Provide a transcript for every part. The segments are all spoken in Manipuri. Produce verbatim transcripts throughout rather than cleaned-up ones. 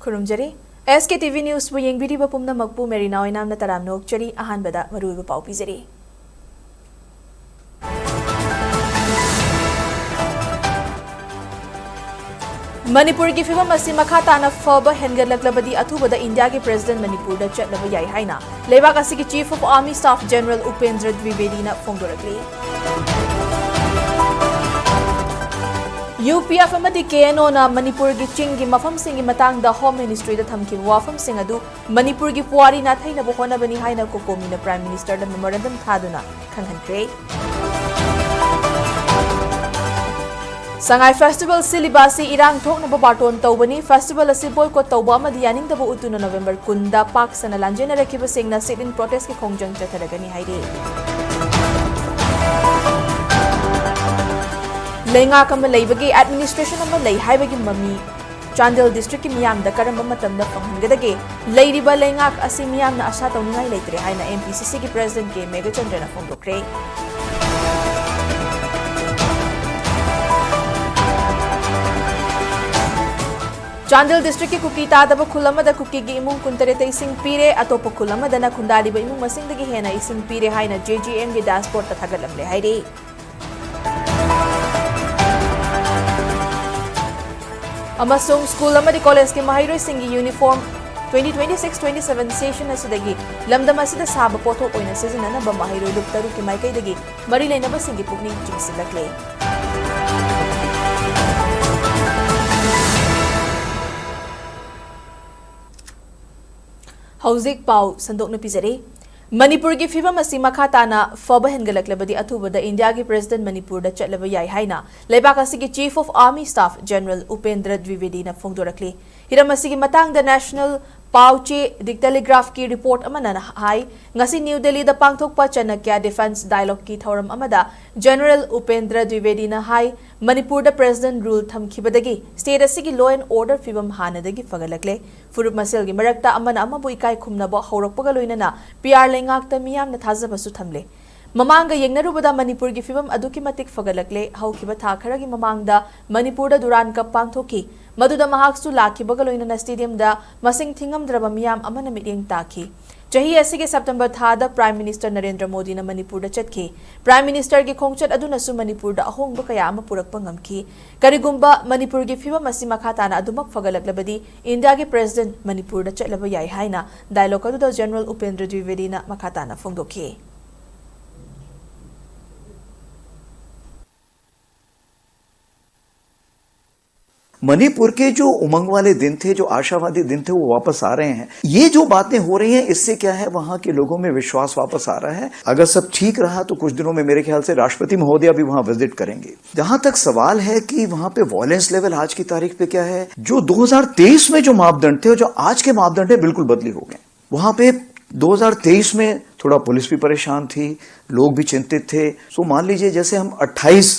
ꯈꯨꯔꯨꯝꯖꯔꯤ꯫ ꯑꯦꯁ ꯀꯦ ꯇꯤ ꯚꯤ ꯅ꯭ꯌꯨꯁꯄꯨ ꯌꯦꯡꯕꯤꯔꯤꯕ ꯄꯨꯝꯅꯃꯛꯄꯨ ꯃꯦꯔꯤꯅꯥ ꯑꯣꯏꯅꯥꯝꯅ ꯇꯔꯥꯝꯅ ꯑꯣꯛꯆꯔꯤ꯫ ꯑꯍꯥꯟꯕꯗ ꯃꯔꯨꯑꯣꯏꯕ ꯄꯥꯎ ꯄꯤꯖꯔꯤ꯫ ꯃꯅꯤꯄꯨꯔꯒꯤ ꯐꯤꯚꯝ ꯑꯁꯤ ꯃꯈꯥ ꯇꯥꯅ ꯐꯕ ꯍꯦꯟꯒꯠꯂꯛꯂꯕꯗꯤ ꯑꯊꯨꯕꯗ ꯏꯟꯗꯤꯌꯥꯒꯤ ꯄ꯭ꯔꯦꯁꯤꯗꯦꯟꯠ ꯃꯅꯤꯄꯨꯔꯗ ꯆꯠꯂꯕ ꯌꯥꯏ ꯍꯥꯏꯅ ꯂꯩꯕꯥꯛ ꯑꯁꯤꯒꯤ Chief of Army Staff General Upendra ꯗ꯭ꯋꯤꯕꯦꯗꯤꯅ ꯐꯣꯡꯗꯣꯔꯛꯂꯤ꯫ ꯌꯨ ꯄꯤ ꯑꯦꯐ ꯑꯃꯗꯤ ꯀꯦ ꯑꯦꯟ ꯑꯣꯅ ꯃꯅꯤꯄꯨꯔꯒꯤ ꯆꯤꯡꯒꯤ ꯃꯐꯝꯁꯤꯡꯒꯤ ꯃꯇꯥꯡꯗ ꯍꯣꯝ ꯃꯤꯅꯤꯁꯇ꯭ꯔꯤꯗ ꯊꯝꯈꯤꯕ ꯋꯥꯐꯝꯁꯤꯡ ꯑꯗꯨ ꯃꯅꯤꯄꯨꯔꯒꯤ ꯄꯨꯋꯥꯔꯤ ꯅꯥꯊꯩꯅꯕ ꯍꯣꯠꯅꯕꯅꯤ ꯍꯥꯏꯅ ꯀꯣꯀꯣꯃꯤꯅ ꯄ꯭ꯔꯥꯏꯝ ꯃꯤꯅꯤꯁꯇꯔꯗ ꯃꯦꯃꯣꯔꯦꯟꯗꯝ ꯊꯥꯗꯨꯅ ꯈꯪꯍꯟꯈ꯭ꯔꯦ꯫ ꯁꯉꯥꯏ ꯐꯦꯁꯇꯤꯚꯦꯜ ꯁꯤꯜꯂꯤꯕ ꯑꯁꯤ ꯏꯔꯥꯡ ꯊꯣꯛꯅꯕ ꯕꯥꯔꯇꯣꯟ ꯇꯧꯕꯅꯤ꯫ ꯐꯦꯁꯇꯤꯚꯦꯜ ꯑꯁꯤ ꯕꯣꯏꯀꯣꯠ ꯇꯧꯕ ꯑꯃꯗꯤ ꯌꯥꯅꯤꯡꯗꯕ ꯎꯠꯇꯨꯅ ꯅꯣꯕꯦꯝꯕꯔ ꯀꯨꯟꯗ ꯄꯥꯛ ꯁꯟꯅ ꯂꯥꯟꯖꯦꯟꯅꯔꯛꯈꯤꯕꯁꯤꯡꯅ ꯁꯤꯠ ꯏꯟ ꯄ꯭ꯔꯣꯇꯦꯁꯀꯤ ꯈꯣꯡꯖꯪ ꯆꯠꯊꯔꯒꯅꯤ ꯍꯥꯏꯔꯤ꯫ ꯂꯩꯉꯥꯛ ꯑꯃ ꯂꯩꯕꯒꯤ ꯑꯦꯗꯃꯤꯅꯤꯁꯇ꯭ꯔꯦꯁꯟ ꯑꯃ ꯂꯩ ꯍꯥꯏꯕꯒꯤ ꯃꯃꯤ ꯆꯥꯟꯗꯦꯜ ꯗꯤꯁꯇ꯭ꯔꯤꯛꯀꯤ ꯃꯤꯌꯥꯝꯗ ꯀꯔꯝꯕ ꯃꯇꯝꯗ ꯐꯪꯍꯟꯒꯗꯒꯦ? ꯂꯩꯔꯤꯕ ꯂꯩꯉꯥꯛ ꯑꯁꯤ ꯃꯤꯌꯥꯝꯅ ꯑꯁꯥ ꯇꯧꯅꯤꯡꯉꯥꯏ ꯂꯩꯇ꯭ꯔꯦ ꯍꯥꯏꯅ ꯑꯦꯝ ꯄꯤ ꯁꯤ ꯁꯤꯒꯤ ꯄ꯭ꯔꯦꯁꯤꯗꯦꯟꯠ ꯀꯦ ꯃꯦꯘꯆꯟꯗ꯭ꯔꯅ ꯐꯣꯡꯗꯣꯛꯈ꯭ꯔꯦ꯫ ꯆꯥꯟꯗꯦꯜ ꯗꯤꯁꯇ꯭ꯔꯤꯛꯀꯤ ꯀꯨꯀꯤ ꯇꯥꯗꯕ ꯈꯨꯜ ꯑꯃꯗ ꯀꯨꯀꯤꯒꯤ ꯏꯃꯨꯡ ꯀꯨꯟꯇꯔꯦꯠꯇ ꯏꯁꯤꯡ ꯄꯤꯔꯦ꯫ ꯑꯇꯣꯞꯄ ꯈꯨꯜ ꯑꯃꯗꯅ ꯈꯨꯟꯗꯥꯔꯤꯕ ꯏꯃꯨꯡ ꯃꯁꯤꯡꯗꯒꯤ ꯍꯦꯟꯅ ꯏꯁꯤꯡ ꯄꯤꯔꯦ ꯍꯥꯏꯅ ꯖꯦ ꯖꯤ ꯑꯦꯝꯒꯤ ꯗꯦꯁꯕꯣꯔꯗꯇ ꯊꯥꯒꯠꯂꯝꯂꯦ ꯍꯥꯏꯔꯤ꯫ ꯑꯃꯁꯨꯡ ꯁ꯭ꯀꯨꯜ ꯑꯃꯗꯤ ꯀꯣꯂꯦꯖꯀꯤ ꯃꯍꯩꯔꯣꯏꯁꯤꯡꯒꯤ uniform twenty twenty-six twenty-seven session ꯑꯁꯤꯗꯒꯤ ꯂꯝꯗꯝ ꯑꯁꯤꯗ ꯁꯥꯕ ꯄꯣꯠꯊꯣꯛ ꯑꯣꯏꯅ ꯁꯤꯖꯤꯟꯅꯅꯕ ꯃꯍꯩꯔꯣꯏ ꯂꯨꯞ ꯇꯔꯨꯛꯀꯤ ꯃꯥꯏꯀꯩꯗꯒꯤ ꯃꯔꯤ ꯂꯩꯅꯕꯁꯤꯡꯒꯤ ꯄꯨꯛꯅꯤꯡ ꯆꯤꯡꯁꯤꯜꯂꯛꯂꯦ꯫ ꯍꯧꯖꯤꯛ ꯄꯥꯎ ꯁꯟꯗꯣꯛꯅ ꯄꯤꯖꯔꯤ꯫ ꯃꯅꯤꯄꯨꯔꯒꯤ ꯐꯤꯚꯝ ꯑꯁꯤ ꯃꯈꯥ ꯇꯥꯅ ꯐꯕ ꯍꯦꯟꯒꯠꯂꯛꯂꯕꯗꯤ ꯑꯊꯨꯕꯗ ꯏꯟꯗꯤꯌꯥꯒꯤ ꯄ꯭ꯔꯦꯁꯤꯗꯦꯟꯠ ꯃꯅꯤꯄꯨꯔꯗ ꯆꯠꯂꯕ ꯌꯥꯏ ꯍꯥꯏꯅ ꯂꯩꯕꯥꯛ ꯑꯁꯤꯒꯤ Chief of Army Staff General Upendra ꯗ꯭ꯋꯤꯕꯦꯗꯤꯅ ꯐꯣꯡꯗꯣꯔꯛꯂꯤ꯫ ꯍꯤꯔꯝ ꯑꯁꯤꯒꯤ ꯃꯇꯥꯡꯗ ꯅꯦꯁꯅꯦꯜ ꯄꯥꯎ ꯆꯦ ꯗꯤ ꯇꯦꯂꯤꯒ꯭ꯔꯥꯐꯀꯤ ꯔꯤꯄꯣꯔꯠ ꯑꯃꯅ ꯍꯥꯏ, ꯉꯁꯤ ꯅ꯭ꯌꯨ ꯗꯦꯜꯂꯤꯗ ꯄꯥꯡꯊꯣꯛꯄ ꯆꯅꯀ꯭ꯌ ꯗꯤꯐꯦꯟꯁ ꯗꯥꯏꯂꯣꯒꯀꯤ ꯊꯧꯔꯝ ꯑꯃꯗ ꯖꯦꯅꯔꯦꯜ ꯎꯄꯦꯟꯗ꯭ꯔ ꯗ꯭ꯋꯤꯕꯦꯗꯤꯅ ꯍꯥꯏ, ꯃꯅꯤꯄꯨꯔꯗ ꯄ꯭ꯔꯦꯁꯤꯗꯦꯟꯠ ꯔꯨꯜ ꯊꯝꯈꯤꯕꯗꯒꯤ ꯁ꯭ꯇꯦꯠ ꯑꯁꯤꯒꯤ ꯂꯣ ꯑꯦꯟ ꯑꯣꯔꯗꯔ ꯐꯤꯚꯝ ꯍꯥꯟꯅꯗꯒꯤ ꯐꯒꯠꯂꯛꯂꯦ꯫ ꯐꯨꯔꯨꯞ ꯃꯁꯦꯜꯒꯤ ꯃꯔꯛꯇ ꯑꯃꯅ ꯑꯃꯕꯨ ꯏꯀꯥꯏ ꯈꯨꯝꯅꯕ ꯍꯧꯔꯛꯄꯒ ꯂꯣꯏꯅꯅ ꯄꯤ ꯑꯥꯔ ꯂꯩꯉꯥꯛꯇ ꯃꯤꯌꯥꯝꯅ ꯊꯥꯖꯕꯁꯨ ꯊꯝꯂꯦ꯫ ꯃꯃꯥꯡꯒ ꯌꯦꯡꯅꯔꯨꯕꯗ ꯃꯅꯤꯄꯨꯔꯒꯤ ꯐꯤꯕꯝ ꯑꯗꯨꯛꯀꯤ ꯃꯇꯤꯛ ꯐꯒꯠꯂꯛꯂꯦ꯫ ꯍꯧꯈꯤꯕ ꯊꯥ ꯈꯔꯒꯤ ꯃꯃꯥꯡꯗ ꯃꯅꯤꯄꯨꯔꯗ ꯗꯨꯔꯥꯟ ꯀꯞ ꯄꯥꯡꯊꯣꯛꯈꯤ꯫ ꯃꯗꯨꯗ ꯃꯍꯥꯛꯁꯨ ꯂꯥꯛꯈꯤꯕꯒ ꯂꯣꯏꯅꯅ ꯁ꯭ꯇꯦꯗꯤꯌꯝꯗ ꯃꯁꯤꯡ ꯊꯤꯉꯝꯗ꯭ꯔꯕ ꯃꯤꯌꯥꯝ ꯑꯃꯅ ꯃꯤꯠꯌꯦꯡ ꯇꯥꯈꯤ꯫ ꯆꯍꯤ ꯑꯁꯤꯒꯤ ꯁꯦꯞꯇꯦꯝꯕꯔ ꯊꯥꯗ ꯄ꯭ꯔꯥꯏꯝ ꯃꯤꯅꯤꯁꯇꯔ ꯅꯔꯦꯟꯗ꯭ꯔ ꯃꯣꯗꯤꯅ ꯃꯅꯤꯄꯨꯔꯗ ꯆꯠꯈꯤ꯫ ꯄ꯭ꯔꯥꯏꯝ ꯃꯤꯅꯤꯁꯇꯔꯒꯤ ꯈꯣꯡꯆꯠ ꯑꯗꯨꯅꯁꯨ ꯃꯅꯤꯄꯨꯔꯗ ꯑꯍꯣꯡꯕ ꯀꯌꯥ ꯑꯃ ꯄꯨꯔꯛꯄ ꯉꯝꯈꯤ꯫ ꯀꯔꯤꯒꯨꯝꯕ ꯃꯅꯤꯄꯨꯔꯒꯤ ꯐꯤꯕꯝ ꯑꯁꯤ ꯃꯈꯥ ꯇꯥꯅ ꯑꯗꯨꯃꯛ ꯐꯒꯠꯂꯛꯂꯕꯗꯤ ꯏꯟꯗꯤꯌꯥꯒꯤ ꯄ꯭ꯔꯦꯁꯤꯗꯦꯟꯠ ꯃꯅꯤꯄꯨꯔꯗ ꯆꯠꯂꯕ ꯌꯥꯏ ꯍꯥꯏꯅ ꯗꯥꯏꯂꯣꯒ ꯑꯗꯨꯗ ꯖꯦꯅꯔꯦꯜ ꯎꯄꯦꯟꯗ꯭ꯔ ꯗ꯭ꯋꯤꯕꯦꯗꯤꯅ ꯃꯈꯥ ꯇꯥꯅ ꯐꯣꯡꯗꯣꯛꯈꯤ꯫ मणिपुर के जो उमंग वाले दिन थे, जो आशावादी दिन थे, वो वापस आ रहे हैं। ये जो बातें हो रही हैं, इससे क्या है, वहां के लोगों में विश्वास वापस आ रहा है। अगर सब ठीक रहा तो कुछ दिनों में मेरे ख्याल से राष्ट्रपति महोदया भी वहां विजिट करेंगे। जहां तक सवाल है कि वहां पे वायलेंस लेवल आज की तारीख पे क्या है, जो दो हज़ार तेईस में जो मापदंड थे और जो आज के मापदंड है, बिल्कुल बदली हो गए। वहां पे दो हज़ार तेईस में थोड़ा पुलिस भी परेशान थी, लोग भी चिंतित थे। सो मान लीजिए, जैसे हम अट्ठाईस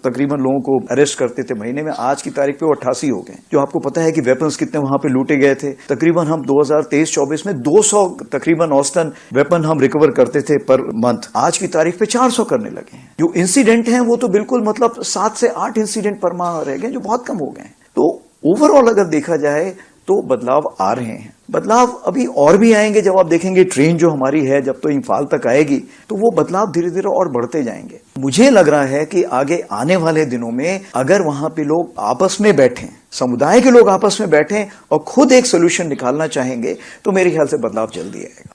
तकरीबन लोगों को अरेस्ट करते थे महीने में, आज की तारीख पे वो अट्ठासी हो गए। जो आपको पता है कि वेपन्स कितने वहां पे लूटे गए थे, तकरीबन हम दो हज़ार तेईस चौबीस में दो सौ तकरीबन औसतन वेपन हम रिकवर करते थे पर मंथ, आज की तारीख पे चार सौ करने लगे हैं। जो इंसिडेंट हैं, वो तो बिल्कुल, मतलब, सात से आठ इंसिडेंट पर माह रह गए, जो बहुत कम हो गए हैं। तो ओवरऑल अगर देखा जाए तो बदलाव आ रहे हैं। बदलाव अभी और भी आएंगे। जब आप देखेंगे, ट्रेन जो हमारी है, जब तो इम्फाल तक आएगी, तो वो बदलाव धीरे धीरे और बढ़ते जाएंगे। मुझे लग रहा है कि आगे आने वाले दिनों में अगर वहां पे लोग आपस में बैठें, समुदाय के लोग आपस में बैठें और खुद एक सोल्यूशन निकालना चाहेंगे, तो मेरे ख्याल से बदलाव जल्दी आएगा।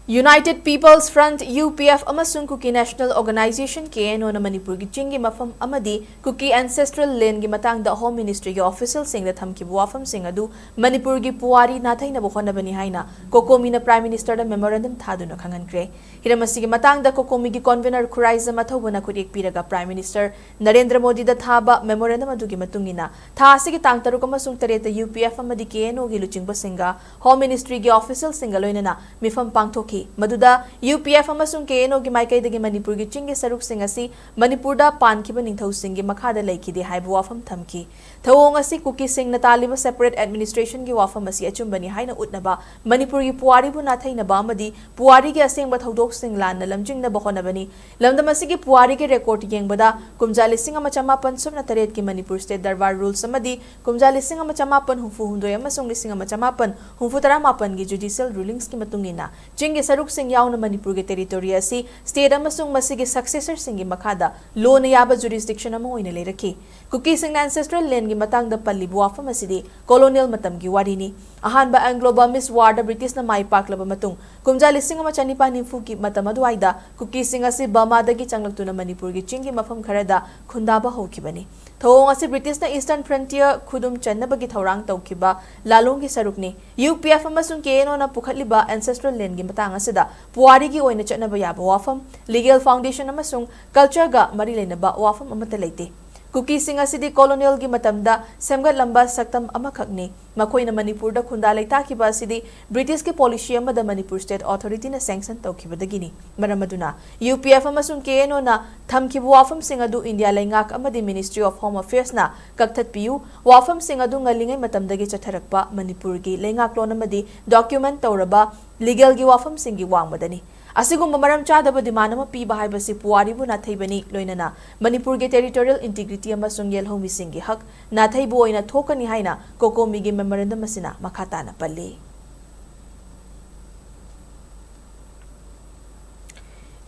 United People's Front, U P F, ꯑꯃꯁꯨꯡ Kuki National Organisation, K N O, ꯅ ꯃꯅꯤꯄꯨꯔꯒꯤ ꯆꯤꯡꯒꯤ ꯃꯐꯝ ꯑꯃꯗꯤ Kuki Ancestral Land ꯒꯤ ꯃꯇꯥꯡꯗ Home Ministry ꯒꯤ official ꯁꯤꯡꯗ ꯊꯝꯈꯤꯕ ꯋꯥꯐꯝꯁꯤꯡ ꯑꯗꯨ ꯃꯅꯤꯄꯨꯔꯒꯤ ꯄꯨꯋꯥꯔꯤ ꯅꯥꯊꯩꯅꯕ ꯍꯣꯠꯅꯕꯅꯤ ꯍꯥꯏꯅ COCOMI ꯅ Prime Minister ꯗ memorandum ꯊꯥꯗꯨꯅ ꯈꯪꯍꯟꯈ꯭ꯔꯦ꯫ ꯍꯤꯔꯝ ꯑꯁꯤꯒꯤ ꯃꯇꯥꯡꯗ COCOMI ꯒꯤ convener ꯈꯨꯔꯥꯏꯖꯝ ꯑꯊꯧꯕꯅ ꯈꯨꯠꯌꯦꯛ ꯄꯤꯔꯒ Prime Minister ꯅꯔꯦꯟꯗ꯭ꯔ ꯃꯣꯗꯤꯗ ꯊꯥꯕ memorandum ꯑꯗꯨꯒꯤ ꯃꯇꯨꯡ ꯏꯟꯅ, ꯊꯥ ꯑꯁꯤꯒꯤ ꯇꯥꯡ ꯇꯔꯨꯛ ꯑꯃꯁꯨꯡ ꯇꯔꯦꯠꯇ U P F ꯑꯃꯗꯤ K N O ꯒꯤ ꯂꯨꯆꯤꯡꯕꯁꯤꯡꯒ Home Ministry ꯒꯤ official ꯁꯤꯡꯒ ꯂꯣꯏꯅꯅ ꯃꯤꯐꯝ ꯄꯥꯡꯊꯣꯛꯈꯤ꯫ ꯃꯗꯨꯗ ꯌꯨ ꯄꯤ ꯑꯦꯐ ꯑꯃꯁꯨꯡ ꯀꯦ ꯑꯦꯟ ꯑꯣꯒꯤ ꯃꯥꯏꯀꯩꯗꯒꯤ ꯃꯅꯤꯄꯨꯔꯒꯤ ꯆꯤꯡꯒꯤ ꯁꯔꯨꯛꯁꯤꯡ ꯑꯁꯤ ꯃꯅꯤꯄꯨꯔꯗ ꯄꯥꯟꯈꯤꯕ ꯅꯤꯡꯊꯧꯁꯤꯡꯒꯤ ꯃꯈꯥꯗ ꯂꯩꯈꯤꯗꯦ ꯍꯥꯏꯕ ꯋꯥꯐꯝ ꯊꯝꯈꯤ꯫ ꯊꯧꯑꯣꯡ ꯑꯁꯤ ꯀꯨꯀꯤꯁꯤꯡꯅ ꯇꯥꯜꯂꯤꯕ separate administrationꯒꯤ ꯋꯥꯐꯝ ꯑꯁꯤ ꯑꯆꯨꯝꯕꯅꯤ ꯍꯥꯏꯅ ꯎꯠꯅꯕ, ꯃꯅꯤꯄꯨꯔꯒꯤ ꯄꯨꯋꯥꯔꯤꯕꯨ ꯅꯥꯊꯩꯅꯕ ꯑꯃꯗꯤ ꯄꯨꯋꯥꯔꯤꯒꯤ ꯑꯁꯦꯡꯕ ꯊꯧꯗꯣꯛꯁꯤꯡ ꯂꯥꯟꯅ ꯂꯝꯖꯤꯡꯅꯕ ꯍꯣꯠꯅꯕꯅꯤ꯫ ꯂꯝꯗꯝ ꯑꯁꯤꯒꯤ ꯄꯨꯋꯥꯔꯤꯒꯤ ꯔꯦꯀꯣꯔꯗ ꯌꯦꯡꯕꯗ, ꯀꯨꯝꯖꯥ ꯂꯤꯁꯤꯡ ꯑꯃ ꯆꯃꯥꯄꯟ ꯁꯨꯞꯅ ꯇꯔꯦꯠꯀꯤ ꯃꯅꯤꯄꯨꯔ ꯁ꯭ꯇꯦꯠ ꯗꯔꯕꯥꯔ ꯔꯨꯜꯁ ꯑꯃꯗꯤ ꯀꯨꯝꯖꯥ ꯂꯤꯁꯤꯡ ꯑꯃ ꯆꯃꯥꯄꯟ ꯍꯨꯝꯐꯨ ꯍꯨꯝꯗꯣꯏ ꯑꯃꯁꯨꯡ ꯂꯤꯁꯤꯡ ꯑꯃ ꯆꯃꯥꯄꯟ ꯍꯨꯝꯐꯨ ꯇꯔꯥ ꯃꯥꯄꯟꯒꯤ ꯖꯨꯗꯤꯁꯤꯌꯦꯜ ꯔꯨꯂꯤꯡꯁꯀꯤ ꯃꯇꯨꯡ ꯏꯟꯅ, ꯆꯤꯡꯒꯤ ꯁꯔꯨꯛꯁꯤꯡ ꯌꯥꯎꯅ ꯃꯅꯤꯄꯨꯔꯒꯤ ꯇꯦꯔꯤꯇꯣꯔꯤ ꯑꯁꯤ ꯁ꯭ꯇꯦꯠ ꯑꯃꯁꯨꯡ ꯃꯁꯤꯒꯤ ꯁꯛꯁꯦꯁꯔꯁꯤꯡꯒꯤ ꯃꯈꯥꯗ ꯂꯣꯟꯅ ꯌꯥꯕ ꯖꯨꯔꯤꯁꯗꯤꯛꯁꯟ ꯑꯃ ꯑꯣꯏꯅ ꯂꯩꯔꯛꯈꯤ꯫ ꯀꯨꯀꯤꯁꯤꯡꯅ ꯑꯦꯟꯁꯦꯁꯇ꯭ꯔꯦꯜ ꯂꯦꯟꯒꯤ ꯃꯇꯥꯡꯗ ꯄꯜꯂꯤꯕ ꯋꯥꯐꯝ ꯑꯁꯤꯗꯤ ꯀꯣꯂꯣꯅꯤꯌꯦꯜ ꯃꯇꯝꯒꯤ ꯋꯥꯔꯤꯅꯤ꯫ ꯑꯍꯥꯟꯕ ꯑꯦꯡꯒ꯭ꯂꯣ ꯕꯔꯃꯤꯁ ꯋꯥꯔꯗ ꯕ꯭ꯔꯤꯇꯤꯁꯅ ꯃꯥꯏ ꯄꯥꯛꯂꯕ ꯃꯇꯨꯡ, ꯀꯨꯝꯖꯥ ꯂꯤꯁꯤꯡ ꯑꯃ ꯆꯅꯤꯄꯥꯟ ꯅꯤꯐꯨꯒꯤ ꯃꯇꯝ ꯑꯗꯨꯋꯥꯏꯗ ꯀꯨꯀꯤꯁꯤꯡ ꯑꯁꯤ ꯕꯔꯃꯥꯗꯒꯤ ꯆꯪꯂꯛꯇꯨꯅ ꯃꯅꯤꯄꯨꯔꯒꯤ ꯆꯤꯡꯒꯤ ꯃꯐꯝ ꯈꯔꯗ ꯈꯨꯟꯗꯥꯕ ꯍꯧꯈꯤꯕꯅꯤ꯫ ꯊꯧꯑꯣꯡ ꯑꯁꯤ ꯕ꯭ꯔꯤꯇꯤꯁꯅ ꯏꯁꯇꯔꯟ ꯐ꯭ꯔꯟꯇꯤꯌꯔ ꯈꯨꯗꯨꯝ ꯆꯟꯅꯕꯒꯤ ꯊꯧꯔꯥꯡ ꯇꯧꯈꯤꯕ ꯂꯥꯂꯣꯡꯒꯤ ꯁꯔꯨꯛꯅꯤ꯫ ꯌꯨ ꯄꯤ ꯑꯦꯐ ꯑꯃꯁꯨꯡ ꯀꯦ ꯑꯦꯟ ꯑꯣꯅ ꯄꯨꯈꯠꯂꯤꯕ ꯑꯦꯟꯁꯦꯁꯇ꯭ꯔꯦꯜ ꯂꯦꯟꯒꯤ ꯃꯇꯥꯡ ꯑꯁꯤꯗ ꯄꯨꯋꯥꯔꯤꯒꯤ ꯑꯣꯏꯅ ꯆꯠꯅꯕ ꯌꯥꯕ ꯋꯥꯐꯝ, ꯂꯤꯒꯦꯜ ꯐꯥꯎꯟꯗꯦꯁꯟ ꯑꯃꯁꯨꯡ ꯀꯜꯆꯔꯒ ꯃꯔꯤ ꯂꯩꯅꯕ ꯋꯥꯐꯝ ꯑꯃꯠꯇ ꯂꯩꯇꯦ꯫ ꯀꯨꯀꯤꯁꯤꯡ ꯑꯁꯤꯗꯤ ꯀꯣꯂꯣꯅꯤꯌꯦꯜꯒꯤ ꯃꯇꯝꯗ ꯁꯦꯝꯒꯠꯂꯝꯕ ꯁꯛꯇꯝ ꯑꯃꯈꯛꯅꯤ꯫ ꯃꯈꯣꯏꯅ ꯃꯅꯤꯄꯨꯔꯗ ꯈꯨꯟꯗꯥ ꯂꯩꯇꯥꯈꯤꯕ ꯑꯁꯤꯗꯤ ꯕ꯭ꯔꯤꯇꯤꯁꯀꯤ ꯄꯣꯂꯤꯁꯤ ꯑꯃꯗ ꯃꯅꯤꯄꯨꯔ ꯁ꯭ꯇꯦꯠ ꯑꯣꯊꯣꯔꯤꯇꯤꯅ ꯁꯦꯡꯁꯟ ꯇꯧꯈꯤꯕꯗꯒꯤꯅꯤ꯫ ꯃꯔꯝ ꯑꯗꯨꯅ, ꯌꯨ ꯄꯤ ꯑꯦꯐ ꯑꯃꯁꯨꯡ ꯀꯦ ꯑꯦꯟ ꯑꯣꯅ ꯊꯝꯈꯤꯕ ꯋꯥꯐꯝꯁꯤꯡ ꯑꯗꯨ ꯏꯟꯗꯤꯌꯥ ꯂꯩꯉꯥꯛ ꯑꯃꯗꯤ ꯃꯤꯅꯤꯁꯇ꯭ꯔꯤ ꯑꯣꯐ ꯍꯣꯝ ꯑꯐꯦꯌꯔꯁꯅ ꯀꯛꯊꯠꯄꯤꯌꯨ꯫ ꯋꯥꯐꯝꯁꯤꯡ ꯑꯗꯨ ꯉꯜꯂꯤꯉꯩ ꯃꯇꯝꯗꯒꯤ ꯆꯠꯊꯔꯛꯄ ꯃꯅꯤꯄꯨꯔꯒꯤ ꯂꯩꯉꯥꯛꯂꯣꯟ ꯑꯃꯗꯤ ꯗꯣꯀ꯭ꯌꯨꯃꯦꯟ ꯇꯧꯔꯕ ꯂꯤꯒꯦꯜꯒꯤ ꯋꯥꯐꯝꯁꯤꯡꯒꯤ ꯋꯥꯡꯃꯗꯅꯤ꯫ ꯑꯁꯤꯒꯨꯝꯕ ꯃꯔꯝ ꯆꯥꯗꯕ ꯗꯤꯃꯥꯟ ꯑꯃ ꯄꯤꯕ ꯍꯥꯏꯕꯁꯤ ꯄꯨꯋꯥꯔꯤꯕꯨ ꯅꯥꯊꯩꯕꯅꯤ, ꯂꯣꯏꯅꯅ ꯃꯅꯤꯄꯨꯔꯒꯤ ꯇꯦꯔꯤꯇꯣꯔꯤꯌꯦꯜ ꯏꯟꯇꯤꯒ꯭ꯔꯤꯇꯤ ꯑꯃꯁꯨꯡ ꯌꯦꯜꯍꯧꯃꯤꯁꯤꯡꯒꯤ ꯍꯛ ꯅꯥꯊꯩꯕ ꯑꯣꯏꯅ ꯊꯣꯛꯀꯅꯤ ꯍꯥꯏꯅ ꯀꯣꯀꯣꯃꯤꯒꯤ ꯃꯦꯃꯣꯔꯦꯟꯗꯝ ꯑꯁꯤꯅ ꯃꯈꯥ ꯇꯥꯅ ꯄꯜꯂꯤ꯫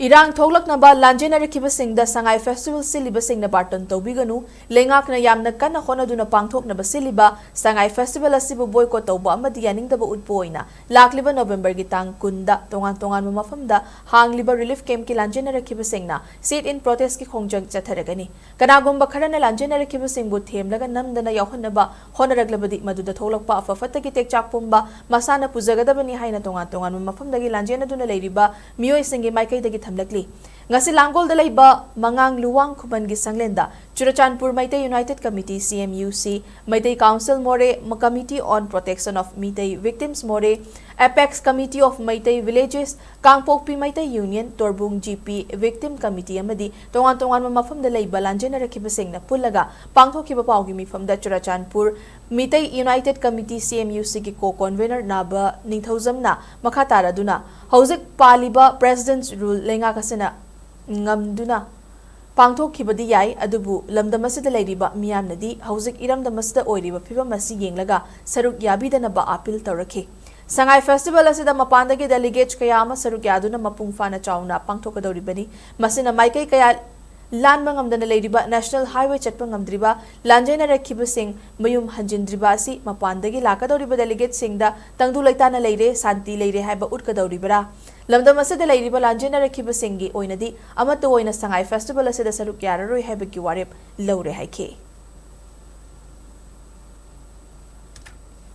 ꯏꯔꯥꯡ ꯊꯣꯛꯂꯛꯅꯕ ꯂꯥꯟꯖꯦꯟꯅꯔꯛꯈꯤꯕꯁꯤꯡꯗ ꯁꯉꯥꯏ ꯐꯦꯁꯇꯤꯚꯦꯜ ꯁꯤꯜꯂꯤꯕꯁꯤꯡꯅ ꯕꯥꯔꯇꯟ ꯇꯧꯕꯤꯒꯅꯨ꯫ ꯂꯩꯉꯥꯛꯅ ꯌꯥꯝꯅ ꯀꯟꯅ ꯍꯣꯠꯅꯗꯨꯅ ꯄꯥꯡꯊꯣꯛꯅꯕ ꯁꯤꯜꯂꯤꯕ ꯁꯉꯥꯏ ꯐꯦꯁꯇꯤꯚꯦꯜ ꯑꯁꯤꯕꯨ ꯕꯣꯏꯀꯣꯠ ꯇꯧꯕ ꯑꯃꯗꯤ ꯌꯥꯅꯤꯡꯗꯕ ꯎꯠꯄ ꯑꯣꯏꯅ ꯂꯥꯛꯂꯤꯕ ꯅꯣꯕꯦꯝꯕꯔꯒꯤ ꯇꯥꯡ ꯀꯨꯟꯗ ꯇꯣꯉꯥꯟ ꯇꯣꯉꯥꯟꯕ ꯃꯐꯝꯗ ꯍꯥꯡꯂꯤꯕ ꯔꯤꯂꯤꯐ ꯀꯦꯝꯞꯀꯤ ꯂꯥꯟꯖꯦꯟꯅꯔꯛꯈꯤꯕꯁꯤꯡꯅ ꯁꯤꯠ ꯏꯟ ꯄ꯭ꯔꯣꯇꯦꯁ꯭ꯠꯀꯤ ꯈꯣꯡꯖꯪ ꯆꯠꯊꯔꯒꯅꯤ꯫ ꯀꯅꯥꯒꯨꯝꯕ ꯈꯔꯅ ꯂꯥꯟꯖꯦꯟꯅꯔꯛꯈꯤꯕꯁꯤꯡꯕꯨ ꯊꯦꯝꯂꯒ ꯅꯝꯗꯅ ꯌꯥꯎꯍꯟꯅꯕ ꯍꯣꯠꯅꯔꯛꯂꯕꯗꯤ, ꯃꯗꯨꯗ ꯊꯣꯛꯂꯛꯄ ꯑꯐ ꯐꯠꯇꯒꯤ ꯇꯦꯛꯆꯥꯛ ꯄꯨꯝꯕ ꯃꯁꯥꯅ ꯄꯨꯖꯒꯗꯕꯅꯤ ꯍꯥꯏꯅ ꯇꯣꯉꯥꯟ ꯇꯣꯉꯥꯟꯕ ꯃꯐꯝꯗꯒꯤ ꯂꯥꯟꯖꯦꯟꯅꯗꯨꯅ ꯂꯩꯔꯤꯕ ꯃꯤꯑꯣꯏꯁꯤꯡꯒꯤ ꯃꯥꯏꯀꯩꯗꯒꯤ ꯊꯝꯂꯛꯂꯤ꯫ ꯉꯁꯤ ꯂꯥꯡꯒꯣꯜꯗ ꯂꯩꯕ ꯃꯉꯥꯡ ꯂꯨꯋꯥꯡ ꯈꯨꯃꯟꯒꯤ ꯁꯪꯂꯦꯟꯗ ꯆꯨꯔꯆꯥꯟꯄꯨꯔ ꯃꯩꯇꯩ ꯌꯨꯅꯥꯏꯇꯦꯗ ꯀꯃꯤꯇꯤ, ꯁꯤ ꯑꯦꯝ ꯌꯨ ꯁꯤ, ꯃꯩꯇꯩ ꯀꯥꯎꯟꯁꯤꯜ ꯃꯣꯔꯦ, Committee on Protection of Meitei Victims ꯃꯣꯔꯦ, Apex Committee of Meitei Villages, Kangpokpi Meitei union, Torbung G P, Victim Committee ꯑꯃꯗꯤ ꯇꯣꯉꯥꯟ ꯇꯣꯉꯥꯟꯕ ꯃꯐꯝꯗ ꯂꯩꯕ ꯂꯥꯟꯖꯦꯟꯅꯔꯛꯈꯤꯕꯁꯤꯡꯅ ꯄꯨꯜꯂꯒ ꯄꯥꯡꯊꯣꯛꯈꯤꯕ ꯄꯥꯎꯒꯤ ꯃꯤꯐꯝꯗ Churachandpur Meitei United Committee, C M U C ꯒꯤ co-convener ꯅꯥꯕ ꯅꯤꯡꯊꯧꯖꯝꯅ ꯃꯈꯥ ꯇꯥꯔꯗꯨꯅ ꯍꯧꯖꯤꯛ ꯄꯥꯜꯂꯤꯕ President's Rule ꯂꯩꯉꯥꯛ ꯑꯁꯤꯅ ꯉꯝꯗꯨꯅ ꯄꯥꯡꯊꯣꯛꯈꯤꯕꯗꯤ ꯌꯥꯏ, ꯑꯗꯨꯕꯨ ꯂꯝꯗꯝ ꯑꯁꯤꯗ ꯂꯩꯔꯤꯕ ꯃꯤꯌꯥꯝꯅꯗꯤ ꯍꯧꯖꯤꯛ ꯏꯔꯝꯗꯝ ꯑꯁꯤꯗ ꯑꯣꯏꯔꯤꯕ ꯐꯤꯕꯝ ꯑꯁꯤ ꯌꯦꯡꯂꯒ ꯁꯔꯨꯛ ꯌꯥꯕꯤꯗꯅꯕ appeal ꯇꯧꯔꯛꯈꯤ꯫ ꯁꯉꯥꯏ Festival ꯑꯁꯤꯗ ꯃꯄꯥꯟꯗꯒꯤ delegates ꯀꯌꯥ ꯑꯃ ꯁꯔꯨꯛ ꯌꯥꯗꯨꯅ ꯃꯄꯨꯡ ꯐꯥꯅ ꯆꯥꯎꯅ ꯄꯥꯡꯊꯣꯛꯀꯗꯧꯔꯤꯕꯅꯤ꯫ ꯃꯁꯤꯅ ꯃꯥꯏꯀꯩ ꯀꯌꯥ ꯂꯥꯟꯕ ꯉꯝꯗꯅ ꯂꯩꯔꯤꯕ National Highway ꯆꯠꯄ ꯉꯝꯗ꯭ꯔꯤꯕ ꯂꯥꯟꯖꯦꯟꯅꯔꯛꯈꯤꯕꯁꯤꯡ ꯃꯌꯨꯝ ꯍꯟꯖꯤꯟꯗ꯭ꯔꯤꯕ ꯑꯁꯤ ꯃꯄꯥꯟꯗꯒꯤ ꯂꯥꯛꯀꯗꯧꯔꯤꯕ delegateꯁꯤꯡꯗ ꯇꯪꯗꯨ ꯂꯩꯇꯥꯅ ꯂꯩꯔꯦ, ꯁꯥꯟꯇꯤ ꯂꯩꯔꯦ ꯍꯥꯏꯕ ꯎꯠꯀꯗꯧꯔꯤꯕꯔꯥ? ꯂꯝꯗꯝ ꯑꯁꯤꯗ ꯂꯩꯔꯤꯕ ꯂꯥꯟꯖꯦꯟꯅꯔꯛꯈꯤꯕꯁꯤꯡꯒꯤ ꯑꯣꯏꯅꯗꯤ ꯑꯃꯠꯇ ꯑꯣꯏꯅ ꯁꯉꯥꯏ Festival ꯑꯁꯤꯗ ꯁꯔꯨꯛ ꯌꯥꯔꯔꯣꯏ ꯍꯥꯏꯕꯒꯤ ꯋꯥꯔꯦꯞ ꯂꯧꯔꯦ ꯍꯥꯏꯈꯤ꯫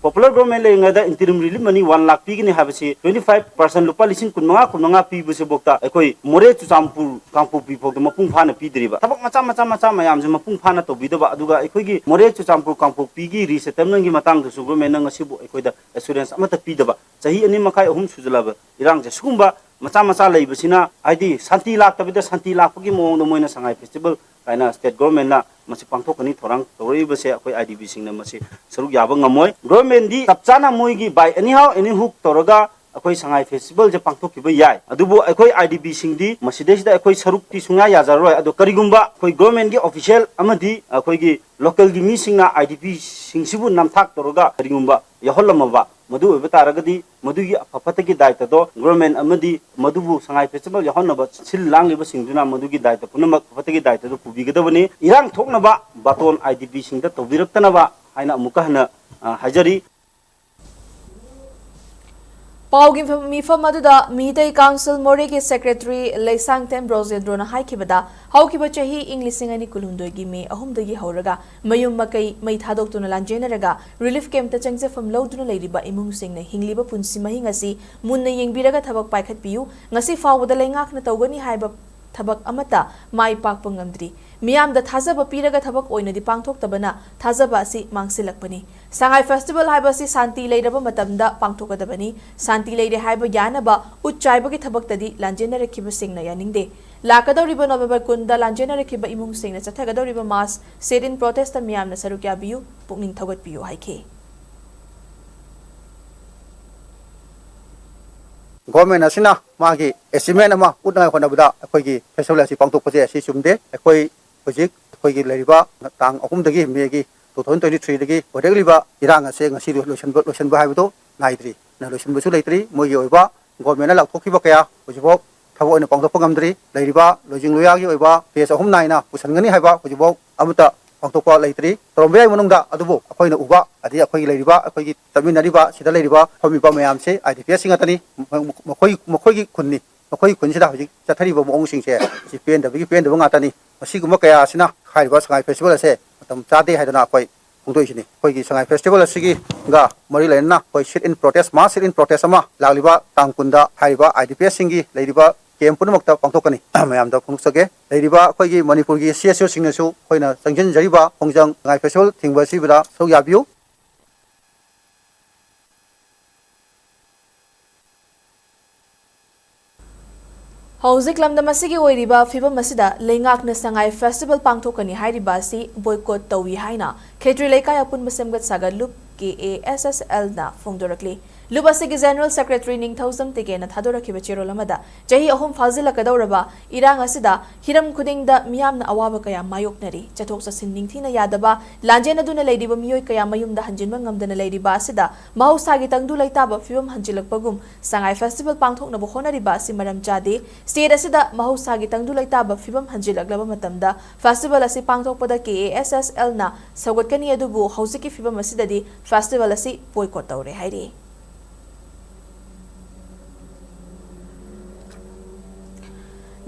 Popular government ꯂꯩꯔꯤꯉꯩꯗ interim relief money one lakh ꯄꯤꯒꯅꯤ ꯍꯥꯏꯕꯁꯤ twenty five percent ꯂꯨꯄꯥ ꯂꯤꯁꯤꯡ ꯀꯨꯟꯃꯉꯥ ꯀꯨꯟꯃꯉꯥ ꯄꯤꯕꯁꯤꯐꯥꯎꯗ ꯑꯩꯈꯣꯏ ꯃꯣꯔꯦ ꯆꯨꯔꯆꯥꯟꯄꯨꯔ ꯀꯥꯡꯄꯣꯛꯄꯤ ꯐꯥꯎꯗ ꯃꯄꯨꯡ ꯐꯥꯅ ꯄꯤꯗ꯭ꯔꯤꯕ꯫ ꯊꯕꯛ ꯃꯆꯥ ꯃꯆꯥ ꯃꯆꯥ ꯃꯌꯥꯝꯁꯦ ꯃꯄꯨꯡ ꯐꯥꯅ ꯇꯧꯕꯤꯗꯕ, ꯑꯗꯨꯒ ꯑꯩꯈꯣꯏꯒꯤ ꯃꯣꯔꯦ ꯆꯨꯔꯆꯥꯟꯄꯨꯔ ꯀꯥꯡꯄꯣꯛꯄꯤꯒꯤ resettlementꯒꯤ ꯃꯇꯥꯡꯗꯁꯨ governmentꯅ ꯉꯁꯤꯕꯨ ꯑꯩꯈꯣꯏꯗ assurance ꯑꯃꯠꯇ ꯄꯤꯗꯕ꯫ ꯆꯍꯤ ꯑꯅꯤ ꯃꯈꯥꯏ ꯑꯍꯨꯝ ꯁꯨꯖꯜꯂꯕ ꯏꯔꯥꯡꯁꯦ ꯁꯤꯒꯨꯝꯕ ꯃꯆꯥ ꯃꯆꯥ ꯂꯩꯕꯁꯤꯅ, ꯍꯥꯏꯗꯤ ꯁꯥꯟꯇꯤ ꯂꯥꯛꯇꯕꯤꯗ ꯁꯥꯟꯇꯤ ꯂꯥꯛꯄꯒꯤ ꯃꯑꯣꯡꯗ ꯃꯣꯏꯅ ꯁꯉꯥꯏ Festival ꯀꯥꯏꯅ state governmentꯅ ꯃꯁꯤ ꯄꯥꯡꯊꯣꯛꯀꯅꯤ ꯊꯧꯔꯥꯡ ꯇꯧꯔꯛꯏꯕꯁꯦ ꯑꯩꯈꯣꯏ IDPꯁꯤꯡꯅ ꯃꯁꯤ ꯁꯔꯨꯛ ꯌꯥꯕ ꯉꯝꯃꯣꯏ꯫ Governmentꯗꯤ ꯆꯞ ꯆꯥꯅ ꯃꯣꯏꯒꯤ by anyhow anyhook ꯇꯧꯔꯒ ꯑꯩꯈꯣꯏ ꯁꯉꯥꯏ Festivalꯁꯦ ꯄꯥꯡꯊꯣꯛꯈꯤꯕ ꯌꯥꯏ, ꯑꯗꯨꯕꯨ ꯑꯩꯈꯣꯏ IDPꯁꯤꯡꯗꯤ ꯃꯁꯤꯗꯩꯁꯤꯗ ꯑꯩꯈꯣꯏ ꯁꯔꯨꯛꯇꯤ ꯁꯨꯡꯌꯥ ꯌꯥꯖꯔꯔꯣꯏ꯫ ꯑꯗꯣ ꯀꯔꯤꯒꯨꯝꯕ ꯑꯩꯈꯣꯏ governmentꯀꯤ official ꯑꯃꯗꯤ ꯑꯩꯈꯣꯏꯒꯤ localꯒꯤ ꯃꯤꯁꯤꯡꯅ IDPꯁꯤꯡꯁꯤꯕꯨ ꯅꯝꯊꯥꯛ ꯇꯧꯔꯒ ꯀꯔꯤꯒꯨꯝꯕ ꯌꯥꯎꯍꯜꯂꯝꯃꯕ ꯃꯗꯨ ꯑꯣꯏꯕ ꯇꯥꯔꯒꯗꯤ ꯃꯗꯨꯒꯤ ꯑꯐ ꯐꯠꯇꯒꯤ ꯗꯥꯏꯇꯗꯣ government ꯑꯃꯗꯤ ꯃꯗꯨꯕꯨ ꯁꯉꯥꯏ Festival ꯌꯥꯎꯍꯟꯅꯕ ꯁꯤꯜ ꯂꯥꯡꯂꯤꯕꯁꯤꯡꯗꯨꯅ ꯃꯗꯨꯒꯤ ꯗꯥꯏꯇ ꯄꯨꯝꯅꯃꯛ ꯑꯐ ꯐꯠꯇꯒꯤ ꯗꯥꯏꯇꯗꯨ ꯄꯨꯕꯤꯒꯗꯕꯅꯤ꯫ ꯏꯔꯥꯡ ꯊꯣꯛꯅꯕ ꯕꯥꯇꯣꯟ IDPꯁꯤꯡꯗ ꯇꯧꯕꯤꯔꯛꯇꯅꯕ ꯍꯥꯏꯅ ꯑꯃꯨꯛꯀ ꯍꯟꯅ, ꯑ, ꯍꯥꯏꯖꯔꯤ꯫ ꯄꯥꯎꯒꯤ ꯃꯤꯐꯝ ꯑꯗꯨꯗ ꯃꯤꯇꯩ Council ꯃꯣꯔꯦꯒꯤ Secretary ꯂꯩꯁꯥꯡꯊꯦꯝ ꯕ꯭ꯔꯣꯖꯦꯟꯗ꯭ꯔꯣꯅ ꯍꯥꯏꯈꯤꯕꯗ, ꯍꯧꯈꯤꯕ ꯆꯍꯤ ꯏꯪ ꯂꯤꯁꯤꯡ ꯑꯅꯤ ꯀꯨꯟꯍꯨꯝꯗꯣꯏꯒꯤ ꯃꯦ ꯑꯍꯨꯝꯗꯒꯤ ꯍꯧꯔꯒ ꯃꯌꯨꯝ ꯃꯀꯩ ꯃꯩ ꯊꯥꯗꯣꯛꯇꯨꯅ ꯂꯥꯟꯖꯦꯟꯅꯔꯒ relief campꯇ ꯆꯪꯖꯐꯝ ꯂꯧꯗꯨꯅ ꯂꯩꯔꯤꯕ ꯏꯃꯨꯡꯁꯤꯡꯅ ꯍꯤꯡꯂꯤꯕ ꯄꯨꯟꯁꯤ ꯃꯍꯤꯡ ꯑꯁꯤ ꯃꯨꯟꯅ ꯌꯦꯡꯕꯤꯔꯒ ꯊꯕꯛ ꯄꯥꯏꯈꯠꯄꯤꯌꯨ꯫ ꯉꯁꯤ ꯐꯥꯎꯕꯗ ꯂꯩꯉꯥꯛꯅ ꯇꯧꯒꯅꯤ ꯍꯥꯏꯕ ꯊꯕꯛ ꯑꯃꯠꯇ ꯃꯥꯏ ꯄꯥꯛꯄ ꯉꯝꯗ꯭ꯔꯤ꯫ ꯃꯤꯌꯥꯝꯗ ꯊꯥꯖꯕ ꯄꯤꯔꯒ ꯊꯕꯛ ꯑꯣꯏꯅꯗꯤ ꯄꯥꯡꯊꯣꯛꯇꯕꯅ ꯊꯥꯖꯕ ꯑꯁꯤ ꯃꯥꯡꯁꯤꯜꯂꯛꯄꯅꯤ꯫ ꯁꯉꯥꯏ ꯐꯦꯁꯇꯤꯚꯦꯜ ꯍꯥꯏꯕ ꯑꯁꯤ ꯁꯥꯟꯇꯤ ꯂꯩꯔꯕ ꯃꯇꯝꯗ ꯄꯥꯡꯊꯣꯛꯀꯗꯕꯅꯤ꯫ ꯁꯥꯟꯇꯤ ꯂꯩꯔꯦ ꯍꯥꯏꯕ ꯌꯥꯅꯕ ꯎꯠ ꯆꯥꯏꯕꯒꯤ ꯊꯕꯛꯇꯗꯤ ꯂꯥꯟꯖꯦꯟꯅꯔꯛꯈꯤꯕꯁꯤꯡꯅ ꯌꯥꯅꯤꯡꯗꯦ꯫ ꯂꯥꯛꯀꯗꯧꯔꯤꯕ ꯅꯣꯚꯦꯝꯕꯔ ꯀꯨꯟꯗ ꯂꯥꯟꯖꯦꯟꯅꯔꯛꯈꯤꯕ ꯏꯃꯨꯡꯁꯤꯡꯅ ꯆꯠꯊꯒꯗꯧꯔꯤꯕ ꯃꯥꯁ ꯁꯤꯠ ꯏꯟ ꯄ꯭ꯔꯣꯇꯦꯁꯇ ꯃꯤꯌꯥꯝꯅ ꯁꯔꯨꯛ ꯌꯥꯕꯤꯌꯨ, ꯄꯨꯛꯅꯤꯡ ꯊꯧꯒꯠꯄꯤꯌꯨ ꯍꯥꯏꯈꯤ꯫ ꯒꯣꯔꯃꯦꯟ ꯑꯁꯤꯅ ꯃꯥꯒꯤ ꯑꯦꯆꯤꯞꯃꯦꯟ ꯑꯃ ꯎꯠꯅꯉꯥꯏ ꯍꯣꯠꯅꯕꯗ ꯑꯩꯈꯣꯏꯒꯤ ꯐꯦꯁꯇꯤꯚꯦꯜ ꯑꯁꯤ ꯄꯥꯡꯊꯣꯛꯄꯁꯦ ꯑꯁꯤ ꯆꯨꯝꯗꯦ꯫ ꯑꯩꯈꯣꯏ ꯍꯧꯖꯤꯛ ꯑꯩꯈꯣꯏꯒꯤ ꯂꯩꯔꯤꯕ ꯇꯥꯡ ꯑꯍꯨꯝꯗꯒꯤ ꯃꯦꯒꯤ two thousand twenty three ꯗꯒꯤ ꯑꯣꯏꯔꯛꯂꯤꯕ ꯏꯔꯥꯡ ꯑꯁꯦ ꯉꯁꯤ ꯂꯣꯏꯁꯤꯟꯕ ꯂꯣꯏꯁꯤꯟꯕ ꯍꯥꯏꯕꯗꯨ ꯅꯥꯏꯗ꯭ꯔꯤ꯫ ꯂꯣꯏꯁꯤꯟꯕꯁꯨ ꯂꯩꯇ꯭ꯔꯤ꯫ ꯃꯣꯏꯒꯤ ꯑꯣꯏꯕ ꯒꯣꯔꯃꯦꯟꯅ ꯂꯥꯎꯊꯣꯛꯈꯤꯕ ꯀꯌꯥ ꯍꯧꯖꯤꯛꯐꯥꯎ ꯊꯕꯛ ꯑꯣꯏꯅ ꯄꯥꯡꯊꯣꯛꯄ ꯉꯝꯗ꯭ꯔꯤ꯫ ꯂꯩꯔꯤꯕ ꯂꯣꯏꯖꯤꯡ ꯂꯣꯌꯥꯒꯤ ꯑꯣꯏꯕ ꯐꯦꯁ ꯑꯍꯨꯝ ꯅꯥꯏꯅ ꯄꯨꯁꯟꯒꯅꯤ ꯍꯥꯏꯕ ꯍꯧꯖꯤꯛꯐꯥꯎ ꯑꯃꯠꯇ ꯄꯥꯡꯊꯣꯛꯄ ꯂꯩꯇ꯭ꯔꯤ꯫ ꯇꯧꯔꯝꯕ ꯌꯥꯏ ꯃꯅꯨꯡꯗ, ꯑꯗꯨꯕꯨ ꯑꯩꯈꯣꯏꯅ ꯎꯕ ꯑꯗꯒꯤ ꯑꯩꯈꯣꯏꯒꯤ ꯂꯩꯔꯤꯕ, ꯑꯩꯈꯣꯏꯒꯤ ꯆꯠꯃꯤꯟꯅꯔꯤꯕ, ꯁꯤꯗ ꯂꯩꯔꯤꯕ ꯐꯝꯃꯤꯕ ꯃꯌꯥꯝꯁꯦ ꯑꯥꯏ ꯗꯤ ꯄꯤ ꯑꯦꯁꯁꯤꯡ ꯉꯥꯛꯇꯅꯤ꯫ ꯃꯈꯣꯏ, ꯃꯈꯣꯏꯒꯤ ꯈꯨꯟꯅꯤ꯫ ꯃꯈꯣꯏꯒꯤ ꯈꯨꯟꯁꯤꯗ ꯍꯧꯖꯤꯛ ꯆꯠꯊꯔꯤꯕ ꯃꯑꯣꯡꯁꯤꯡꯁꯦ ꯁꯤ ꯄꯦꯟꯗꯕꯒꯤ ꯄꯦꯟꯗꯕ ꯉꯥꯛꯇꯅꯤ꯫ ꯃꯁꯤꯒꯨꯝꯕ ꯀꯌꯥ ꯑꯁꯤꯅ ꯍꯥꯏꯔꯤꯕ ꯁꯉꯥꯏ ꯐꯦꯁꯇꯤꯚꯦꯜ ꯑꯁꯦ ꯃꯇꯝ ꯆꯥꯗꯦ ꯍꯥꯏꯗꯅ ꯑꯩꯈꯣꯏ ꯐꯣꯡꯗꯣꯛꯏꯁꯤꯅꯤ꯫ ꯑꯩꯈꯣꯏꯒꯤ ꯁꯉꯥꯏ ꯐꯦꯁꯇꯤꯚꯦꯜ ꯑꯁꯤꯒ ꯃꯔꯤ ꯂꯩꯅꯅ ꯑꯩꯈꯣꯏ ꯁꯤꯠ ꯏꯟ ꯄ꯭ꯔꯣꯇꯦꯁ, ꯃꯥꯁ ꯁꯤꯠ ꯏꯟ ꯄ꯭ꯔꯣꯇꯦꯁ ꯑꯃ ꯂꯥꯛꯂꯤꯕ ꯇꯥꯡ ꯀꯨꯟꯗ ꯍꯥꯏꯔꯤꯕ ꯑꯥꯏ ꯗꯤ ꯄꯤ ꯑꯦꯁꯁꯤꯡꯒꯤ ꯂꯩꯔꯤꯕ ꯀꯦꯝ ꯄꯨꯝꯅꯃꯛꯇ ꯄꯥꯡꯊꯣꯛꯀꯅꯤ꯫ ꯃꯌꯥꯝꯗ ꯐꯣꯡꯗꯣꯛꯆꯒꯦ꯫ ꯂꯩꯔꯤꯕ ꯑꯩꯈꯣꯏꯒꯤ ꯃꯅꯤꯄꯨꯔꯒꯤ ꯁꯤ ꯑꯦꯁ ꯑꯣꯁꯤꯡꯅꯁꯨ ꯑꯩꯈꯣꯏꯅ ꯆꯪꯁꯤꯟꯖꯔꯤꯕ ꯈꯣꯡꯖꯪ ꯁꯉꯥꯏ ꯐꯦꯁꯇꯤꯚꯦꯜ ꯊꯤꯡꯕ ꯑꯁꯤꯕꯨꯗ ꯁꯔꯨꯛ ꯌꯥꯕꯤꯌꯨ꯫ ꯍꯧꯖꯤꯛ ꯂꯝꯗꯝ ꯑꯁꯤꯒꯤ ꯑꯣꯏꯔꯤꯕ ꯐꯤꯕꯝ ꯑꯁꯤꯗ ꯂꯩꯉꯥꯛꯅ ꯁꯉꯥꯏ ꯐꯦꯁꯇꯤꯚꯦꯜ ꯄꯥꯡꯊꯣꯛꯀꯅꯤ ꯍꯥꯏꯔꯤꯕ ꯑꯁꯤ ꯕꯣꯏꯀꯣꯠ ꯇꯧꯏ ꯍꯥꯏꯅ ꯈꯦꯇ꯭ꯔꯤ ꯂꯩꯀꯥꯏ ꯑꯄꯨꯟꯕ ꯁꯦꯝꯒꯠ ꯁꯥꯒꯠ ꯂꯨꯞ, ꯀꯦ ꯑꯦ ꯑꯦꯁ ꯑꯦꯁ ꯑꯦꯜꯅ ꯐꯣꯡꯗꯣꯔꯛꯂꯤ꯫ ꯂꯨꯞ ꯑꯁꯤꯒꯤ ꯖꯦꯅꯔꯦꯜ ꯁꯦꯀ꯭ꯔꯦꯇꯔꯤ ꯅꯤꯡꯊꯧꯖꯝ ꯇꯤꯀꯦꯟꯅ ꯊꯥꯗꯣꯔꯛꯈꯤꯕ ꯆꯦꯔꯣꯜ ꯑꯃꯗ, ꯆꯍꯤ ꯑꯍꯨꯝ ꯐꯥꯖꯤꯜꯂꯛꯀꯗꯧꯔꯕ ꯏꯔꯥꯡ ꯑꯁꯤꯗ ꯍꯤꯔꯝ ꯈꯨꯗꯤꯡꯗ ꯃꯤꯌꯥꯝꯅ ꯑꯋꯥꯕ ꯀꯌꯥ ꯃꯥꯌꯣꯛꯅꯔꯤ꯫ ꯆꯠꯊꯣꯛ ꯆꯠꯁꯤꯟ ꯅꯤꯡꯊꯤꯅ ꯌꯥꯗꯕ, ꯂꯥꯟꯖꯦꯟꯅꯗꯨꯅ ꯂꯩꯔꯤꯕ ꯃꯤꯑꯣꯏ ꯀꯌꯥ ꯃꯌꯨꯝꯗ ꯍꯟꯖꯤꯟꯕ ꯉꯝꯗꯅ ꯂꯩꯔꯤꯕ ꯑꯁꯤꯗ ꯃꯍꯧꯁꯥꯒꯤ ꯇꯪꯗꯨ ꯂꯩꯇꯥꯕ ꯐꯤꯕꯝ ꯍꯟꯖꯤꯜꯂꯛꯄꯒꯨꯝ ꯁꯉꯥꯏ ꯐꯦꯁꯇꯤꯚꯦꯜ ꯄꯥꯡꯊꯣꯛꯅꯕ ꯍꯣꯠꯅꯔꯤꯕ ꯑꯁꯤ ꯃꯔꯝ ꯆꯥꯗꯦ꯫ ꯁ꯭ꯇꯦꯠ ꯑꯁꯤꯗ ꯃꯍꯧꯁꯥꯒꯤ ꯇꯪꯗꯨ ꯂꯩꯇꯥꯕ ꯐꯤꯕꯝ ꯍꯟꯖꯤꯜꯂꯛꯂꯕ ꯃꯇꯝꯗ ꯐꯦꯁꯇꯤꯚꯦꯜ ꯑꯁꯤ ꯄꯥꯡꯊꯣꯛꯄꯗ ꯀꯦ ꯑꯦ ꯑꯦꯁ ꯑꯦꯁ ꯑꯦꯜꯅ ꯁꯧꯒꯠꯀꯅꯤ, ꯑꯗꯨꯕꯨ ꯍꯧꯖꯤꯛꯀꯤ ꯐꯤꯕꯝ ꯑꯁꯤꯗꯗꯤ ꯐꯦꯁꯇꯤꯚꯦꯜ ꯑꯁꯤ ꯕꯣꯏꯀꯣꯠ ꯇꯧꯔꯦ ꯍꯥꯏꯔꯤ꯫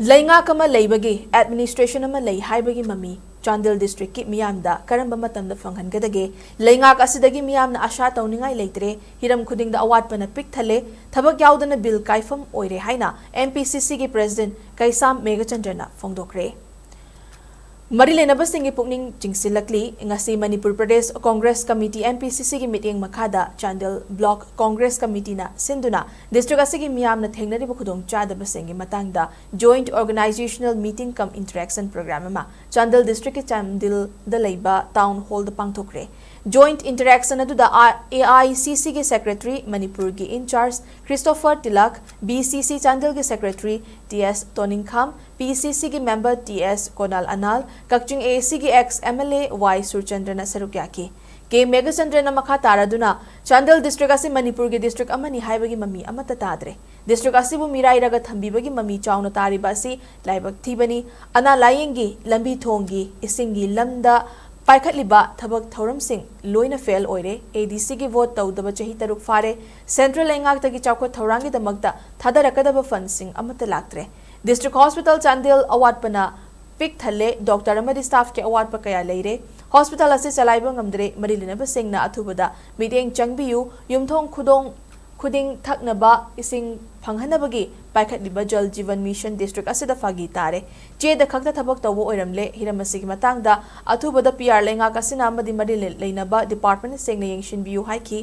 ꯂꯩꯉꯥꯛ ꯑꯃ ꯂꯩꯕꯒꯤ, ꯑꯦꯗꯃꯤꯅꯤꯁꯇ꯭ꯔꯦꯁꯟ ꯑꯃ ꯂꯩ ꯍꯥꯏꯕꯒꯤ ꯃꯃꯤ ꯆꯥꯟꯗꯦꯜ ꯗꯤꯁꯇ꯭ꯔꯤꯛꯀꯤ ꯃꯤꯌꯥꯝꯗ ꯀꯔꯝꯕ ꯃꯇꯝꯗ ꯐꯪꯍꯟꯒꯗꯒꯦ? ꯂꯩꯉꯥꯛ ꯑꯁꯤꯗꯒꯤ ꯃꯤꯌꯥꯝꯅ ꯑꯥꯁꯥ ꯇꯧꯅꯤꯡꯉꯥꯏ ꯂꯩꯇ꯭ꯔꯦ꯫ ꯍꯤꯔꯝ ꯈꯨꯗꯤꯡꯗ ꯑꯋꯥꯠꯄꯅ ꯄꯤꯛ ꯊꯜꯂꯦ꯫ ꯊꯕꯛ ꯌꯥꯎꯗꯅ ꯕꯤꯜ ꯀꯥꯏꯐꯝ ꯑꯣꯏꯔꯦ ꯍꯥꯏꯅ ꯑꯦꯝ ꯄꯤ ꯁꯤ ꯁꯤꯒꯤ ꯄ꯭ꯔꯦꯁꯤꯗꯦꯟꯠ ꯀꯩꯁꯥꯝ ꯃꯦꯘꯆꯟꯗ꯭ꯔꯅ ꯐꯣꯡꯗꯣꯛꯈ꯭ꯔꯦ꯫ ꯃꯔꯤ ꯂꯩꯅꯕꯁꯤꯡꯒꯤ ꯄꯨꯛꯅꯤꯡ ꯆꯤꯡꯁꯤꯜꯂꯛꯂꯤ꯫ ꯉꯁꯤ Manipur Pradesh Congress committee, M P C C ꯒꯤ ꯃꯤꯠꯌꯦꯡ ꯃꯈꯥꯗ ꯆꯥꯟꯗꯦꯜ ꯕ꯭ꯂꯣꯛ ꯀꯣꯡꯒ꯭ꯔꯦꯁ ꯀꯃꯤꯇꯤꯅ ꯁꯤꯟꯗꯨꯅ ꯗꯤꯁꯇ꯭ꯔꯤꯛ ꯑꯁꯤꯒꯤ ꯃꯤꯌꯥꯝꯅ ꯊꯦꯡꯅꯔꯤꯕ ꯈꯨꯗꯣꯡꯆꯥꯗꯕꯁꯤꯡꯒꯤ ꯃꯇꯥꯡꯗ joint organizational meeting cum interaction program ꯑꯃ ꯆꯥꯟꯗꯦꯜ ꯗꯤꯁꯇ꯭ꯔꯤꯛꯀꯤ ꯆꯥꯟꯗꯦꯜꯗ ꯂꯩꯕ ꯇꯥꯎꯟ ꯍꯣꯜꯗ ꯄꯥꯡꯊꯣꯛꯈ꯭ꯔꯦ꯫ Joint interaction ꯑꯗꯨꯗ ꯑꯥ-, A I C C ꯒꯤ ꯁꯦꯀ꯭ꯔꯦꯇꯔꯤ, ꯃꯅꯤꯄꯨꯔꯒꯤ in charge Christopher Tilak, B C C ꯆꯥꯟꯗꯦꯜꯒꯤ secretary T S Toningkham, P C C ꯒꯤ member T S Konal Anal, Kakching A A C ꯒꯤ ex M L A Y ꯁꯨꯔꯆꯟꯗ꯭ꯔꯅ ꯁꯔꯨꯛ ꯌꯥꯈꯤ꯫ ꯀꯦ ꯃꯦꯘꯆꯟꯗ꯭ꯔꯅ ꯃꯈꯥ ꯇꯥꯔꯗꯨꯅ, ꯆꯥꯟꯗꯦꯜ ꯗꯤꯁꯇ꯭ꯔꯤꯛ ꯑꯁꯤ ꯃꯅꯤꯄꯨꯔꯒꯤ ꯗꯤꯁꯇ꯭ꯔꯤꯛ ꯑꯃꯅꯤ ꯍꯥꯏꯕꯒꯤ ꯃꯃꯤ ꯑꯃꯠꯇ ꯇꯥꯗ꯭ꯔꯦ꯫ ꯗꯤꯁꯇ꯭ꯔꯤꯛ ꯑꯁꯤꯕꯨ ꯃꯤꯔꯥꯏꯔꯒ ꯊꯝꯕꯤꯕꯒꯤ ꯃꯃꯤ ꯆꯥꯎꯅ ꯇꯥꯔꯤꯕ ꯑꯁꯤ ꯂꯥꯏꯕꯛ ꯊꯤꯕꯅꯤ꯫ ꯑꯅꯥ ꯂꯥꯌꯦꯡꯒꯤ, ꯂꯝꯕꯤ ꯊꯣꯡꯒꯤ, ꯏꯁꯤꯡꯒꯤ ꯂꯝꯗ ꯄꯥꯏꯈꯠꯂꯤꯕ ꯊꯕꯛ ꯊꯧꯔꯝꯁꯤꯡ ꯂꯣꯏꯅ ꯐꯦꯜ ꯑꯣꯏꯔꯦ꯫ A D C ꯒꯤ ꯚꯣꯠ ꯇꯧꯗꯕ ꯆꯍꯤ ꯇꯔꯨꯛ ꯐꯥꯔꯦ꯫ ꯁꯦꯟꯇ꯭ꯔꯦꯜ ꯂꯩꯉꯥꯛꯇꯒꯤ ꯆꯥꯎꯈꯠ ꯊꯧꯔꯥꯡꯒꯤꯗꯃꯛꯇ ꯊꯥꯗꯔꯛꯀꯗꯕ ꯐꯟꯁꯤꯡ ꯑꯃꯠꯇ ꯂꯥꯛꯇ꯭ꯔꯦ꯫ ꯗꯤꯁꯇ꯭ꯔꯤꯛ ꯍꯣꯁꯄꯤꯇꯥꯜ ꯆꯥꯟꯗꯦꯜ ꯑꯋꯥꯠꯄꯅ ꯄꯤꯛ ꯊꯜꯂꯦ꯫ ꯗꯣꯛꯇꯔ ꯑꯃꯗꯤ ꯁ꯭ꯇꯥꯐꯀꯤ ꯑꯋꯥꯠꯄ ꯀꯌꯥ ꯂꯩꯔꯦ꯫ ꯍꯣꯁꯄꯤꯇꯥꯜ ꯑꯁꯤ ꯆꯂꯥꯏꯕ ꯉꯝꯗ꯭ꯔꯦ꯫ ꯃꯔꯤ ꯂꯩꯅꯕꯁꯤꯡꯅ ꯑꯊꯨꯕꯗ ꯃꯤꯠꯌꯦꯡ ꯆꯪꯕꯤꯌꯨ꯫ ꯌꯨꯝꯊꯣꯡ ꯈꯨꯗꯣꯡ ꯈꯨꯗꯤꯡ ꯊꯛꯅꯕ ꯏꯁꯤꯡ ꯐꯪꯍꯟꯅꯕꯒꯤ ꯄꯥꯏꯈꯠꯂꯤꯕ ꯖꯜ ꯖꯤꯕꯟ ꯃꯤꯁꯟ ꯗꯤꯁꯇ꯭ꯔꯤꯛ ꯑꯁꯤꯗ ꯐꯥꯒꯤ ꯇꯥꯔꯦ꯫ ꯆꯦꯗ ꯈꯛꯇ ꯊꯕꯛ ꯇꯧꯕ ꯑꯣꯏꯔꯝꯂꯦ꯫ ꯍꯤꯔꯝ ꯑꯁꯤꯒꯤ ꯃꯇꯥꯡꯗ ꯑꯊꯨꯕꯗ P R ꯂꯩꯉꯥꯛ ꯑꯁꯤꯅ ꯑꯃꯗꯤ ꯃꯔꯤ ꯂꯩ-, ꯂꯩꯅꯕ ꯗꯤꯄꯥꯔꯠꯃꯦꯟꯁꯤꯡꯅ ꯌꯦꯡꯁꯤꯟꯕꯤꯌꯨ ꯍꯥꯏꯈꯤ꯫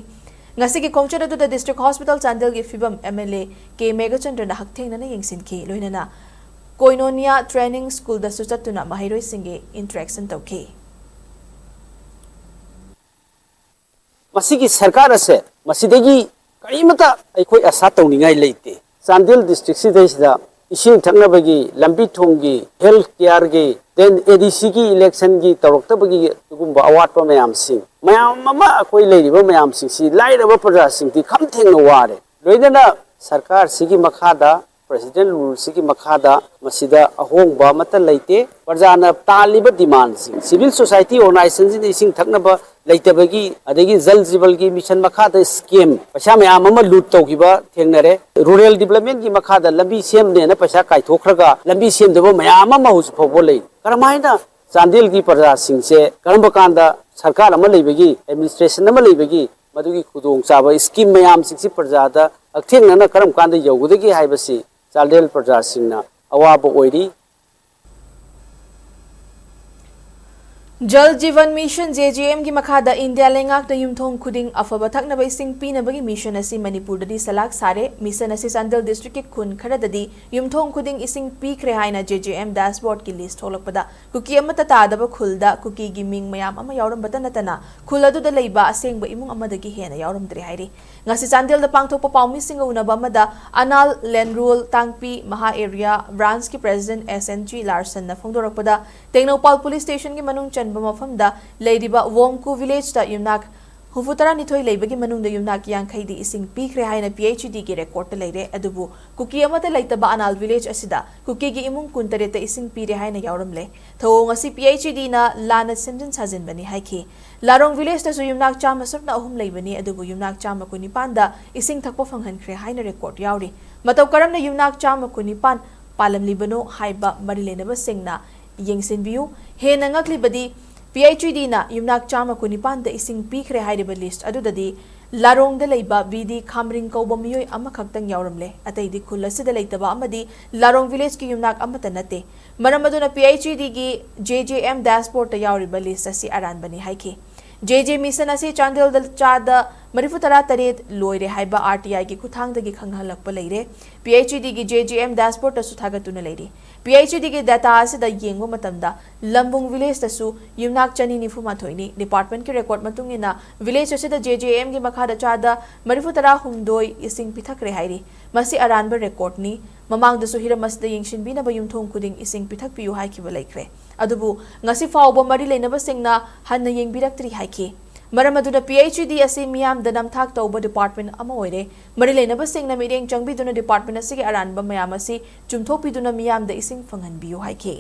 ꯉꯁꯤꯒꯤ ꯈꯣꯡꯆꯠ ꯑꯗꯨꯗ ꯗꯤꯁꯇ꯭ꯔꯤꯛ ꯍꯣꯁꯄꯤꯇꯥꯜ ꯆꯥꯟꯗꯦꯜꯒꯤ ꯐꯤꯕꯝ M L A ꯀꯦ ꯃꯦꯘꯆꯟꯗ꯭ꯔꯅ ꯍꯛꯊꯦꯡꯅꯅ ꯌꯦꯡꯁꯤꯟꯈꯤ꯫ ꯂꯣꯏꯅꯅ ꯀꯣꯏꯅꯣꯅꯤꯌꯥ ꯇ꯭ꯔꯦꯅꯤꯡ ꯁ꯭ꯀꯨꯜꯗꯁꯨ ꯆꯠꯇꯨꯅ ꯃꯍꯩꯔꯣꯏꯁꯤꯡꯒꯤ ꯏꯟꯇꯔꯦꯛꯁꯟ ꯇꯧꯈꯤ꯫ ꯃꯁꯤꯒꯤ ꯁꯔꯀꯥꯔ ꯑꯁꯦ ꯃꯁꯤꯗꯒꯤ ꯀꯔꯤꯃꯇ ꯑꯩꯈꯣꯏ ꯑꯁꯥ ꯇꯧꯅꯤꯡꯉꯥꯏ ꯂꯩꯇꯦ꯫ ꯆꯥꯟꯗꯦꯜ ꯗꯤꯁꯇ꯭ꯔꯤꯛꯁꯤꯗꯩꯁꯤꯗ ꯏꯁꯤꯡ ꯊꯛꯅꯕꯒꯤ, ꯂꯝꯕꯤ ꯊꯣꯡꯒꯤ, ꯍꯦꯜꯊ ꯀꯤꯌꯔꯒꯤ, ꯗꯦꯟ ꯑꯦ ꯗꯤ ꯁꯤꯒꯤ ꯏꯂꯦꯛꯁꯟꯒꯤ ꯇꯧꯔꯛꯇꯕꯒꯤ ꯑꯗꯨꯒꯨꯝꯕ ꯑꯋꯥꯠꯄ ꯃꯌꯥꯝꯁꯤꯡ, ꯃꯌꯥꯝ ꯑꯃ ꯑꯩꯈꯣꯏ ꯂꯩꯔꯤꯕ ꯃꯌꯥꯝꯁꯤꯡꯁꯤ ꯂꯥꯏꯔꯕ ꯄ꯭ꯔꯖꯥꯁꯤꯡꯗꯤ ꯈꯝ ꯊꯦꯡꯅ ꯋꯥꯔꯦ꯫ ꯂꯣꯏꯅꯅ ꯁꯔꯀꯥꯔꯁꯤꯒꯤ ꯃꯈꯥꯗ, ꯄ꯭ꯔꯦꯁꯤꯗꯦꯟ ꯔꯨꯜꯁꯤꯒꯤ ꯃꯈꯥꯗ ꯃꯁꯤꯗ ꯑꯍꯣꯡꯕ ꯑꯃꯠꯇ ꯂꯩꯇꯦ꯫ ꯄ꯭ꯔꯖꯥꯅ ꯇꯥꯜꯂꯤꯕ ꯗꯤꯃꯥꯟꯁꯤꯡ, ꯁꯤꯚꯤꯜ ꯁꯣꯁꯥꯏꯇꯤ ꯑꯣꯔꯒꯅꯥꯏꯖꯦꯁꯟꯁꯤꯡꯗ ꯏꯁꯤꯡ ꯊꯛꯅꯕ ꯂꯩꯇꯕꯒꯤ, ꯑꯗꯒꯤ ꯖꯜ ꯖꯤꯕꯜꯒꯤ ꯃꯤꯁꯟ ꯃꯈꯥꯗ ꯁ꯭ꯀꯤꯝ ꯄꯩꯁꯥ ꯃꯌꯥꯝ ꯑꯃ ꯂꯨꯠ ꯇꯧꯈꯤꯕ ꯊꯦꯡꯅꯔꯦ꯫ ꯔꯨꯔꯦꯜ ꯗꯤꯕꯂꯞꯃꯦꯟꯒꯤ ꯃꯈꯥꯗ ꯂꯝꯕꯤ ꯁꯦꯝꯅꯦꯅ ꯄꯩꯁꯥ ꯀꯥꯏꯊꯣꯛꯈ꯭ꯔꯒ ꯂꯝꯕꯤ ꯁꯦꯝꯗꯕ ꯃꯌꯥꯝ ꯑꯃ ꯍꯧꯖꯤꯛ ꯐꯥꯎꯕ ꯂꯩ꯫ ꯀꯔꯝꯍꯥꯏꯅ ꯆꯥꯟꯗꯦꯜꯒꯤ ꯄ꯭ꯔꯖꯥꯁꯤꯡꯁꯦ ꯀꯔꯝꯕ ꯀꯥꯟꯗ ꯁꯔꯀꯥꯔ ꯑꯃ ꯂꯩꯕꯒꯤ, ꯑꯦꯗꯃꯤꯅꯤꯁꯇ꯭ꯔꯦꯁꯟ ꯑꯃ ꯂꯩꯕꯒꯤ ꯃꯗꯨꯒꯤ ꯈꯨꯗꯣꯡꯆꯥꯕ ꯁ꯭ꯀꯤꯝ ꯃꯌꯥꯝꯁꯤꯡꯁꯤ ꯄ꯭ꯔꯖꯥꯗ ꯍꯛꯊꯦꯡꯅꯅ ꯀꯔꯝ ꯀꯥꯟꯗ ꯌꯧꯒꯗꯒꯦ ꯍꯥꯏꯕꯁꯤ ꯆꯥꯟꯗꯦꯜ ꯄ꯭ꯔꯖꯥꯁꯤꯡꯅ ꯑꯋꯥꯕ ꯑꯣꯏꯔꯤ꯫ ꯖꯜ ꯖꯤꯚꯟ ꯃꯤꯁꯟ, JJM ꯒꯤ ꯃꯈꯥꯗ ꯏꯟꯗꯤꯌꯥ ꯂꯩꯉꯥꯛꯅ ꯌꯨꯝꯊꯣꯡ ꯈꯨꯗꯤꯡ ꯑꯐꯕ ꯊꯛꯅꯕ ꯏꯁꯤꯡ ꯄꯤꯅꯕꯒꯤ ꯃꯤꯁꯟ ꯑꯁꯤ ꯃꯅꯤꯄꯨꯔꯗꯗꯤ ꯁꯂꯥꯛ ꯁꯥꯔꯦ꯫ ꯃꯤꯁꯟ ꯑꯁꯤ ꯆꯥꯟꯗꯦꯜ ꯗꯤꯁꯇ꯭ꯔꯤꯛꯀꯤ ꯈꯨꯟ ꯈꯔꯗꯗꯤ ꯌꯨꯝꯊꯣꯡ ꯈꯨꯗꯤꯡ ꯏꯁꯤꯡ ꯄꯤꯈ꯭ꯔꯦ ꯍꯥꯏꯅ JJM dashboard ꯀꯤ list ꯊꯣꯛꯂꯛꯄꯗ ꯀꯨꯀꯤ ꯑꯃꯠꯇ ꯇꯥꯗꯕ ꯈꯨꯜꯗ ꯀꯨꯀꯤꯒꯤ ꯃꯤꯡ ꯃꯌꯥꯝ ꯑꯃ ꯌꯥꯎꯔꯝꯕꯇ ꯅꯠꯇꯅ ꯈꯨꯜ ꯑꯗꯨꯗ ꯂꯩꯕ ꯑꯁꯦꯡꯕ ꯏꯃꯨꯡ ꯑꯃꯗꯒꯤ ꯍꯦꯟꯅ ꯌꯥꯎꯔꯝꯗ꯭ꯔꯦ ꯍꯥꯏꯔꯤ꯫ ꯉꯁꯤ ꯆꯥꯟꯗꯦꯜꯗ ꯄꯥꯡꯊꯣꯛꯄ ꯄꯥꯎꯃꯤꯁꯤꯡꯒ ꯎꯅꯕ ꯑꯃꯗ ꯑꯅꯥꯜ ꯂꯦꯟꯔꯨꯜ ꯇꯥꯡꯄꯤ ꯃꯍꯥ area branch ꯀꯤ president S N G ꯂꯥꯔꯁꯟꯅ ꯐꯣꯡꯗꯣꯔꯛꯄꯗ, Tengnoupal police station ꯒꯤ ꯃꯅꯨꯡ ꯆꯟꯕ ꯃꯐꯝꯗ ꯂꯩꯔꯤꯕ ꯋꯣꯝꯀꯨ village ꯇ ꯌꯨꯝꯅꯥꯛ ꯍꯨꯝꯐꯨ ꯇꯔꯥꯅꯤꯊꯣꯏ ꯂꯩꯕꯒꯤ ꯃꯅꯨꯡꯗ ꯌꯨꯝꯅꯥꯛ ꯌꯥꯡꯈꯩꯗꯤ ꯏꯁꯤꯡ ꯄꯤꯈ꯭ꯔꯦ ꯍꯥꯏꯅ PHED ꯒꯤ record ꯇ ꯂꯩꯔꯦ꯫ ꯑꯗꯨꯕꯨ ꯀꯨꯀꯤ ꯑꯃꯠꯇ ꯂꯩꯇꯕ ꯑꯅꯥꯜ village ꯑꯁꯤꯗ ꯀꯨꯀꯤꯒꯤ ꯏꯃꯨꯡ ꯀꯨꯟꯇꯔꯦꯠꯇ ꯏꯁꯤꯡ ꯄꯤꯔꯦ ꯍꯥꯏꯅ ꯌꯥꯎꯔꯝꯂꯦ꯫ ꯊꯧꯑꯣꯡ ꯑꯁꯤ PHED ꯅ ꯂꯥꯟꯅ ꯁꯦꯝꯖꯤꯟ ꯁꯥꯖꯤꯟꯕꯅꯤ ꯍꯥꯏꯈꯤ꯫ ꯂꯥꯔꯣꯡ village ꯇꯁꯨ ꯌꯨꯝꯅꯥꯛ ꯆꯥꯝꯃ ꯁꯨꯞꯅ ꯑꯍꯨꯝ ꯂꯩꯕꯅꯤ, ꯑꯗꯨꯕꯨ ꯌꯨꯝꯅꯥꯛ ꯆꯥꯝꯃ ꯀꯨꯟꯅꯤꯄꯥꯟꯗ ꯏꯁꯤꯡ ꯊꯛꯄ ꯐꯪꯍꯟꯈ꯭ꯔꯦ ꯍꯥꯏꯅ record ꯌꯥꯎꯔꯤ꯫ ꯃꯇꯧ ꯀꯔꯝꯅ ꯌꯨꯝꯅꯥꯛ ꯆꯥꯝꯃ ꯀꯨꯟꯅꯤꯄꯥꯟ ꯄꯥꯜꯂꯝꯂꯤꯕꯅꯣ ꯍꯥꯏꯕ ꯃꯔꯤ ꯂꯩꯅꯕꯁꯤꯡꯅ ꯌꯦꯡꯁꯤꯟꯕꯤꯌꯨ꯫ ꯍꯦꯟꯅ ꯉꯛꯂꯤꯕꯗꯤ, PHED ꯅ ꯌꯨꯝꯅꯥꯛ ꯆꯥꯝꯃ ꯀꯨꯟꯅꯤꯄꯥꯟꯗ ꯏꯁꯤꯡ ꯄꯤꯈ꯭ꯔꯦ ꯍꯥꯏꯔꯤꯕ list ꯑꯗꯨꯗꯗꯤ ꯂꯥꯔꯣꯡꯗ ꯂꯩꯕ ꯕꯤ ꯗꯤ ꯈꯥꯝꯔꯤꯡ ꯀꯧꯕ ꯃꯤꯑꯣꯏ ꯑꯃꯈꯛꯇꯪ ꯌꯥꯎꯔꯝꯂꯦ꯫ ꯑꯇꯩꯗꯤ ꯈꯨꯜ ꯑꯁꯤꯗ ꯂꯩꯇꯕ ꯑꯃꯗꯤ ꯂꯥꯔꯣꯡ village ꯀꯤ ꯌꯨꯝꯅꯥꯛ ꯑꯃꯠꯇ ꯅꯠꯇꯦ꯫ ꯃꯔꯝ ꯑꯗꯨꯅ PHED ꯒꯤ JJM dashboard ꯇ ꯌꯥꯎꯔꯤꯕ list ꯑꯁꯤ ꯑꯔꯥꯟꯕꯅꯤ ꯍꯥꯏꯈꯤ꯫ JJ ꯃꯤꯁꯟ ꯑꯁꯤ ꯆꯥꯟꯗꯦꯜꯗ ꯆꯥꯗ ꯃꯔꯤꯐꯨ ꯇꯔꯥ ꯇꯔꯦꯠ ꯂꯣꯏꯔꯦ ꯍꯥꯏꯕ RTI ꯒꯤ ꯈꯨꯠꯊꯥꯡꯗꯒꯤ ꯈꯪꯍꯜꯂꯛꯄ ꯂꯩꯔꯦ꯫ PHED ꯒꯤ JJM dashboard ꯇꯁꯨ ꯊꯥꯒꯠꯇꯨꯅ ꯂꯩꯔꯤ꯫ PHED ꯒꯤ data ꯑꯁꯤꯗ ꯌꯦꯡꯕ ꯃꯇꯝꯗ ꯂꯝꯕꯨꯡ village ꯇꯁꯨ ꯌꯨꯝꯅꯥꯛ ꯆꯅꯤ ꯅꯤꯐꯨ ꯃꯥꯊꯣꯏꯅꯤ꯫ Department ꯀꯤ record ꯃꯇꯨꯡ ꯏꯟꯅ village ꯑꯁꯤꯗ JJM ꯒꯤ ꯃꯈꯥꯗ ꯆꯥꯗ ꯃꯔꯤꯐꯨ ꯇꯔꯥ ꯍꯨꯝꯗꯣꯏ ꯏꯁꯤꯡ ꯄꯤꯊꯛꯈ꯭ꯔꯦ ꯍꯥꯏꯔꯤ꯫ ꯃꯁꯤ ꯑꯔꯥꯟꯕ record ꯅꯤ꯫ ꯃꯃꯥꯡꯗꯁꯨ ꯍꯤꯔꯝ ꯑꯁꯤꯗ ꯌꯦꯡꯁꯤꯟꯕꯤꯅꯕ ꯌꯨꯝꯊꯣꯡ ꯈꯨꯗꯤꯡ ꯏꯁꯤꯡ ꯄꯤꯊꯛꯄꯤꯌꯨ ꯍꯥꯏꯈꯤꯕ ꯂꯩꯈ꯭ꯔꯦ꯫ ꯑꯗꯨꯕꯨ ꯉꯁꯤ ꯐꯥꯎꯕ ꯃꯔꯤ ꯂꯩꯅꯕꯁꯤꯡꯅ ꯍꯟꯅ ꯌꯦꯡꯕꯤꯔꯛꯇ꯭ꯔꯤ ꯍꯥꯏꯈꯤ꯫ ꯃꯔꯝ ꯑꯗꯨꯅ PHED ꯑꯁꯤ ꯃꯤꯌꯥꯝꯗ ꯅꯝꯊꯥꯛ ꯇꯧꯕ department ꯑꯃ ꯑꯣꯏꯔꯦ꯫ ꯃꯔꯤ ꯂꯩꯅꯕꯁꯤꯡꯅ ꯃꯤꯠꯌꯦꯡ ꯆꯪꯕꯤꯗꯨꯅ department ꯑꯁꯤꯒꯤ ꯑꯔꯥꯟꯕ ꯃꯌꯥꯝ ꯑꯁꯤ ꯆꯨꯝꯊꯣꯛꯄꯤꯗꯨꯅ ꯃꯤꯌꯥꯝꯗ ꯏꯁꯤꯡ ꯐꯪꯍꯟꯕꯤꯌꯨ ꯍꯥꯏꯈꯤ꯫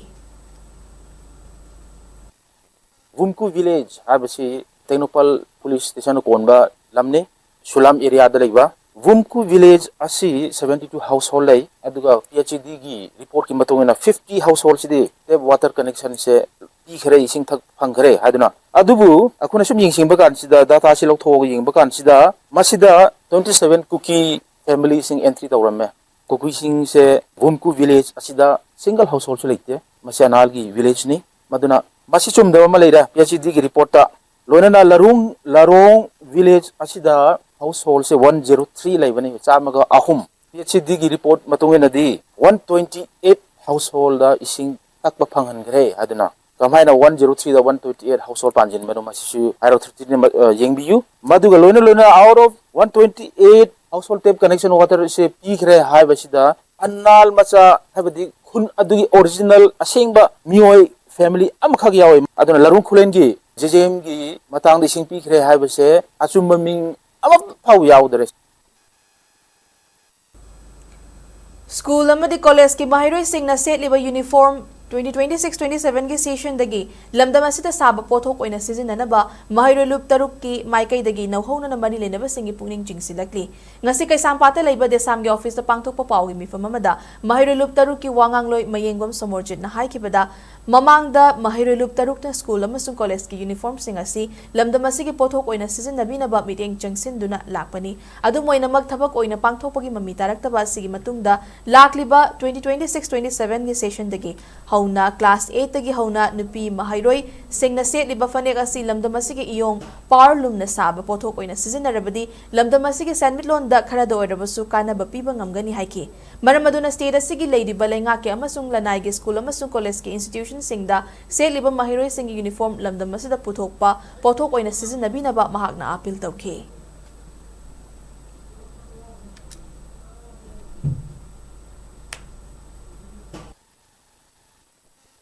ꯋꯨꯝꯀꯨ village ꯍꯥꯏꯕꯁꯤ ꯇꯦꯡꯅꯧꯄꯜ police station ꯅ ꯀꯣꯟꯕ ꯂꯝꯅꯤ꯫ ꯁꯨꯂꯥꯝ area ꯗ ꯂꯩꯕ ꯋꯨꯝꯀꯨ village ꯑꯁꯤ seventy two household ꯂꯩ, ꯑꯗꯨꯒ PHED ꯒꯤ report ꯀꯤ ꯃꯇꯨꯡ ꯏꯟꯅ fifty household ꯁꯤꯗꯤ tap water connection ꯁꯦ ꯄꯤꯈ꯭ꯔꯦ, ꯏꯁꯤꯡ ꯊꯛ ꯐꯪꯈ꯭ꯔꯦ ꯍꯥꯏꯗꯨꯅ꯫ ꯑꯗꯨꯕꯨ ꯑꯩꯈꯣꯏꯅ ꯁꯨꯝ ꯌꯦꯡꯁꯤꯟꯕ ꯀꯥꯟꯁꯤꯗ, data ꯁꯤ ꯂꯧꯊꯣꯛꯑꯒ ꯌꯦꯡꯕ ꯀꯥꯟꯁꯤꯗ, ꯃꯁꯤꯗ twenty seven ꯀꯨꯀꯤ family ꯁꯤꯡ entry ꯇꯧꯔꯝꯃꯦ꯫ ꯀꯨꯀꯤꯁꯤꯡꯁꯦ ꯋꯨꯝꯀꯨ village ꯑꯁꯤꯗ single household ꯁꯨ ꯂꯩꯇꯦ, ꯃꯁꯤ ꯑꯅꯥꯜꯒꯤ village ꯅꯤ꯫ ꯃꯗꯨꯅ ꯃꯁꯤ ꯆꯨꯝꯗꯕ ꯑꯃ ꯂꯩꯔꯦ ꯄꯤ ꯑꯩꯆ ꯏ ꯗꯤꯒꯤ ꯔꯤꯄꯣꯔꯠꯇ꯫ ꯂꯣꯏꯅꯅ ꯂꯔꯣꯡ ꯂꯔꯣꯡ ꯚꯤꯂꯦꯖ ꯑꯁꯤꯗ households one zero three ꯂꯩꯕꯅꯤ, ꯆꯥꯝꯃꯒ ꯑꯍꯨꯝ꯫ ꯄꯤ ꯑꯩꯆ ꯏ ꯗꯤꯒꯤ ꯔꯤꯄꯣꯔꯠ ꯃꯇꯨꯡ ꯏꯟꯅꯗꯤ ꯋꯥꯟ ꯇ꯭ꯋꯦꯟꯇꯤ ꯑꯩꯠ ꯍꯥꯎꯁ ꯍꯣꯜꯗ ꯏꯁꯤꯡ ꯊꯛꯄ ꯐꯪꯍꯟꯈ꯭ꯔꯦ ꯍꯥꯏꯗꯨꯅ꯫ ꯀꯃꯥꯏꯅ ꯋꯥꯟ ꯖꯦꯔꯣ ꯊ꯭ꯔꯤꯗ one twenty eight household ꯄꯥꯟꯁꯤꯟꯕꯅꯣ, ꯃꯁꯤꯁꯨ ꯍꯥꯏꯔꯣ ꯑꯣꯊꯣꯔꯤꯇꯤꯅ ꯌꯦꯡꯕꯤꯌꯨ꯫ ꯃꯗꯨꯒ ꯂꯣꯏꯅ ꯂꯣꯏꯅ out of one twenty eight household tap connection water ꯁꯦ ꯄꯤꯈ꯭ꯔꯦ ꯍꯥꯏꯕꯁꯤꯗ ꯑꯅꯥꯜ ꯃꯆꯥ, ꯍꯥꯏꯕꯗꯤ ꯈꯨꯟ ꯑꯗꯨꯒꯤ ꯑꯣꯔꯤꯖꯤꯅꯦꯜ ꯑꯁꯦꯡꯕ ꯃꯤꯑꯣꯏ ꯐꯦꯃꯤꯂꯤ ꯑꯃꯈꯛ ꯌꯥꯎꯏ꯫ ꯑꯗꯨꯅ ꯂꯔꯨꯡ ꯈꯨꯂꯦꯟꯒꯤ ꯖꯦ ꯖꯦ ꯑꯦꯝꯒꯤ ꯃꯇꯥꯡꯗ ꯏꯁꯤꯡ ꯄꯤꯈ꯭ꯔꯦ ꯍꯥꯏꯕꯁꯦ ꯑꯆꯨꯝꯕ ꯃꯤꯡ ꯑꯃꯐꯥꯎ ꯌꯥꯎꯗ꯭ꯔꯦ꯫ ꯁ꯭ꯀꯨꯜ ꯑꯃꯗꯤ ꯀꯣꯂꯦꯖꯀꯤ ꯃꯍꯩꯔꯣꯏꯁꯤꯡꯅ ꯁꯦꯠꯂꯤꯕ uniform twenty twenty six twenty seven ꯒꯤ ꯁꯦꯁꯟꯗꯒꯤ ꯂꯝꯗꯝ ꯑꯁꯤꯗ ꯁꯥꯕ ꯄꯣꯠꯊꯣꯛ ꯑꯣꯏꯅ ꯁꯤꯖꯤꯟꯅꯅꯕ ꯃꯍꯩꯔꯣꯏ ꯂꯨꯞ ꯇꯔꯨꯛꯀꯤ ꯃꯥꯏꯀꯩꯗꯒꯤ ꯅꯧꯍꯧꯅꯅ ꯃꯔꯤ ꯂꯩꯅꯕꯁꯤꯡꯒꯤ ꯄꯨꯛꯅꯤꯡ ꯆꯤꯡꯁꯤꯜꯂꯛꯂꯤ꯫ ꯉꯁꯤ ꯀꯩꯁꯥꯝꯄꯥꯠꯇ ꯂꯩꯕ ꯗꯦꯁꯥꯝꯒꯤ ꯑꯣꯐꯤꯁꯇ ꯄꯥꯡꯊꯣꯛꯄ ꯄꯥꯎꯒꯤ ꯃꯤꯐꯝ ꯑꯃꯗ ꯃꯍꯩꯔꯣꯏ ꯂꯨꯞ ꯇꯔꯨꯛꯀꯤ ꯋꯥ ꯉꯥꯡꯂꯣꯏ ꯃꯌꯦꯡꯕꯝ ꯁꯣꯃꯣꯔꯖꯤꯠꯅ ꯍꯥꯏꯈꯤꯕꯗ, ꯃꯃꯥꯡꯗ ꯃꯍꯩꯔꯣꯏ ꯂꯨꯞ ꯇꯔꯨꯛꯅ ꯁ꯭ꯀꯨꯜ ꯑꯃꯁꯨꯡ ꯀꯣꯂꯦꯖꯀꯤ ꯌꯨꯅꯤꯐꯣꯔꯝꯁꯤꯡ ꯑꯁꯤ ꯂꯝꯗꯝ ꯑꯁꯤꯒꯤ ꯄꯣꯠꯊꯣꯛ ꯑꯣꯏꯅ ꯁꯤꯖꯤꯟꯅꯕꯤꯅꯕ ꯃꯤꯠꯌꯦꯡ ꯆꯪꯁꯤꯟꯗꯨꯅ ꯂꯥꯛꯄꯅꯤ꯫ ꯑꯗꯨꯝ ꯑꯣꯏꯅꯃꯛ, ꯊꯕꯛ ꯑꯣꯏꯅ ꯄꯥꯡꯊꯣꯛꯄꯒꯤ ꯃꯃꯤ ꯇꯥꯔꯛꯇꯕ ꯑꯁꯤꯒꯤ ꯃꯇꯨꯡꯗ ꯂꯥꯛꯂꯤꯕ twenty twenty six twenty seven ꯒꯤ ꯁꯦꯁꯟꯗꯒꯤ ꯍꯧꯅ ꯀ꯭ꯂꯥꯁ ꯑꯩꯠꯇꯒꯤ ꯍꯧꯅ ꯅꯨꯄꯤ ꯃꯍꯩꯔꯣꯏꯁꯤꯡꯅ ꯁꯦꯠꯂꯤꯕ ꯐꯅꯦꯛ ꯑꯁꯤ ꯂꯝꯗꯝ ꯑꯁꯤꯒꯤ ꯏꯌꯣꯡ powerloom ꯅ ꯁꯥꯕ ꯄꯣꯠꯊꯣꯛ ꯑꯣꯏꯅ ꯁꯤꯖꯤꯟꯅꯔꯕꯗꯤ ꯂꯝꯗꯝ ꯑꯁꯤꯒꯤ ꯁꯦꯟꯃꯤꯠꯂꯣꯟꯗ ꯈꯔꯗ ꯑꯣꯏꯔꯕꯁꯨ ꯀꯥꯟꯅꯕ ꯄꯤꯕ ꯉꯝꯒꯅꯤ ꯍꯥꯏꯈꯤ꯫ ꯃꯔꯝ ꯑꯗꯨꯅ state ꯑꯁꯤꯒꯤ ꯂꯩꯔꯤꯕ ꯂꯩꯉꯥꯛꯀꯤ ꯑꯃꯁꯨꯡ ꯂꯅꯥꯏꯒꯤ ꯁ꯭ꯀꯨꯜ ꯑꯃꯁꯨꯡ ꯀꯣꯂꯦꯖꯀꯤ institution ꯁꯤꯡꯗ ꯁꯦꯠꯂꯤꯕ ꯃꯍꯩꯔꯣꯏꯁꯤꯡꯒꯤ ꯌꯨꯅꯤꯐꯣꯔꯝ ꯂꯝꯗꯝ ꯑꯁꯤꯗ ꯄꯨꯊꯣꯛꯄ ꯄꯣꯠꯊꯣꯛ ꯑꯣꯏꯅ ꯁꯤꯖꯤꯟꯅꯕꯤꯅꯕ ꯃꯍꯥꯛꯅ ꯑꯥꯄꯤꯜ ꯇꯧꯈꯤ꯫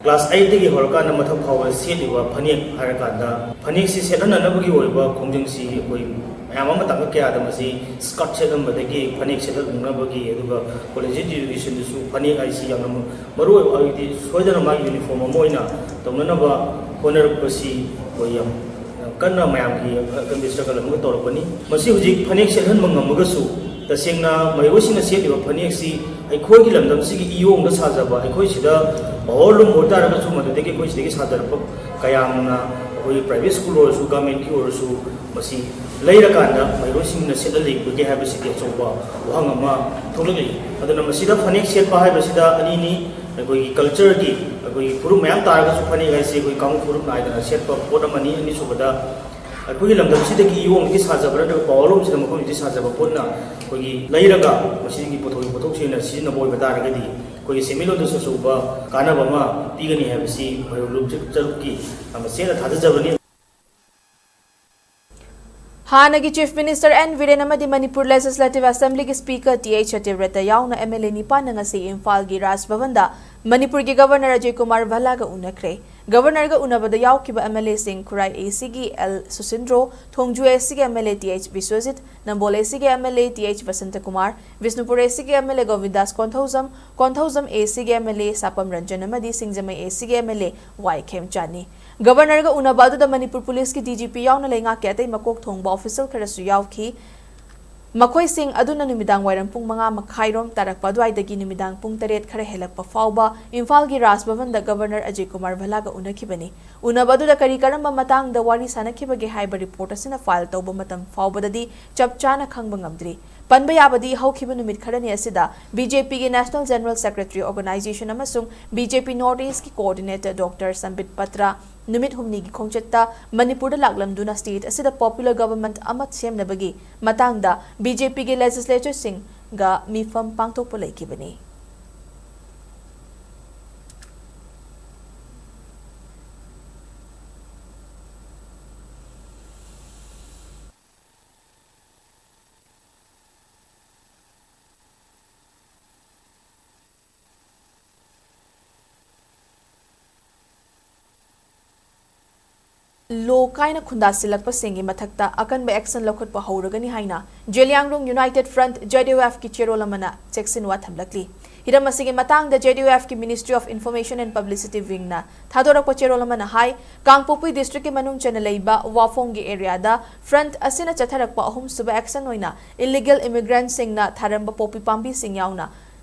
ꯀ꯭ꯂꯥꯁ ꯑꯩꯠꯇꯒꯤ ꯍꯧꯔꯀꯥꯟꯗ ꯃꯊꯛ ꯐꯥꯎꯕ ꯁꯦꯠꯂꯤꯕ ꯐꯅꯦꯛ ꯍꯥꯏꯔꯀꯥꯟꯗ, ꯐꯅꯦꯛꯁꯤ ꯁꯦꯠꯍꯟꯅꯅꯕꯒꯤ ꯑꯣꯏꯕ ꯈꯣꯡꯖꯪꯁꯤ ꯑꯩꯈꯣꯏ ꯃꯌꯥꯝ ꯑꯃ ꯇꯥꯡꯀꯛ ꯀꯌꯥꯗ ꯃꯁꯤ ꯁ꯭ꯀꯔꯠ ꯁꯦꯠꯍꯟꯕꯗꯒꯤ ꯐꯅꯦꯛ ꯁꯦꯠꯍꯟꯅꯕꯒꯤ, ꯑꯗꯨꯒ ꯀꯣꯂꯦꯖ ꯏꯗꯨꯀꯦꯁꯟꯗꯁꯨ ꯐꯅꯦꯛ ꯍꯥꯏꯁꯤ ꯌꯥꯝꯅ ꯃꯔꯨ ꯑꯣꯏꯕ, ꯍꯥꯏꯕꯗꯤ ꯁꯣꯏꯗꯅ ꯃꯥꯒꯤ ꯌꯨꯅꯤꯐꯣꯔꯝ ꯑꯃ ꯑꯣꯏꯅ ꯇꯧꯅꯅꯕ ꯍꯣꯠꯅꯔꯛꯄꯁꯤ ꯑꯩꯈꯣꯏ ꯌꯥꯝ ꯀꯟꯅ ꯃꯌꯥꯝꯒꯤ ꯑꯀꯟꯕ ꯁ꯭ꯇ꯭ꯔꯒꯜ ꯑꯃꯒ ꯇꯧꯔꯛꯄꯅꯤ꯫ ꯃꯁꯤ ꯍꯧꯖꯤꯛ ꯐꯅꯦꯛ ꯁꯦꯠꯍꯟꯕ ꯉꯝꯃꯒꯁꯨ, ꯇꯁꯦꯡꯅ ꯃꯍꯩꯔꯣꯏꯁꯤꯡꯅ ꯁꯦꯠꯂꯤꯕ ꯐꯅꯦꯛꯁꯤ ꯑꯩꯈꯣꯏꯒꯤ ꯂꯝꯗꯝꯁꯤꯒꯤ ꯏꯌꯣꯡꯗ ꯁꯥꯖꯕ, ꯑꯩꯈꯣꯏ ꯁꯤꯗ ꯄꯥꯋꯔꯂꯨꯝ ꯑꯣꯏꯇꯥꯔꯒꯁꯨ, ꯃꯗꯨꯗꯒꯤ ꯑꯩꯈꯣꯏ ꯁꯤꯗꯒꯤ ꯁꯥꯖꯔꯛꯄ ꯀꯌꯥꯝꯅ ꯑꯩꯈꯣꯏ ꯄ꯭ꯔꯥꯏꯚꯦꯠ ꯁ꯭ꯀꯨꯜ ꯑꯣꯏꯔꯁꯨ, ꯒꯃꯦꯟꯠꯀꯤ ꯑꯣꯏꯔꯁꯨ, ꯃꯁꯤ ꯂꯩꯔꯀꯥꯟꯗ ꯃꯍꯩꯔꯣꯏꯁꯤꯡꯅ ꯁꯦꯠꯍꯜꯂꯤꯕꯒꯦ ꯍꯥꯏꯕꯁꯤꯗꯤ ꯑꯆꯧꯕ ꯋꯥꯍꯪ ꯑꯃ ꯊꯣꯛꯂꯛꯂꯤ꯫ ꯑꯗꯨꯅ ꯃꯁꯤꯗ ꯐꯅꯦꯛ ꯁꯦꯠꯄ ꯍꯥꯏꯕꯁꯤꯗ ꯑꯅꯤꯅꯤ꯫ ꯑꯩꯈꯣꯏꯒꯤ ꯀꯜꯆꯔꯒꯤ ꯑꯩꯈꯣꯏꯒꯤ ꯐꯨꯔꯨꯞ ꯃꯌꯥꯝ ꯇꯥꯔꯒꯁꯨ ꯐꯅꯦꯛ ꯍꯥꯏꯁꯤ ꯑꯩꯈꯣꯏ ꯀꯥꯡꯂꯨꯞ ꯐꯨꯔꯨꯞ ꯅꯥꯏꯗꯅ ꯁꯦꯠꯄ ꯄꯣꯠ ꯑꯃꯅꯤ꯫ ꯑꯅꯤꯁꯨꯕꯗ, ꯑꯩꯈꯣꯏꯒꯤ ꯂꯝꯗꯝꯁꯤꯗꯒꯤ ꯏꯌꯣꯡꯗꯒꯤ ꯁꯥꯖꯕ ꯅꯠꯇ꯭ꯔꯒ ꯄꯥꯋꯔꯂꯨꯝꯁꯤꯗ ꯃꯐꯝꯁꯤꯗꯒꯤ ꯁꯥꯖꯕ ꯄꯣꯠꯅ ꯑꯩꯈꯣꯏꯒꯤ ꯂꯩꯔꯒ ꯃꯁꯤꯒꯤ ꯄꯣꯠꯊꯣꯛ ꯄꯣꯠꯊꯣꯛꯁꯦ ꯑꯣꯏꯅ ꯁꯤꯖꯤꯟꯅꯕ ꯑꯣꯏꯕ ꯇꯥꯔꯒꯗꯤ ꯑꯩꯈꯣꯏꯒꯤ ꯁꯦꯟꯃꯤꯠꯂꯣꯟꯗꯁꯨ ꯑꯆꯧꯕ ꯀꯥꯟꯅꯕ ꯑꯃ ꯄꯤꯒꯅꯤ ꯍꯥꯏꯕꯁꯤ ꯃꯔꯨꯞ ꯂꯨꯞꯆ-, ꯆꯔꯨꯛꯀꯤ ꯃꯁꯦꯟꯅ ꯊꯥꯖꯖꯕꯅꯤ꯫ ꯍꯥꯟꯅꯒꯤ Chief Minister ꯑꯦꯟ ꯕꯤꯔꯦꯟ ꯑꯃꯗꯤ ꯃꯅꯤꯄꯨꯔ Legislative Assemblyꯒꯤ Speaker ꯇꯤ ꯑꯩꯆ ꯁꯇ꯭ꯌꯕ꯭ꯔꯇ ꯌꯥꯎꯅ ꯑꯦꯝ ꯑꯦꯜ ꯑꯦ ꯅꯤꯄꯥꯟꯅ ꯉꯁꯤ ꯏꯝꯐꯥꯜꯒꯤ ꯔꯥꯖ ꯚꯕꯟꯗ ꯃꯅꯤꯄꯨꯔꯒꯤ Governor ꯑꯖꯌ ꯀꯨꯃꯥꯔ ꯚꯜꯂꯥꯒ ꯎꯅꯈ꯭ꯔꯦ꯫ Governorꯒ ꯎꯅꯕꯗ ꯌꯥꯎꯈꯤꯕ ꯑꯦꯝ ꯑꯦꯜ ꯑꯦꯁꯤꯡ ꯈꯨꯔꯥꯏ ꯑꯦ ꯁꯤꯒꯤ ꯑꯦꯜ ꯁꯨꯁꯤꯟꯗ꯭ꯔꯣ, ꯊꯣꯡꯖꯨ ꯑꯦ ꯁꯤꯒꯤ M L A T H Biswajit, Nambol A ꯁꯤꯒꯤ M L A T H Basanta Kumar, Bishnupur A ꯁꯤꯒꯤ M L A Govindas Konthoujam, Konthoujam A ꯁꯤꯒꯤ M L A Sapam Ranjan ꯑꯃꯗꯤ ꯁꯤꯡꯖꯃꯩ ꯑꯦ ꯁꯤꯒꯤ ꯑꯦꯝ ꯑꯦꯜ ꯑꯦ ꯋꯥꯏ ꯈꯦꯝꯆꯥꯟꯅꯤ꯫ Governorꯒ ꯎꯅꯕ ꯑꯗꯨꯗ ꯃꯅꯤꯄꯨꯔ ꯄꯨꯂꯤꯁꯀꯤ ꯗꯤ ꯖꯤ ꯄꯤ ꯌꯥꯎꯅ ꯂꯩꯉꯥꯛꯀꯤ ꯑꯇꯩ ꯃꯀꯣꯛ ꯊꯣꯡꯕ official ꯈꯔꯁꯨ ꯌꯥꯎꯈꯤ꯫ ꯃꯈꯣꯏꯁꯤꯡ ꯑꯗꯨꯅ ꯅꯨꯃꯤꯗꯥꯡ ꯋꯥꯏꯔꯝ ꯄꯨꯡ ꯃꯉꯥ ꯃꯈꯥꯏꯔꯣꯝ ꯇꯥꯔꯛꯄ ꯑꯗꯨꯋꯥꯏꯗꯒꯤ ꯅꯨꯃꯤꯗꯥꯡ ꯄꯨꯡ ꯇꯔꯦꯠ ꯈꯔ ꯍꯦꯜꯂꯛꯄ ꯐꯥꯎꯕ ꯏꯝꯐꯥꯜꯒꯤ ꯔꯥꯖ ꯚꯕꯟꯗ Governor ꯑꯖꯌ ꯀꯨꯃꯥꯔ ꯚꯜꯂꯥꯒ ꯎꯅꯈꯤꯕꯅꯤ꯫ ꯎꯅꯕ ꯑꯗꯨꯗ ꯀꯔꯤ ꯀꯔꯝꯕ ꯃꯇꯥꯡꯗ ꯋꯥꯔꯤ ꯁꯥꯅꯈꯤꯕꯒꯦ ꯍꯥꯏꯕ report ꯑꯁꯤꯅ file ꯇꯧꯕ ꯃꯇꯝ ꯐꯥꯎꯕꯗꯗꯤ ꯆꯞ ꯆꯥꯅ ꯈꯪꯕ ꯉꯝꯗ꯭ꯔꯤ꯫ ꯄꯟꯕ ꯌꯥꯕꯗꯤ ꯍꯧꯈꯤꯕ ꯅꯨꯃꯤꯠ ꯈꯔꯅꯤ ꯑꯁꯤꯗ ꯕꯤ ꯖꯦ ꯄꯤꯒꯤ National General Secretary Organization ꯑꯃꯁꯨꯡ ꯕꯤ ꯖꯦ ꯄꯤ North Eastꯀꯤ Coordinator Doctor ꯁꯝꯕꯤꯠ ꯄꯇ꯭ꯔ ꯅꯨꯃꯤꯠ ꯍꯨꯝꯅꯤꯒꯤ ꯈꯣꯡꯆꯠꯇ ꯃꯅꯤꯄꯨꯔꯗ ꯂꯥꯛꯂꯝꯗꯨꯅ state ꯑꯁꯤꯗ popular government ꯑꯃ ꯁꯦꯝꯅꯕꯒꯤ ꯃꯇꯥꯡꯗ ꯕꯤ ꯖꯦ ꯄꯤꯒꯤ legislatorꯁꯤꯡꯒ ꯃꯤꯐꯝ ꯄꯥꯡꯊꯣꯛꯄ ꯂꯩꯈꯤꯕꯅꯤ꯫ ꯂꯣ ꯀꯥꯏꯅ ꯈꯨꯟꯗꯥꯁꯤꯜꯂꯛꯄꯁꯤꯡꯒꯤ ꯃꯊꯛꯇ ꯑꯀꯟꯕ action ꯂꯧꯈꯠꯄ ꯍꯧꯔꯒꯅꯤ ꯍꯥꯏꯅ Zeliangrong United Front, J D U F ꯀꯤ ꯆꯦꯔꯣꯜ ꯑꯃꯅ ꯆꯦꯛꯁꯤꯟꯋꯥ ꯊꯝꯂꯛꯂꯤ꯫ ꯍꯤꯔꯝ ꯑꯁꯤꯒꯤ ꯃꯇꯥꯡꯗ J D U F ꯀꯤ Ministry of Information and Publicity Wingꯅ ꯊꯥꯗꯣꯔꯛꯄ ꯆꯦꯔꯣꯜ ꯑꯃꯅ ꯍꯥꯏ, ꯀꯥꯡꯄꯣꯛꯄꯤ districtꯀꯤ ꯃꯅꯨꯡ ꯆꯟꯅ ꯂꯩꯕ ꯋꯥꯐꯣꯡꯒꯤ areaꯗ front ꯑꯁꯤꯅ ꯆꯠꯊꯔꯛꯄ ꯑꯍꯨꯝꯁꯨꯕ action ꯑꯣꯏꯅ illegal immigrantꯁꯤꯡꯅ ꯊꯥꯔꯝꯕ ꯄꯣꯄꯤ ꯄꯥꯝꯕꯤꯁꯤꯡ ꯌꯥꯎꯅ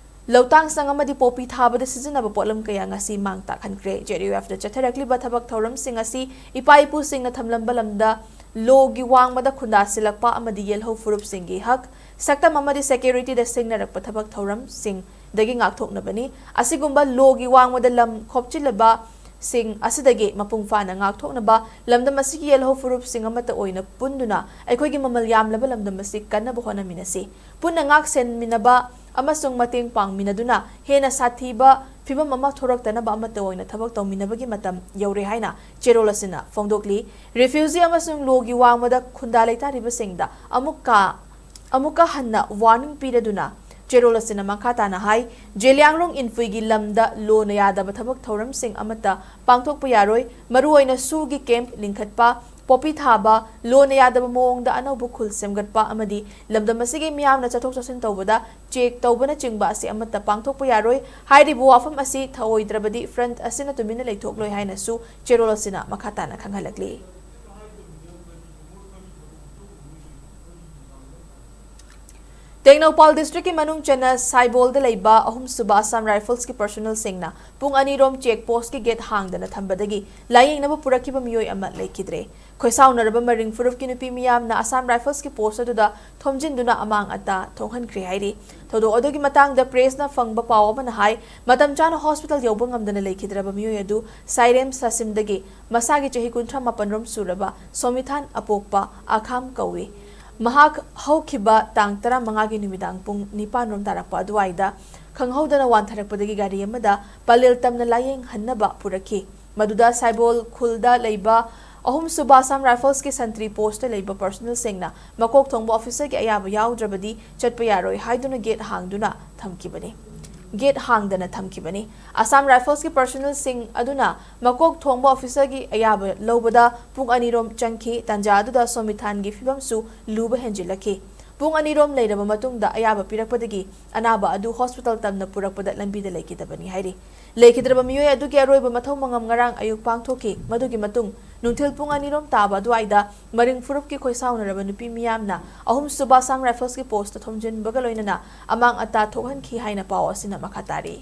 ꯂꯧꯇꯥꯡ ꯁꯪ ꯑꯃꯗꯤ ꯄꯣꯄꯤ ꯊꯥꯕꯗ ꯁꯤꯖꯤꯟꯅꯕ ꯄꯣꯠꯂꯝ ꯀꯌꯥ ꯉꯁꯤ ꯃꯥꯡ ꯇꯥꯛꯍꯟꯈ꯭ꯔꯦ꯫ J D U Fꯇ ꯆꯠꯊꯔꯛꯂꯤꯕ ꯊꯕꯛ ꯊꯧꯔꯝꯁꯤꯡ ꯑꯁꯤ ꯏꯄꯥ ꯏꯄꯨꯁꯤꯡꯅ ꯊꯝꯂꯝꯕ ꯂꯝꯗ ꯂꯣꯒꯤ ꯋꯥꯡꯃꯗ ꯈꯨꯟꯗꯥꯁꯤꯜꯂꯛꯄ ꯑꯃꯗꯤ ꯌꯦꯜꯍꯧ ꯐꯨꯔꯨꯞꯁꯤꯡꯒꯤ ꯍꯛ, ꯁꯛꯇꯝ ꯑꯃꯗꯤ securityꯗ ꯁꯤꯡꯅꯔꯛꯄ ꯊꯕꯛ ꯊꯧꯔꯝꯁꯤꯡ ꯗꯒꯤ ꯉꯥꯛꯊꯣꯛꯅꯕꯅꯤ꯫ ꯑꯁꯤꯒꯨꯝꯕ ꯂꯣꯒꯤ ꯋꯥꯡꯃꯗ ꯂꯝ ꯈꯣꯞꯆꯤꯜꯂꯕꯁꯤꯡ ꯑꯁꯤꯗꯒꯤ ꯃꯄꯨꯡ ꯐꯥꯅ ꯉꯥꯛꯊꯣꯛꯅꯕ ꯂꯝꯗꯝ ꯑꯁꯤꯒꯤ ꯌꯦꯜꯍꯧ ꯐꯨꯔꯨꯞꯁꯤꯡ ꯑꯃꯠꯇ ꯑꯣꯏꯅ ꯄꯨꯟꯗꯨꯅ ꯑꯩꯈꯣꯏꯒꯤ ꯃꯃꯜ ꯌꯥꯝꯂꯕ ꯂꯝꯗꯝ ꯑꯁꯤ ꯀꯟꯅꯕ ꯍꯣꯠꯅꯃꯤꯟꯅꯁꯤ꯫ ꯄꯨꯟꯅ ꯉꯥꯛ ꯁꯦꯟꯃꯤꯟꯅꯕ ꯑꯃꯁꯨꯡ ꯃꯇꯦꯡ ꯄꯥꯡꯃꯤꯟꯅꯗꯨꯅ ꯍꯦꯟꯅ ꯁꯥꯊꯤꯕ ꯐꯤꯚꯝ ꯑꯃ ꯊꯣꯔꯛꯇꯅꯕ ꯑꯃꯠꯇ ꯑꯣꯏꯅ ꯊꯕꯛ ꯇꯧꯃꯤꯟꯅꯕꯒꯤ ꯃꯇꯝ ꯌꯧꯔꯦ ꯍꯥꯏꯅ ꯆꯦꯔꯣꯜ ꯑꯁꯤꯅ ꯐꯣꯡꯗꯣꯛꯂꯤ꯫ ꯔꯤꯐ꯭ꯌꯨꯖꯤ ꯑꯃꯁꯨꯡ ꯂꯣꯒꯤ ꯋꯥꯡꯃꯗ ꯈꯨꯟꯗꯥ ꯂꯩꯇꯥꯔꯤꯕꯁꯤꯡꯗ ꯑꯃꯨꯛꯀ ꯑꯃꯨꯛꯀ ꯍꯟꯅ ꯋꯥꯔꯅꯤꯡ ꯄꯤꯔꯗꯨꯅ ꯆꯦꯔꯣꯜ ꯑꯁꯤꯅ ꯃꯈꯥ ꯇꯥꯅ ꯍꯥꯏ, ꯖꯦꯂꯤꯌꯥꯡꯔꯣꯡ ꯏꯟꯐꯨꯏꯒꯤ ꯂꯝꯗ ꯂꯣꯅ ꯌꯥꯗꯕ ꯊꯕꯛ ꯊꯧꯔꯝꯁꯤꯡ ꯑꯃꯠꯇ ꯄꯥꯡꯊꯣꯛꯄ ꯌꯥꯔꯣꯏ, ꯃꯔꯨꯑꯣꯏꯅ ꯁꯨꯒꯤ ꯀꯦꯝꯞ ꯂꯤꯡꯈꯠꯄ, ꯄꯣꯄꯤ ꯊꯥꯕ, ꯂꯣꯅ ꯌꯥꯗꯕ ꯃꯑꯣꯡꯗ ꯑꯅꯧꯕ ꯈꯨꯜ ꯁꯦꯝꯒꯠꯄ ꯑꯃꯗꯤ ꯂꯝꯗꯝ ꯑꯁꯤꯒꯤ ꯃꯤꯌꯥꯝꯅ ꯆꯠꯊꯣꯛ ꯆꯠꯁꯤꯟ ꯇꯧꯕꯗ ꯆꯦꯛ ꯇꯧꯕꯅꯆꯤꯡꯕ ꯑꯁꯤ ꯑꯃꯠꯇ ꯄꯥꯡꯊꯣꯛꯄ ꯌꯥꯔꯣꯏ꯫ ꯍꯥꯏꯔꯤꯕ ꯋꯥꯐꯝ ꯑꯁꯤ ꯊꯧꯑꯣꯏꯗ꯭ꯔꯕꯗꯤ ꯐ꯭ꯔꯟꯠ ꯑꯁꯤꯅ ꯇꯨꯃꯤꯟꯅ ꯂꯩꯊꯣꯛꯂꯣꯏ ꯍꯥꯏꯅꯁꯨ ꯆꯦꯔꯣꯜ ꯑꯁꯤꯅ ꯃꯈꯥ ꯇꯥꯅ ꯈꯪꯍꯜꯂꯛꯂꯤ꯫ ꯇꯦꯡꯅꯧꯄꯥꯜ ꯗꯤꯁꯇ꯭ꯔꯤꯛꯀꯤ ꯃꯅꯨꯡ ꯆꯟꯅ ꯁꯥꯏꯕꯣꯜꯗ ꯂꯩꯕ ꯑꯍꯨꯝꯁꯨꯕ ꯑꯁꯥꯝ ꯔꯥꯏꯐꯜꯁꯀꯤ ꯄꯔꯁꯣꯅꯦꯜꯁꯤꯡꯅ ꯄꯨꯡ ꯑꯅꯤ ꯔꯣꯝ ꯆꯦꯛ ꯄꯣꯁꯀꯤ ꯒꯦꯠ ꯍꯥꯡꯗꯅ ꯊꯝꯕꯗꯒꯤ ꯂꯥꯌꯦꯡꯅꯕ ꯄꯨꯔꯛꯈꯤꯕ ꯃꯤꯑꯣꯏ ꯑꯃ ꯂꯩꯈꯤꯗ꯭ꯔꯦ꯫ ꯈꯣꯏꯁꯥꯎꯅꯔꯕ ꯃꯔꯤꯡ ꯐꯨꯔꯨꯞꯀꯤ ꯅꯨꯄꯤ ꯃꯤꯌꯥꯝꯅ ꯑꯁꯥꯝ ꯔꯥꯏꯐꯜꯁꯀꯤ ꯄꯣꯁ ꯑꯗꯨꯗ ꯊꯣꯝꯖꯤꯟꯗꯨꯅ ꯑꯃꯥꯡ ꯑꯇꯥ ꯊꯣꯛꯍꯟꯈ꯭ꯔꯦ ꯍꯥꯏꯔꯤ꯫ ꯊꯧꯗꯣꯛ ꯑꯗꯨꯒꯤ ꯃꯇꯥꯡꯗ ꯄ꯭ꯔꯦꯁꯅ ꯐꯪꯕ ꯄꯥꯎ ꯑꯃꯅ ꯍꯥꯏ, ꯃꯇꯝ ꯆꯥꯅ ꯍꯣꯁꯄꯤꯇꯥꯜ ꯌꯧꯕ ꯉꯝꯗꯅ ꯂꯩꯈꯤꯗ꯭ꯔꯕ ꯃꯤꯑꯣꯏ ꯑꯗꯨ ꯁꯥꯏꯔꯦꯝ ꯁꯥꯁꯤꯝꯗꯒꯤ ꯃꯁꯥꯒꯤ ꯆꯍꯤ ꯀꯨꯟꯊ꯭ꯔꯥ ꯃꯥꯄꯟ ꯔꯣꯝ ꯁꯨꯔꯕ ꯁꯣꯃꯤꯊꯥꯟ ꯑꯄꯣꯛꯄ ꯑꯈꯥꯝ ꯀꯧꯏ꯫ ꯃꯍꯥꯛ ꯍꯧꯈꯤꯕ ꯇꯥꯡ ꯇꯔꯥꯃꯉꯥꯒꯤ ꯅꯨꯃꯤꯗꯥꯡ ꯄꯨꯡ ꯅꯤꯄꯥꯟ ꯔꯣꯝ ꯇꯥꯔꯛꯄ ꯑꯗꯨꯋꯥꯏꯗ ꯈꯪꯍꯧꯗꯅ ꯋꯥꯟꯊꯔꯛꯄꯗꯒꯤ ꯒꯥꯔꯤ ꯑꯃꯗ ꯄꯂꯦꯜ ꯇꯝꯅ ꯂꯥꯌꯦꯡꯍꯟꯅꯕ ꯄꯨꯔꯛꯈꯤ꯫ ꯃꯗꯨꯗ ꯁꯥꯏꯕꯣꯜ ꯈꯨꯜꯗ ꯂꯩꯕ ꯑꯍꯨꯝꯁꯨꯕ ꯑꯁꯥꯝ ꯔꯥꯏꯐꯜꯁꯀꯤ ꯁꯟꯇ꯭ꯔꯤ ꯄꯣꯁꯇ ꯂꯩꯕ ꯄꯔꯁꯣꯅꯦꯜꯁꯤꯡꯅ ꯃꯀꯣꯛ ꯊꯣꯡꯕ ꯑꯣꯐꯤꯁꯔꯒꯤ ꯑꯌꯥꯕ ꯌꯥꯎꯗ꯭ꯔꯕꯗꯤ ꯆꯠꯄ ꯌꯥꯔꯣꯏ ꯍꯥꯏꯗꯨꯅ ꯒꯦꯠ ꯍꯥꯡꯗꯨꯅ ꯊꯝꯈꯤꯕꯅꯤ꯫ ꯒꯦꯠ ꯍꯥꯡꯗꯅ ꯊꯝꯈꯤꯕꯅꯤ꯫ ꯑꯁꯥꯝ ꯔꯥꯏꯐꯜꯁꯀꯤ ꯄꯔꯁꯣꯅꯦꯜꯁꯤꯡ ꯑꯗꯨꯅ ꯃꯀꯣꯛ ꯊꯣꯡꯕ ꯑꯣꯐꯤꯁꯔꯒꯤ ꯑꯌꯥꯕ ꯂꯧꯕꯗ ꯄꯨꯡ ꯑꯅꯤꯔꯣꯝ ꯆꯪꯈꯤ꯫ ꯇꯥꯟꯖꯥ ꯑꯗꯨꯗ ꯁꯣꯃꯤꯊꯥꯟꯒꯤ ꯐꯤꯕꯝꯁꯨ ꯂꯨꯕ ꯍꯦꯟꯖꯤꯜꯂꯛꯈꯤ꯫ ꯄꯨꯡ ꯑꯅꯤꯔꯣꯝ ꯂꯩꯔꯕ ꯃꯇꯨꯡꯗ ꯑꯌꯥꯕ ꯄꯤꯔꯛꯄꯗꯒꯤ ꯑꯅꯥꯕ ꯑꯗꯨ ꯍꯣꯁꯄꯤꯇꯥꯜ ꯇꯝꯅ ꯄꯨꯔꯛꯄꯗ ꯂꯝꯕꯤꯗ ꯂꯩꯈꯤꯗꯕꯅꯤ ꯍꯥꯏꯔꯤ꯫ ꯂꯩꯈꯤꯗ꯭ꯔꯕ ꯃꯤꯑꯣꯏ ꯑꯗꯨꯒꯤ ꯑꯔꯣꯏꯕ ꯃꯊꯧ ꯃꯉꯝ ꯉꯔꯥꯡ ꯑꯌꯨꯛ ꯄꯥꯡꯊꯣꯛꯈꯤ꯫ ꯃꯗꯨꯒꯤ ꯃꯇꯨꯡ ꯅꯨꯡꯊꯤꯜ ꯄꯨꯡ ꯑꯅꯤꯔꯣꯝ ꯇꯥꯕ ꯑꯗꯨꯋꯥꯏꯗ ꯃꯔꯤꯡ ꯐꯨꯔꯨꯞꯀꯤ ꯈꯣꯏꯁꯥꯎꯅꯔꯕ ꯅꯨꯄꯤ ꯃꯤꯌꯥꯝꯅ ꯑꯍꯨꯝꯁꯨꯕ ꯑꯁꯥꯝ ꯔꯥꯏꯐꯜꯁꯀꯤ ꯄꯣꯁꯇ ꯊꯣꯝꯖꯤꯟꯕꯒ ꯂꯣꯏꯅꯅ ꯑꯃꯥꯡ ꯑꯇꯥ ꯊꯣꯛꯍꯟꯈꯤ ꯍꯥꯏꯅ ꯄꯥꯎ ꯑꯁꯤꯅ ꯃꯈꯥ ꯇꯥꯔꯤ꯫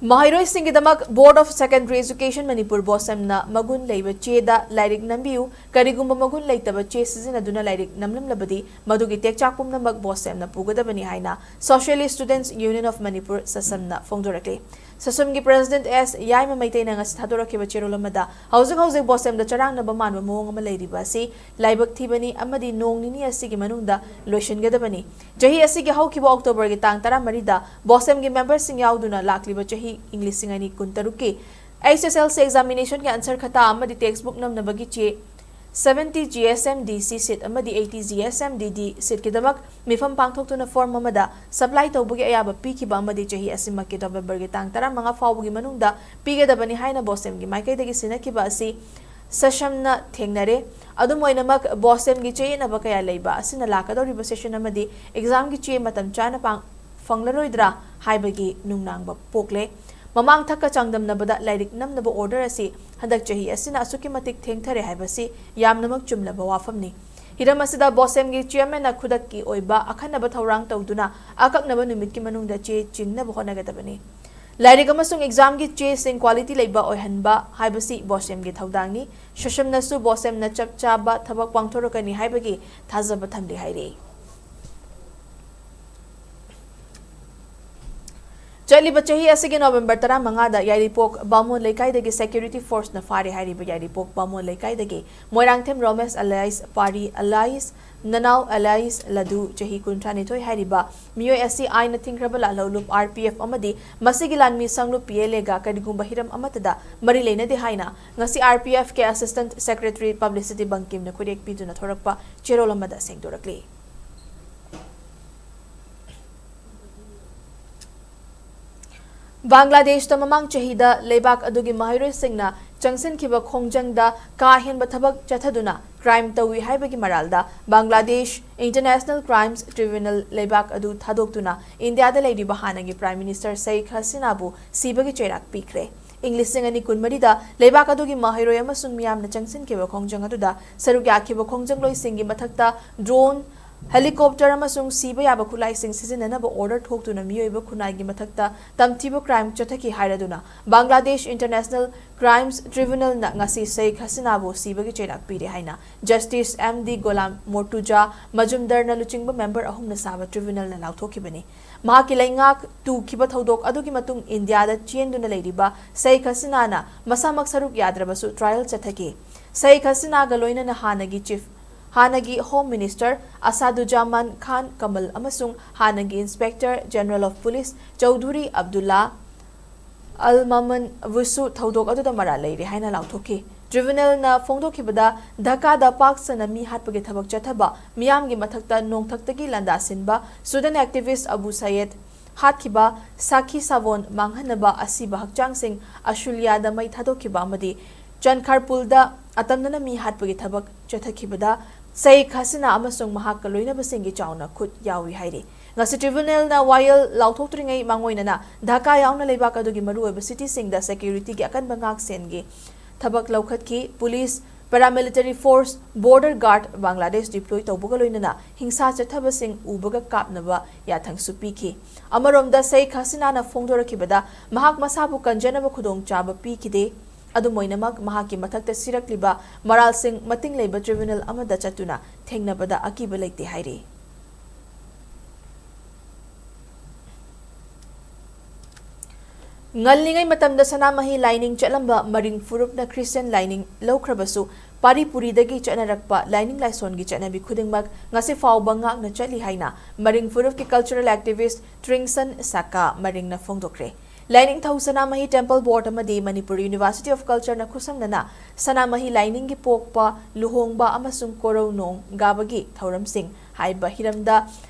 ꯃꯍꯩꯔꯣꯏꯁꯤꯡꯒꯤꯗꯃꯛ Board of Secondary Education Manipur, ꯕꯣꯁꯦꯝꯅ ꯃꯒꯨꯟ ꯂꯩꯕ ꯆꯦꯗ ꯂꯥꯏꯔꯤꯛ ꯅꯝꯕꯤꯌꯨ꯫ ꯀꯔꯤꯒꯨꯝꯕ ꯃꯒꯨꯟ ꯂꯩꯇꯕ ꯆꯦ ꯁꯤꯖꯤꯟꯅꯗꯨꯅ ꯂꯥꯏꯔꯤꯛ ꯅꯝꯂꯝꯂꯕꯗꯤ, ꯃꯗꯨꯒꯤ ꯇꯦꯛꯆꯥꯛ ꯄꯨꯝꯅꯃꯛ ꯕꯣꯁꯦꯝꯅ ꯄꯨꯒꯗꯕꯅꯤ ꯍꯥꯏꯅ Socialist Students Union of Manipur, ꯁꯁꯝꯅ ꯐꯣꯡꯗꯣꯔꯛꯂꯤ꯫ ꯁꯁꯝꯒꯤ President ꯑꯦꯁ ꯌꯥꯏꯃ ꯃꯩꯇꯩꯅ ꯉꯁꯤ ꯊꯥꯗꯣꯔꯛꯈꯤꯕ ꯆꯦꯔꯣꯜ ꯑꯃꯗ, ꯍꯧꯖꯤꯛ ꯍꯧꯖꯤꯛ ꯕꯣꯁꯦꯝꯗ ꯆꯔꯥꯡꯅꯕ ꯃꯥꯟꯕ ꯃꯑꯣꯡ ꯑꯃ ꯂꯩꯔꯤꯕ ꯑꯁꯤ ꯂꯥꯏꯕꯛ ꯊꯤꯕꯅꯤ ꯑꯃꯗꯤ ꯅꯣꯡ ꯅꯤꯅꯤ ꯑꯁꯤꯒꯤ ꯃꯅꯨꯡꯗ ꯂꯣꯏꯁꯤꯟꯒꯗꯕꯅꯤ꯫ ꯆꯍꯤ ꯑꯁꯤꯒꯤ ꯍꯧꯈꯤꯕ Octoberꯒꯤ ꯇꯥꯡ ꯇꯔꯥꯃꯔꯤꯗ ꯕꯣꯁꯦꯝꯒꯤ memberꯁꯤꯡ ꯌꯥꯎꯗꯨꯅ ꯂꯥꯛꯂꯤꯕ ꯆꯍꯤ ꯏꯪ ꯂꯤꯁꯤꯡ ꯑꯅꯤ ꯀꯨꯟꯇꯔꯨꯛꯀꯤ H S L C examinationꯒꯤ answer ꯈꯇꯥ ꯑꯃꯗꯤ textbook ꯅꯝꯅꯕꯒꯤ ꯆꯦ seventy G S M D C seat ꯑꯃꯗꯤ eighty G S M D D seatꯀꯤꯗꯃꯛ ꯃꯤꯐꯝ ꯄꯥꯡꯊꯣꯛꯇꯨꯅ form ꯑꯃꯗ supply ꯇꯧꯕꯒꯤ ꯑꯌꯥꯕ ꯄꯤꯈꯤꯕ ꯑꯃꯗꯤ ꯆꯍꯤ ꯑꯁꯤꯃꯛꯀꯤ Novemberꯒꯤ ꯇꯥꯡ ꯇꯔꯥꯃꯉꯥ ꯐꯥꯎꯕꯒꯤ ꯃꯅꯨꯡꯗ ꯄꯤꯒꯗꯕꯅꯤ ꯍꯥꯏꯅ ꯕꯣꯁꯦꯝꯒꯤ ꯃꯥꯏꯀꯩꯗꯒꯤ ꯁꯤꯟꯅꯈꯤꯕ ꯑꯁꯤ ꯁꯁꯝꯅ ꯊꯦꯡꯅꯔꯦ꯫ ꯑꯗꯨꯝ ꯑꯣꯏꯅꯃꯛ, ꯕꯣꯁꯦꯝꯒꯤ ꯆꯌꯦꯠꯅꯕ ꯀꯌꯥ ꯂꯩꯕ ꯑꯁꯤꯅ ꯂꯥꯛꯀꯗꯧꯔꯤꯕ session ꯑꯃꯗꯤ examꯒꯤ ꯆꯦ ꯃꯇꯝ ꯆꯥꯅ ꯄꯥꯡ-, ꯐꯪꯂꯔꯣꯏꯗ꯭ꯔꯥ ꯍꯥꯏꯕꯒꯤ ꯅꯨꯡꯅꯥꯡꯕ ꯄꯣꯛꯂꯦ꯫ ꯃꯃꯥꯡ ꯊꯛꯀ ꯆꯥꯡꯗꯝꯅꯕꯗ ꯂꯥꯏꯔꯤꯛ ꯅꯝꯅꯕ order ꯑꯁꯤ ꯍꯟꯗꯛ ꯆꯍꯤ ꯑꯁꯤꯅ ꯑꯁꯨꯛꯀꯤ ꯃꯇꯤꯛ ꯊꯦꯡꯊꯔꯦ ꯍꯥꯏꯕꯁꯤ ꯌꯥꯝꯅꯃꯛ ꯆꯨꯝꯂꯕ ꯋꯥꯐꯝꯅꯤ꯫ ꯍꯤꯔꯝ ꯑꯁꯤꯗ ꯕꯣꯁꯦꯝꯒꯤ chairmanꯅ ꯈꯨꯗꯛꯀꯤ ꯑꯣꯏꯕ ꯑꯈꯟꯅꯕ ꯊꯧꯔꯥꯡ ꯇꯧꯗꯨꯅ ꯑꯀꯛꯅꯕ ꯅꯨꯃꯤꯠꯀꯤ ꯃꯅꯨꯡꯗ ꯆꯦ ꯆꯤꯡꯅꯕ ꯍꯣꯠꯅꯒꯗꯕꯅꯤ꯫ ꯂꯥꯏꯔꯤꯛ ꯑꯃꯁꯨꯡ examꯒꯤ ꯆꯦꯁꯤꯡ quality ꯂꯩꯕ ꯑꯣꯏꯍꯟꯕ ꯍꯥꯏꯕꯁꯤ ꯕꯣꯁꯦꯝꯒꯤ ꯊꯧꯗꯥꯡꯅꯤ꯫ ꯁꯁꯝꯅꯁꯨ ꯕꯣꯁꯦꯝꯅ ꯆꯞ ꯆꯥꯕ ꯊꯕꯛ ꯄꯥꯡꯊꯣꯔꯛꯀꯅꯤ ꯍꯥꯏꯕꯒꯤ ꯊꯥꯖꯕ ꯊꯝꯂꯤ ꯍꯥꯏꯔꯤ꯫ ꯆꯠꯂꯤꯕ ꯆꯍꯤ ꯑꯁꯤꯒꯤ November ꯇꯔꯥꯃꯉꯥꯗ ꯌꯥꯏꯔꯤꯄꯣꯛ ꯕꯥꯃꯣꯟ ꯂꯩꯀꯥꯏꯗꯒꯤ security forceꯅ ꯐꯥꯔꯦ ꯍꯥꯏꯔꯤꯕ ꯌꯥꯏꯔꯤꯄꯣꯛ ꯕꯥꯃꯣꯟ ꯂꯩꯀꯥꯏꯗꯒꯤ ꯃꯣꯏꯔꯥꯡꯊꯦꯝ ꯔꯣꯃꯦꯁ alias ꯄꯥꯔꯤ alias ꯅꯅꯥꯎ alias ꯂꯗꯨ, ꯆꯍꯤ ꯀꯨꯟꯊ꯭ꯔꯥꯅꯤꯊꯣꯏ ꯍꯥꯏꯔꯤꯕ ꯃꯤꯑꯣꯏ ꯑꯁꯤ ꯑꯥꯏꯟꯅ ꯊꯤꯡꯈ꯭ꯔꯕ ꯂꯥꯜꯍꯧꯂꯨꯞ R P F ꯑꯃꯗꯤ ꯃꯁꯤꯒꯤ ꯂꯥꯟꯃꯤ ꯁꯪꯂꯨꯞ P L Aꯒ ꯀꯔꯤꯒꯨꯝꯕ ꯍꯤꯔꯝ ꯑꯃꯠꯇꯗ ꯃꯔꯤ ꯂꯩꯅꯗꯦ ꯍꯥꯏꯅ ꯉꯁꯤ R P Fꯀꯤ assistant secretary publicity ꯕꯪꯀꯤꯝꯅ ꯈꯨꯔꯦꯛ ꯄꯤꯗꯨꯅ ꯊꯣꯔꯛꯄ ꯆꯦꯔꯣꯜ ꯑꯃꯗ ꯁꯦꯡꯗꯣꯔꯛꯂꯤ꯫ ꯕꯪꯒ꯭ꯂꯥꯗꯦꯁꯇ ꯃꯃꯥꯡ ꯆꯍꯤꯗ ꯂꯩꯕꯥꯛ ꯑꯗꯨꯒꯤ ꯃꯍꯩꯔꯣꯏꯁꯤꯡꯅ ꯆꯪꯁꯤꯟꯈꯤꯕ ꯈꯣꯡꯖꯪꯗ ꯀꯥ ꯍꯦꯟꯕ ꯊꯕꯛ ꯆꯠꯊꯗꯨꯅ crime ꯇꯧꯏ ꯍꯥꯏꯕꯒꯤ ꯃꯔꯥꯜꯗ ꯕꯪꯒ꯭ꯂꯥꯗꯦꯁ International Crimes Tribunal ꯂꯩꯕꯥꯛ ꯑꯗꯨ ꯊꯥꯗꯣꯛꯇꯨꯅ ꯏꯟꯗꯤꯌꯥꯗ ꯂꯩꯔꯤꯕ ꯍꯥꯟꯅꯒꯤ Prime Minister ꯁꯦꯈ ꯍꯁꯤꯅꯥꯕꯨ ꯁꯤꯕꯒꯤ ꯆꯩꯔꯥꯛ ꯄꯤꯈ꯭ꯔꯦ꯫ ꯏꯪ ꯂꯤꯁꯤꯡ ꯑꯅꯤ ꯀꯨꯟꯃꯔꯤꯗ ꯂꯩꯕꯥꯛ ꯑꯗꯨꯒꯤ ꯃꯍꯩꯔꯣꯏ ꯑꯃꯁꯨꯡ ꯃꯤꯌꯥꯝꯅ ꯆꯪꯁꯤꯟꯈꯤꯕ ꯈꯣꯡꯖꯪ ꯑꯗꯨꯗ ꯁꯔꯨꯛ ꯌꯥꯈꯤꯕ ꯈꯣꯡꯖꯪꯂꯣꯏꯁꯤꯡꯒꯤ ꯃꯊꯛꯇ drone ꯍꯦꯂꯤꯀꯣꯞꯇꯔ ꯑꯃꯁꯨꯡ ꯁꯤꯕ ꯌꯥꯕ ꯈꯨꯠꯂꯥꯏꯁꯤꯡ ꯁꯤꯖꯤꯟꯅꯅꯕ ꯑꯣꯔꯗꯔ ꯊꯣꯛꯇꯨꯅ ꯃꯤꯑꯣꯏꯕ ꯈꯨꯟꯅꯥꯏꯒꯤ ꯃꯊꯛꯇ ꯇꯝꯊꯤꯕ ꯀ꯭ꯔꯥꯏꯝ ꯆꯠꯊꯈꯤ ꯍꯥꯏꯔꯗꯨꯅ ꯕꯪꯒ꯭ꯂꯥꯗꯦꯁ ꯏꯟꯇꯔꯅꯦꯁꯅꯦꯜ ꯀ꯭ꯔꯥꯏꯝꯁ ꯇ꯭ꯔꯤꯕ꯭ꯌꯨꯅꯦꯜꯅ ꯉꯁꯤ ꯁꯦꯈ ꯍꯁꯤꯅꯥꯕꯨ ꯁꯤꯕꯒꯤ ꯆꯩꯔꯥꯛ ꯄꯤꯔꯦ ꯍꯥꯏꯅ ꯖꯁꯇꯤꯁ ꯑꯦꯝ ꯗꯤ ꯒꯣꯂꯥꯝ ꯃꯣꯔꯇꯨꯖꯥ ꯃꯖꯨꯝꯗꯔꯅ ꯂꯨꯆꯤꯡꯕ ꯃꯦꯝꯕꯔ ꯑꯍꯨꯝꯅ ꯁꯥꯕ ꯇ꯭ꯔꯤꯕ꯭ꯌꯨꯅꯦꯜꯅ ꯂꯥꯎꯊꯣꯛꯈꯤꯕꯅꯤ꯫ ꯃꯍꯥꯛꯀꯤ ꯂꯩꯉꯥꯛ ꯇꯨꯈꯤꯕ ꯊꯧꯗꯣꯛ ꯑꯗꯨꯒꯤ ꯃꯇꯨꯡ ꯏꯟꯗꯤꯌꯥꯗ ꯆꯦꯟꯗꯨꯅ ꯂꯩꯔꯤꯕ ꯁꯦꯈ ꯍꯁꯤꯅꯥꯅ ꯃꯁꯥꯃꯛ ꯁꯔꯨꯛ ꯌꯥꯗ꯭ꯔꯕꯁꯨ ꯇ꯭ꯔꯥꯌꯦꯜ ꯆꯠꯊꯈꯤ꯫ ꯁꯦꯈ ꯍꯁꯤꯅꯥꯒ ꯂꯣꯏꯅꯅ ꯍꯥꯟꯅꯒꯤ ꯆꯤꯐ ꯍꯥꯟꯅꯒꯤ ꯍꯣꯝ ꯃꯤꯅꯤꯁꯇꯔ ꯑꯁꯥꯗꯨꯖꯥꯃꯥꯟ ꯈꯥꯟ ꯀꯃꯜ ꯑꯃꯁꯨꯡ ꯍꯥꯟꯅꯒꯤ inspector general of police Chowdhury Abdulla Al ꯃꯃꯟꯕꯨꯁꯨ ꯊꯧꯗꯣꯛ ꯑꯗꯨꯗ ꯃꯔꯥꯜ ꯂꯩꯔꯦ ꯍꯥꯏꯅ ꯂꯥꯎꯊꯣꯛꯈꯤ꯫ ꯇ꯭ꯔꯤꯕ꯭ꯌꯨꯅꯦꯜꯅ ꯐꯣꯡꯗꯣꯛꯈꯤꯕꯗ, ꯙꯥꯀꯥꯗ ꯄꯥꯛ ꯁꯟꯅ ꯃꯤ ꯍꯥꯠꯄꯒꯤ ꯊꯕꯛ ꯆꯠꯊꯕ, ꯃꯤꯌꯥꯝꯒꯤ ꯃꯊꯛꯇ ꯅꯣꯡꯊꯛꯇꯒꯤ ꯂꯥꯟꯗꯥꯁꯤꯟꯕ, ꯁꯨꯗꯟ ꯑꯦꯛꯇꯤꯚꯤꯁ꯭ꯠ ꯑꯕꯨ ꯁꯌꯦꯗ ꯍꯥꯠꯈꯤꯕ, ꯁꯥꯈꯤ ꯁꯥꯕꯣꯟ ꯃꯥꯡꯍꯟꯅꯕ, ꯑꯁꯤꯕ ꯍꯛꯆꯥꯡꯁꯤꯡ ꯑꯁꯨꯂꯤꯌꯥꯗ ꯃꯩ ꯊꯥꯗꯣꯛꯈꯤꯕ ꯑꯃꯗꯤ ꯆꯟꯈꯥꯔꯄꯨꯜꯗ ꯑꯇꯝꯅꯅ ꯃꯤ ꯍꯥꯠꯄꯒꯤ ꯊꯕꯛ ꯆꯠꯊꯈꯤꯕꯗ ꯁꯦꯈ ꯍꯁꯤꯅꯥ ꯑꯃꯁꯨꯡ ꯃꯍꯥꯛꯀ ꯂꯣꯏꯅꯕꯁꯤꯡꯒꯤ ꯆꯥꯎꯅ ꯈꯨꯠ ꯌꯥꯎꯏ ꯍꯥꯏꯔꯤ꯫ ꯉꯁꯤ ꯇ꯭ꯔꯤꯕ꯭ꯌꯨꯅꯦꯜꯅ ꯋꯥꯌꯦꯜ ꯂꯥꯎꯊꯣꯛꯇ꯭ꯔꯤꯉꯩ ꯃꯥꯡꯑꯣꯏꯅꯅ ꯙꯥꯀꯥ ꯌꯥꯎꯅ ꯂꯩꯕꯥꯛ ꯑꯗꯨꯒꯤ ꯃꯔꯨꯑꯣꯏꯕ ꯁꯤꯇꯤꯁꯤꯡꯗ ꯁꯦꯀ꯭ꯌꯨꯔꯤꯇꯤꯒꯤ ꯑꯀꯟꯕ ꯉꯥꯛꯁꯦꯟꯒꯤ ꯊꯕꯛ ꯂꯧꯈꯠꯈꯤ꯫ Police, paramilitary force, border guard, Bangladesh deploy ꯇꯧꯕꯒ ꯂꯣꯏꯅꯅ ꯍꯤꯡꯁꯥ ꯆꯠꯊꯕꯁꯤꯡ ꯎꯕꯒ ꯀꯥꯞꯅꯕ ꯌꯥꯊꯪꯁꯨ ꯄꯤꯈꯤ꯫ ꯑꯃꯔꯣꯝꯗ ꯁꯦꯈ ꯍꯁꯤꯅꯥꯅ ꯐꯣꯡꯗꯣꯔꯛꯈꯤꯕꯗ ꯃꯍꯥꯛ ꯃꯁꯥꯕꯨ ꯀꯟꯖꯅꯕ ꯈꯨꯗꯣꯡꯆꯥꯕ ꯄꯤꯈꯤꯗꯦ꯫ ꯑꯗꯨꯝ ꯑꯣꯏꯅꯃꯛ, ꯃꯍꯥꯛꯀꯤ ꯃꯊꯛꯇ ꯁꯤꯔꯛꯂꯤꯕ ꯃꯔꯥꯜꯁꯤꯡ ꯃꯇꯤꯡ ꯂꯩꯕ ꯇ꯭ꯔꯤꯕ꯭ꯌꯨꯅꯦꯜ ꯑꯃꯗ ꯆꯠꯇꯨꯅ ꯊꯦꯡꯅꯕꯗ ꯑꯀꯤꯕ ꯂꯩꯇꯦ ꯍꯥꯏꯔꯤ꯫ ꯉꯜꯂꯤꯉꯩ ꯃꯇꯝꯗ ꯁꯅꯥꯃꯍꯤ ꯂꯥꯏꯅꯤꯡ ꯆꯠꯂꯝꯕ ꯃꯔꯤꯡ ꯐꯨꯔꯨꯞꯅ ꯈ꯭ꯔꯤꯁꯇꯤꯌꯟ ꯂꯥꯏꯅꯤꯡ ꯂꯧꯈ꯭ꯔꯕꯁꯨ, ꯄꯥꯔꯤ ꯄꯨꯔꯤꯗꯒꯤ ꯆꯠꯅꯔꯛꯄ ꯂꯥꯏꯅꯤꯡ ꯂꯥꯏꯁꯣꯟꯒꯤ ꯆꯠꯅꯕꯤ ꯈꯨꯗꯤꯡꯃꯛ ꯉꯁꯤ ꯐꯥꯎꯕ ꯉꯥꯛꯅ ꯆꯠꯂꯤ ꯍꯥꯏꯅ ꯃꯔꯤꯡ ꯐꯨꯔꯨꯞꯀꯤ ꯀꯜꯆꯔꯦꯜ ꯑꯦꯛꯇꯤꯚꯤꯁ꯭ꯠ ꯇ꯭ꯔꯤꯡꯁꯟ ꯁꯥꯀꯥ ꯃꯔꯤꯡꯅ ꯐꯣꯡꯗꯣꯛꯈ꯭ꯔꯦ꯫ ꯂꯥꯏꯅꯤꯡꯊꯧ ꯁꯅꯥꯃꯍꯤ ꯇꯦꯝꯄꯜ ꯕꯣꯔꯗ ꯑꯃꯗꯤ ꯃꯅꯤꯄꯨꯔ ꯌꯨꯅꯤꯚꯔꯁꯤꯇꯤ ꯑꯣꯐ ꯀꯜꯆꯔꯅ ꯈꯨꯠꯁꯝꯅꯅ ꯁꯅꯥꯃꯍꯤ ꯂꯥꯏꯅꯤꯡꯒꯤ ꯄꯣꯛꯄ, ꯂꯨꯍꯣꯡꯕ ꯑꯃꯁꯨꯡ ꯀꯣꯔꯧ ꯅꯣꯡ ꯒꯥꯕꯒꯤ ꯊꯧꯔꯝꯁꯤꯡ ꯍꯥꯏꯕ ꯍꯤꯔꯝꯗ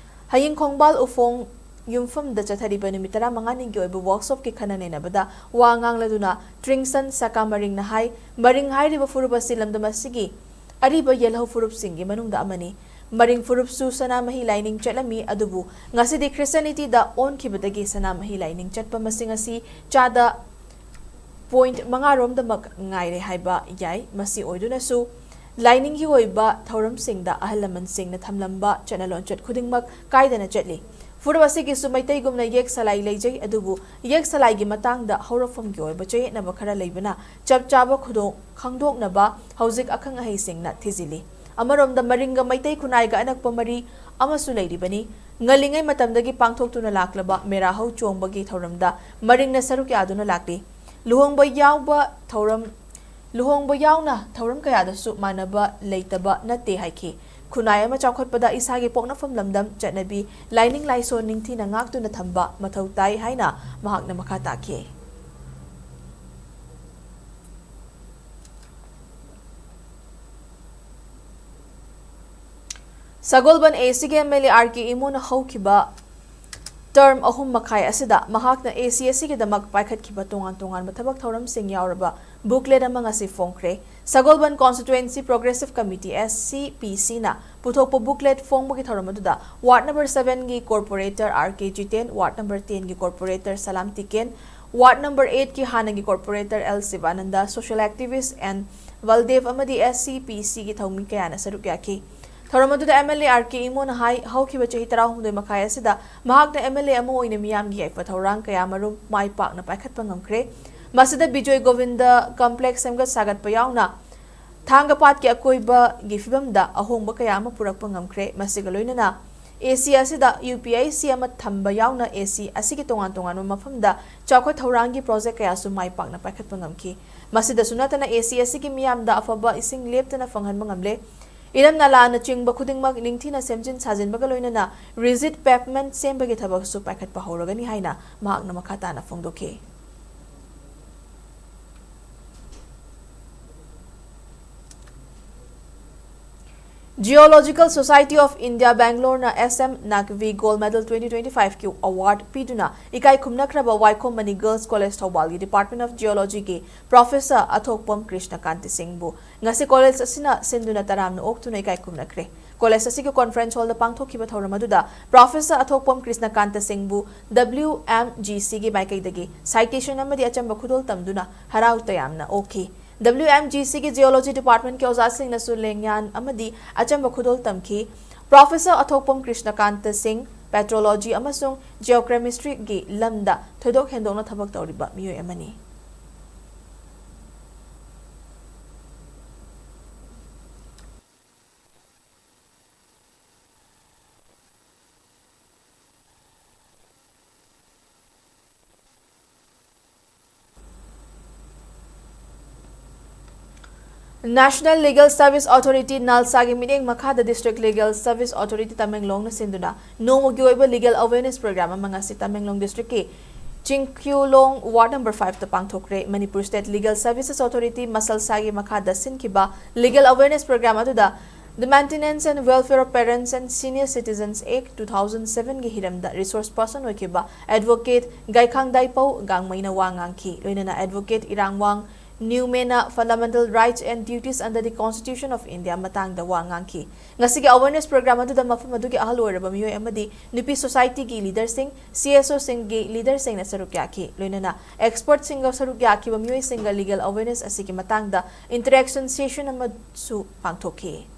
ꯍꯌꯤꯡ ꯈꯣꯡꯕꯥꯜ ꯎꯐꯣꯡ ꯌꯨꯝꯐꯝꯗ ꯆꯠꯊꯔꯤꯕ ꯅꯨꯃꯤꯠ ꯇꯔꯥꯃꯉꯥꯅꯤꯒꯤ ꯑꯣꯏꯕ ꯋꯥꯔꯛꯁꯣꯞꯀꯤ ꯈꯟꯅ ꯅꯩꯅꯕꯗ ꯋꯥ ꯉꯥꯡꯂꯗꯨꯅ ꯇ꯭ꯔꯤꯡꯁꯟ ꯁꯥꯀꯥ ꯃꯔꯤꯡꯅ ꯍꯥꯏ, ꯃꯔꯤꯡ ꯍꯥꯏꯔꯤꯕ ꯐꯨꯔꯨꯞ ꯑꯁꯤ ꯂꯝꯗꯝ ꯑꯁꯤꯒꯤ ꯑꯔꯤꯕ ꯌꯦꯜꯍꯧ ꯐꯨꯔꯨꯞꯁꯤꯡꯒꯤ ꯃꯅꯨꯡꯗ ꯑꯃꯅꯤ꯫ ꯃꯔꯤꯡ ꯐꯨꯔꯨꯞꯁꯨ ꯁꯅꯥꯃꯍꯤ ꯂꯥꯏꯅꯤꯡ ꯆꯠꯂꯝꯃꯤ, ꯑꯗꯨꯕꯨ ꯉꯁꯤꯗꯤ ꯈ꯭ꯔꯤꯁꯇꯤꯌꯥꯅꯤꯇꯤꯗ ꯑꯣꯟꯈꯤꯕꯗꯒꯤ ꯁꯅꯥꯃꯍꯤ ꯂꯥꯏꯅꯤꯡ ꯆꯠꯄ ꯃꯁꯤꯡ ꯑꯁꯤ ꯆꯥꯗ ꯄꯣꯏꯟꯠ ꯃꯉꯥ ꯔꯣꯝꯗꯃꯛ ꯉꯥꯏꯔꯦ ꯍꯥꯏꯕ ꯌꯥꯏ꯫ ꯃꯁꯤ ꯑꯣꯏꯗꯨꯅꯁꯨ ꯂꯥꯏꯅꯤꯡꯒꯤ ꯑꯣꯏꯕ ꯊꯧꯔꯝꯁꯤꯡꯗ ꯑꯍꯜ ꯂꯃꯟꯁꯤꯡꯅ ꯊꯝꯂꯝꯕ ꯆꯠꯅ ꯂꯣꯟꯆꯠ ꯈꯨꯗꯤꯡꯃꯛ ꯀꯥꯏꯗꯅ ꯆꯠꯂꯤ꯫ ꯐꯨꯔꯨꯞ ꯑꯁꯤꯒꯤꯁꯨ ꯃꯩꯇꯩꯒꯨꯝꯅ ꯌꯦꯛ ꯁꯂꯥꯏ ꯂꯩꯖꯩ, ꯑꯗꯨꯕꯨ ꯌꯦꯛ ꯁꯂꯥꯏꯒꯤ ꯃꯇꯥꯡꯗ ꯍꯧꯔꯛꯐꯝꯒꯤ ꯑꯣꯏꯕ ꯆꯌꯦꯠꯅꯕ ꯈꯔ ꯂꯩꯕꯅ ꯆꯞ ꯆꯥꯕ ꯈꯨꯗꯣꯡ ꯈꯪꯗꯣꯛꯅꯕ ꯍꯧꯖꯤꯛ ꯑꯈꯪ ꯑꯍꯩꯁꯤꯡꯅ ꯊꯤꯖꯤꯜꯂꯤ꯫ ꯑꯃꯔꯣꯝꯗ ꯃꯔꯤꯡꯒ ꯃꯩꯇꯩ ꯈꯨꯟꯅꯥꯏꯒ ꯑꯅꯛꯄ ꯃꯔꯤ ꯑꯃꯁꯨ ꯂꯩꯔꯤꯕꯅꯤ꯫ ꯉꯜꯂꯤꯉꯩ ꯃꯇꯝꯗꯒꯤ ꯄꯥꯡꯊꯣꯛꯇꯨꯅ ꯂꯥꯛꯂꯕ ꯃꯦꯔꯥ ꯍꯧ ꯆꯣꯡꯕꯒꯤ ꯊꯧꯔꯝꯗ ꯃꯔꯤꯡꯅ ꯁꯔꯨꯛ ꯌꯥꯗꯨꯅ ꯂꯥꯛꯂꯤ꯫ ꯂꯨꯍꯣꯡꯕ ꯌꯥꯎꯕ ꯊꯧꯔꯝ ꯂꯨꯍꯣꯡꯕ ꯌꯥꯎꯅ ꯊꯧꯔꯝ ꯀꯌꯥꯗꯁꯨ ꯃꯥꯟꯅꯕ ꯂꯩꯇꯕ ꯅꯠꯇꯦ ꯍꯥꯏꯈꯤ꯫ ꯈꯨꯟꯅꯥꯏ ꯑꯃ ꯆꯥꯎꯈꯠꯄꯗ ꯏꯁꯥꯒꯤ ꯄꯣꯛꯅꯐꯝ ꯂꯝꯗꯝ, ꯆꯠꯅꯕꯤ, ꯂꯥꯏꯅꯤꯡ ꯂꯥꯏꯁꯣꯟ ꯅꯤꯡꯊꯤꯅ ꯉꯥꯛꯇꯨꯅ ꯊꯝꯕ ꯃꯊꯧ ꯇꯥꯏ ꯍꯥꯏꯅ ꯃꯍꯥꯛꯅ ꯃꯈꯥ ꯇꯥꯈꯤ꯫ ꯁꯒꯣꯜꯕꯟ ꯑꯦ ꯁꯤꯒꯤ ꯑꯦꯝ ꯑꯦꯜ ꯑꯦ ꯑꯥꯔ ꯀꯦ ꯏꯃꯣꯅ ꯍꯧꯈꯤꯕ ꯇꯔꯝ ꯑꯍꯨꯝ ꯃꯈꯥꯏ ꯑꯁꯤꯗ ꯃꯍꯥꯛꯅ ꯑꯦ ꯁꯤ ꯑꯁꯤꯒꯤꯗꯃꯛ ꯄꯥꯏꯈꯠꯈꯤꯕ ꯇꯣꯉꯥꯟ ꯇꯣꯉꯥꯟꯕ ꯊꯕꯛ ꯊꯧꯔꯝꯁꯤꯡ ꯌꯥꯎꯔꯕ ꯕꯨꯛꯂꯦꯠ ꯑꯃ ꯉꯁꯤ ꯐꯣꯡꯈ꯭ꯔꯦ꯫ ꯁꯒꯣꯜꯕꯟ ꯀꯣꯟꯁꯇꯤꯇ꯭ꯋꯦꯟꯁꯤ ꯄ꯭ꯔꯣꯒ꯭ꯔꯦꯁꯤꯚ ꯀꯃꯤꯇꯤ, ꯑꯦꯁ ꯁꯤ ꯄꯤ ꯁꯤꯅ ꯄꯨꯊꯣꯛꯄ ꯕꯨꯛꯂꯦꯠ ꯐꯣꯡꯕꯒꯤ ꯊꯧꯔꯝ ꯑꯗꯨꯗ ꯋꯥꯔꯗ ꯅꯝꯕꯔ ꯁꯚꯦꯟꯒꯤ ꯀꯣꯔꯄꯣꯔꯦꯇꯔ ꯑꯥꯔ ꯀꯦ ꯖꯤꯇꯦꯟ, ꯋꯥꯔꯗ ꯅꯝꯕꯔ ꯇꯦꯟꯒꯤ ꯀꯣꯔꯄꯣꯔꯦꯇꯔ ꯁꯂꯥꯝ ꯇꯤꯀꯦꯟ, ꯋꯥꯔꯗ ꯅꯝꯕꯔ ꯑꯩꯠꯀꯤ ꯍꯥꯟꯅꯒꯤ ꯀꯣꯔꯄꯣꯔꯦꯇꯔ ꯑꯦꯜ ꯁꯤꯕꯥꯅꯟꯗ, ꯁꯣꯁꯤꯌꯦꯜ ꯑꯦꯛꯇꯤꯚꯤꯁ꯭ꯠ ꯑꯦꯟ ꯕꯜꯗꯦꯕ ꯑꯃꯗꯤ ꯑꯦꯁ ꯁꯤ ꯄꯤ ꯁꯤꯒꯤ ꯊꯧꯃꯤ ꯀꯌꯥꯅ ꯁꯔꯨꯛ ꯌꯥꯈꯤ꯫ ꯊꯧꯔꯝ ꯑꯗꯨꯗ ꯑꯦꯝ ꯑꯦꯜ ꯑꯦ ꯑꯥꯔ ꯀꯦ ꯏꯃꯣꯅ ꯍꯥꯏ, ꯍꯧꯈꯤꯕ ꯆꯍꯤ ꯇꯔꯥꯍꯨꯝꯗꯣꯏ ꯃꯈꯥꯏ ꯑꯁꯤꯗ ꯃꯍꯥꯛꯅ ꯑꯦꯝ ꯑꯦꯜ ꯑꯦ ꯑꯃ ꯑꯣꯏꯅ ꯃꯤꯌꯥꯝꯒꯤ ꯌꯥꯏꯐ ꯊꯧꯔꯥꯡ ꯀꯌꯥꯃꯔꯨꯝ ꯃꯥꯏ ꯄꯥꯛꯅ ꯄꯥꯏꯈꯠꯄ ꯉꯝꯈ꯭ꯔꯦ꯫ ꯃꯁꯤꯗ ꯕꯤꯖꯣꯏ ꯒꯣꯕꯤꯟꯗ ꯀꯝꯄ꯭ꯂꯦꯛꯁ ꯁꯦꯝꯒꯠ ꯁꯥꯒꯠꯄ ꯌꯥꯎꯅ ꯊꯥꯡꯒꯄꯥꯠꯀꯤ ꯑꯀꯣꯏꯕꯒꯤ ꯐꯤꯕꯝꯗ ꯑꯍꯣꯡꯕ ꯀꯌꯥ ꯑꯃ ꯄꯨꯔꯛꯄ ꯉꯝꯈ꯭ꯔꯦ꯫ ꯃꯁꯤꯒ ꯂꯣꯏꯅꯅ ꯑꯦ ꯁꯤ ꯑꯁꯤꯗ ꯌꯨ ꯄꯤ ꯑꯥꯏ ꯁꯤ ꯑꯃ ꯊꯝꯕ ꯌꯥꯎꯅ ꯑꯦ ꯁꯤ ꯑꯁꯤꯒꯤ ꯇꯣꯉꯥꯟ ꯇꯣꯉꯥꯟꯕ ꯃꯐꯝꯗ ꯆꯥꯎꯈꯠ ꯊꯧꯔꯥꯡꯒꯤ ꯄ꯭ꯔꯣꯖꯦꯛ ꯀꯌꯥꯁꯨ ꯃꯥꯏ ꯄꯥꯛꯅ ꯄꯥꯏꯈꯠꯄ ꯉꯝꯈꯤ꯫ ꯃꯁꯤꯗꯁꯨ ꯅꯠꯇꯅ ꯑꯦ ꯁꯤ ꯑꯁꯤꯒꯤ ꯃꯤꯌꯥꯝꯗ ꯑꯐꯕ ꯏꯁꯤꯡ ꯂꯦꯞꯇꯅ ꯐꯪꯍꯟꯕ ꯉꯝꯂꯦ꯫ ꯏꯔꯝ ꯅꯂꯥꯅꯆꯤꯡꯕ ꯈꯨꯗꯤꯡꯃꯛ ꯅꯤꯡꯊꯤꯅ ꯁꯦꯝꯖꯤꯟ ꯁꯥꯖꯤꯟꯕꯒ ꯂꯣꯏꯅꯅ ꯔꯤꯖꯤꯠ ꯄꯦꯚꯃꯦꯟꯠ ꯁꯦꯝꯕꯒꯤ ꯊꯕꯛꯁꯨ ꯄꯥꯏꯈꯠꯄ ꯍꯧꯔꯒꯅꯤ ꯍꯥꯏꯅ ꯃꯍꯥꯛꯅ ꯃꯈꯥ ꯇꯥꯅ ꯐꯣꯡꯗꯣꯛꯈꯤ꯫ Geological Society of India ꯕꯦꯡꯒ꯭ꯂꯣꯔꯅ S M Naqvi Gold Medal twenty twenty five ꯀꯤ ꯑꯦꯋꯥꯔꯗ ꯄꯤꯗꯨꯅ ꯏꯀꯥꯏ ꯈꯨꯝꯅꯈ꯭ꯔꯕ ꯋꯥꯏꯈꯣꯝ ꯃꯅꯤ ꯒꯔꯜꯁ ꯀꯣꯂꯦꯖ ꯊꯧꯕꯥꯜꯒꯤ Department of Geology ꯒꯤ ꯄ꯭ꯔꯣꯐꯦꯁꯔ ꯑꯊꯣꯛꯄꯝ ꯀ꯭ꯔꯤꯁꯅꯀꯥꯟꯇ ꯁꯤꯡꯕꯨ ꯉꯁꯤ ꯀꯣꯂꯦꯖ ꯑꯁꯤꯅ ꯁꯤꯟꯗꯨꯅ ꯇꯔꯥꯝꯅ ꯑꯣꯛꯇꯨꯅ ꯏꯀꯥꯏ ꯈꯨꯝꯅꯈ꯭ꯔꯦ꯫ ꯀꯣꯂꯦꯖ ꯑꯁꯤꯒꯤ ꯀꯣꯟꯐ꯭ꯔꯦꯟꯁ ꯍꯣꯜꯗ ꯄꯥꯡꯊꯣꯛꯈꯤꯕ ꯊꯧꯔꯝ ꯑꯗꯨꯗ ꯄ꯭ꯔꯣꯐꯦꯁꯔ ꯑꯊꯣꯛꯄꯝ ꯀ꯭ꯔꯤꯁꯅꯀꯥꯟꯇ ꯁꯤꯡꯕꯨ ꯗꯕ꯭ꯂꯤꯎ ꯑꯦꯝ ꯖꯤ ꯁꯤꯒꯤ ꯃꯥꯏꯀꯩꯗꯒꯤ ꯁꯥꯏꯇꯦꯁꯟ ꯑꯃꯗꯤ ꯑꯆꯝꯕ ꯈꯨꯗꯣꯜ ꯇꯝꯗꯨꯅ ꯍꯔꯥꯎ ꯇꯌꯥꯝꯅ ꯑꯣꯛꯈꯤ꯫ W M G Cꯒꯤ Geology Departmentꯀꯤ ꯑꯣꯖꯥꯁꯤꯡꯅꯁꯨ ꯂꯦꯡꯌꯥꯟ ꯑꯃꯗꯤ ꯑꯆꯝꯕ ꯈꯨꯗꯣꯜ ꯇꯝꯈꯤ꯫ Professor ꯑꯊꯣꯛꯄꯝ ꯀ꯭ꯔꯤꯁꯅꯀꯥꯟꯇ ꯁꯤꯡ Petrology ꯑꯃꯁꯨꯡ Geochemistryꯒꯤ ꯂꯝꯗ ꯊꯣꯏꯗꯣꯛ ꯍꯦꯟꯗꯣꯛꯅ ꯊꯕꯛ ꯇꯧꯔꯤꯕ ꯃꯤꯑꯣꯏ ꯑꯃꯅꯤ꯫ National Legal Service Authority, NALSAꯒꯤ ꯃꯤꯠꯌꯦꯡ ꯃꯈꯥꯗ District Legal Service Authority ꯇꯃꯦꯡꯂꯣꯡꯅ ꯁꯤꯟꯗꯨꯅ ꯅꯣꯡꯃꯒꯤ ꯑꯣꯏꯕ Legal Awareness Program ꯑꯃ ꯉꯁꯤ Tamenglong Districtꯀꯤ ꯆꯤꯡꯈ꯭ꯌꯨꯂꯣꯡ Ward number fiveꯇ ꯄꯥꯡꯊꯣꯛꯈ꯭ꯔꯦ꯫ Manipur State Legal Services Authority, ꯃꯁꯜꯁꯥꯒꯤ ꯃꯈꯥꯗ ꯁꯤꯟꯈꯤꯕ Legal Awareness Program ꯑꯗꯨꯗ The Maintenance and Welfare of Parents and Senior Citizens Act two thousand sevenꯒꯤ ꯍꯤꯔꯝꯗ resource person ꯑꯣꯏꯈꯤꯕ Advocate ꯒꯥꯏꯈꯥꯡꯗꯥꯏꯄꯧ ꯒꯥꯡꯃꯩꯅ ꯋꯥ ꯉꯥꯡꯈꯤ꯫ ꯂꯣꯏꯅꯅ Advocate ꯏꯔꯥꯡꯋꯥꯡ ꯅ꯭ꯌꯨꯃꯦꯟꯅ Fundamental Rights and Duties under the Constitution of India ꯃꯇꯥꯡꯗ ꯋꯥ ꯉꯥꯡꯈꯤ꯫ ꯉꯁꯤꯒꯤ Awareness Program ꯑꯗꯨꯗ ꯃꯐꯝ ꯑꯗꯨꯒꯤ ꯑꯍꯜ ꯑꯣꯏꯔꯕ ꯃꯤꯑꯣꯏ ꯑꯃꯗꯤ ꯅꯨꯄꯤ societyꯒꯤ leaderꯁꯤꯡ, CSOꯁꯤꯡꯒꯤ leaderꯁꯤꯡꯅ ꯁꯔꯨꯛ ꯌꯥꯈꯤ꯫ ꯂꯣꯏꯅꯅ expertꯁꯤꯡꯒ ꯁꯔꯨꯛ ꯌꯥꯈꯤꯕ ꯃꯤꯑꯣꯏꯁꯤꯡꯒ legal awareness ꯑꯁꯤꯒꯤ ꯃꯇꯥꯡꯗ interaction session ꯑꯃꯁꯨ ꯄꯥꯡꯊꯣꯛꯈꯤ꯫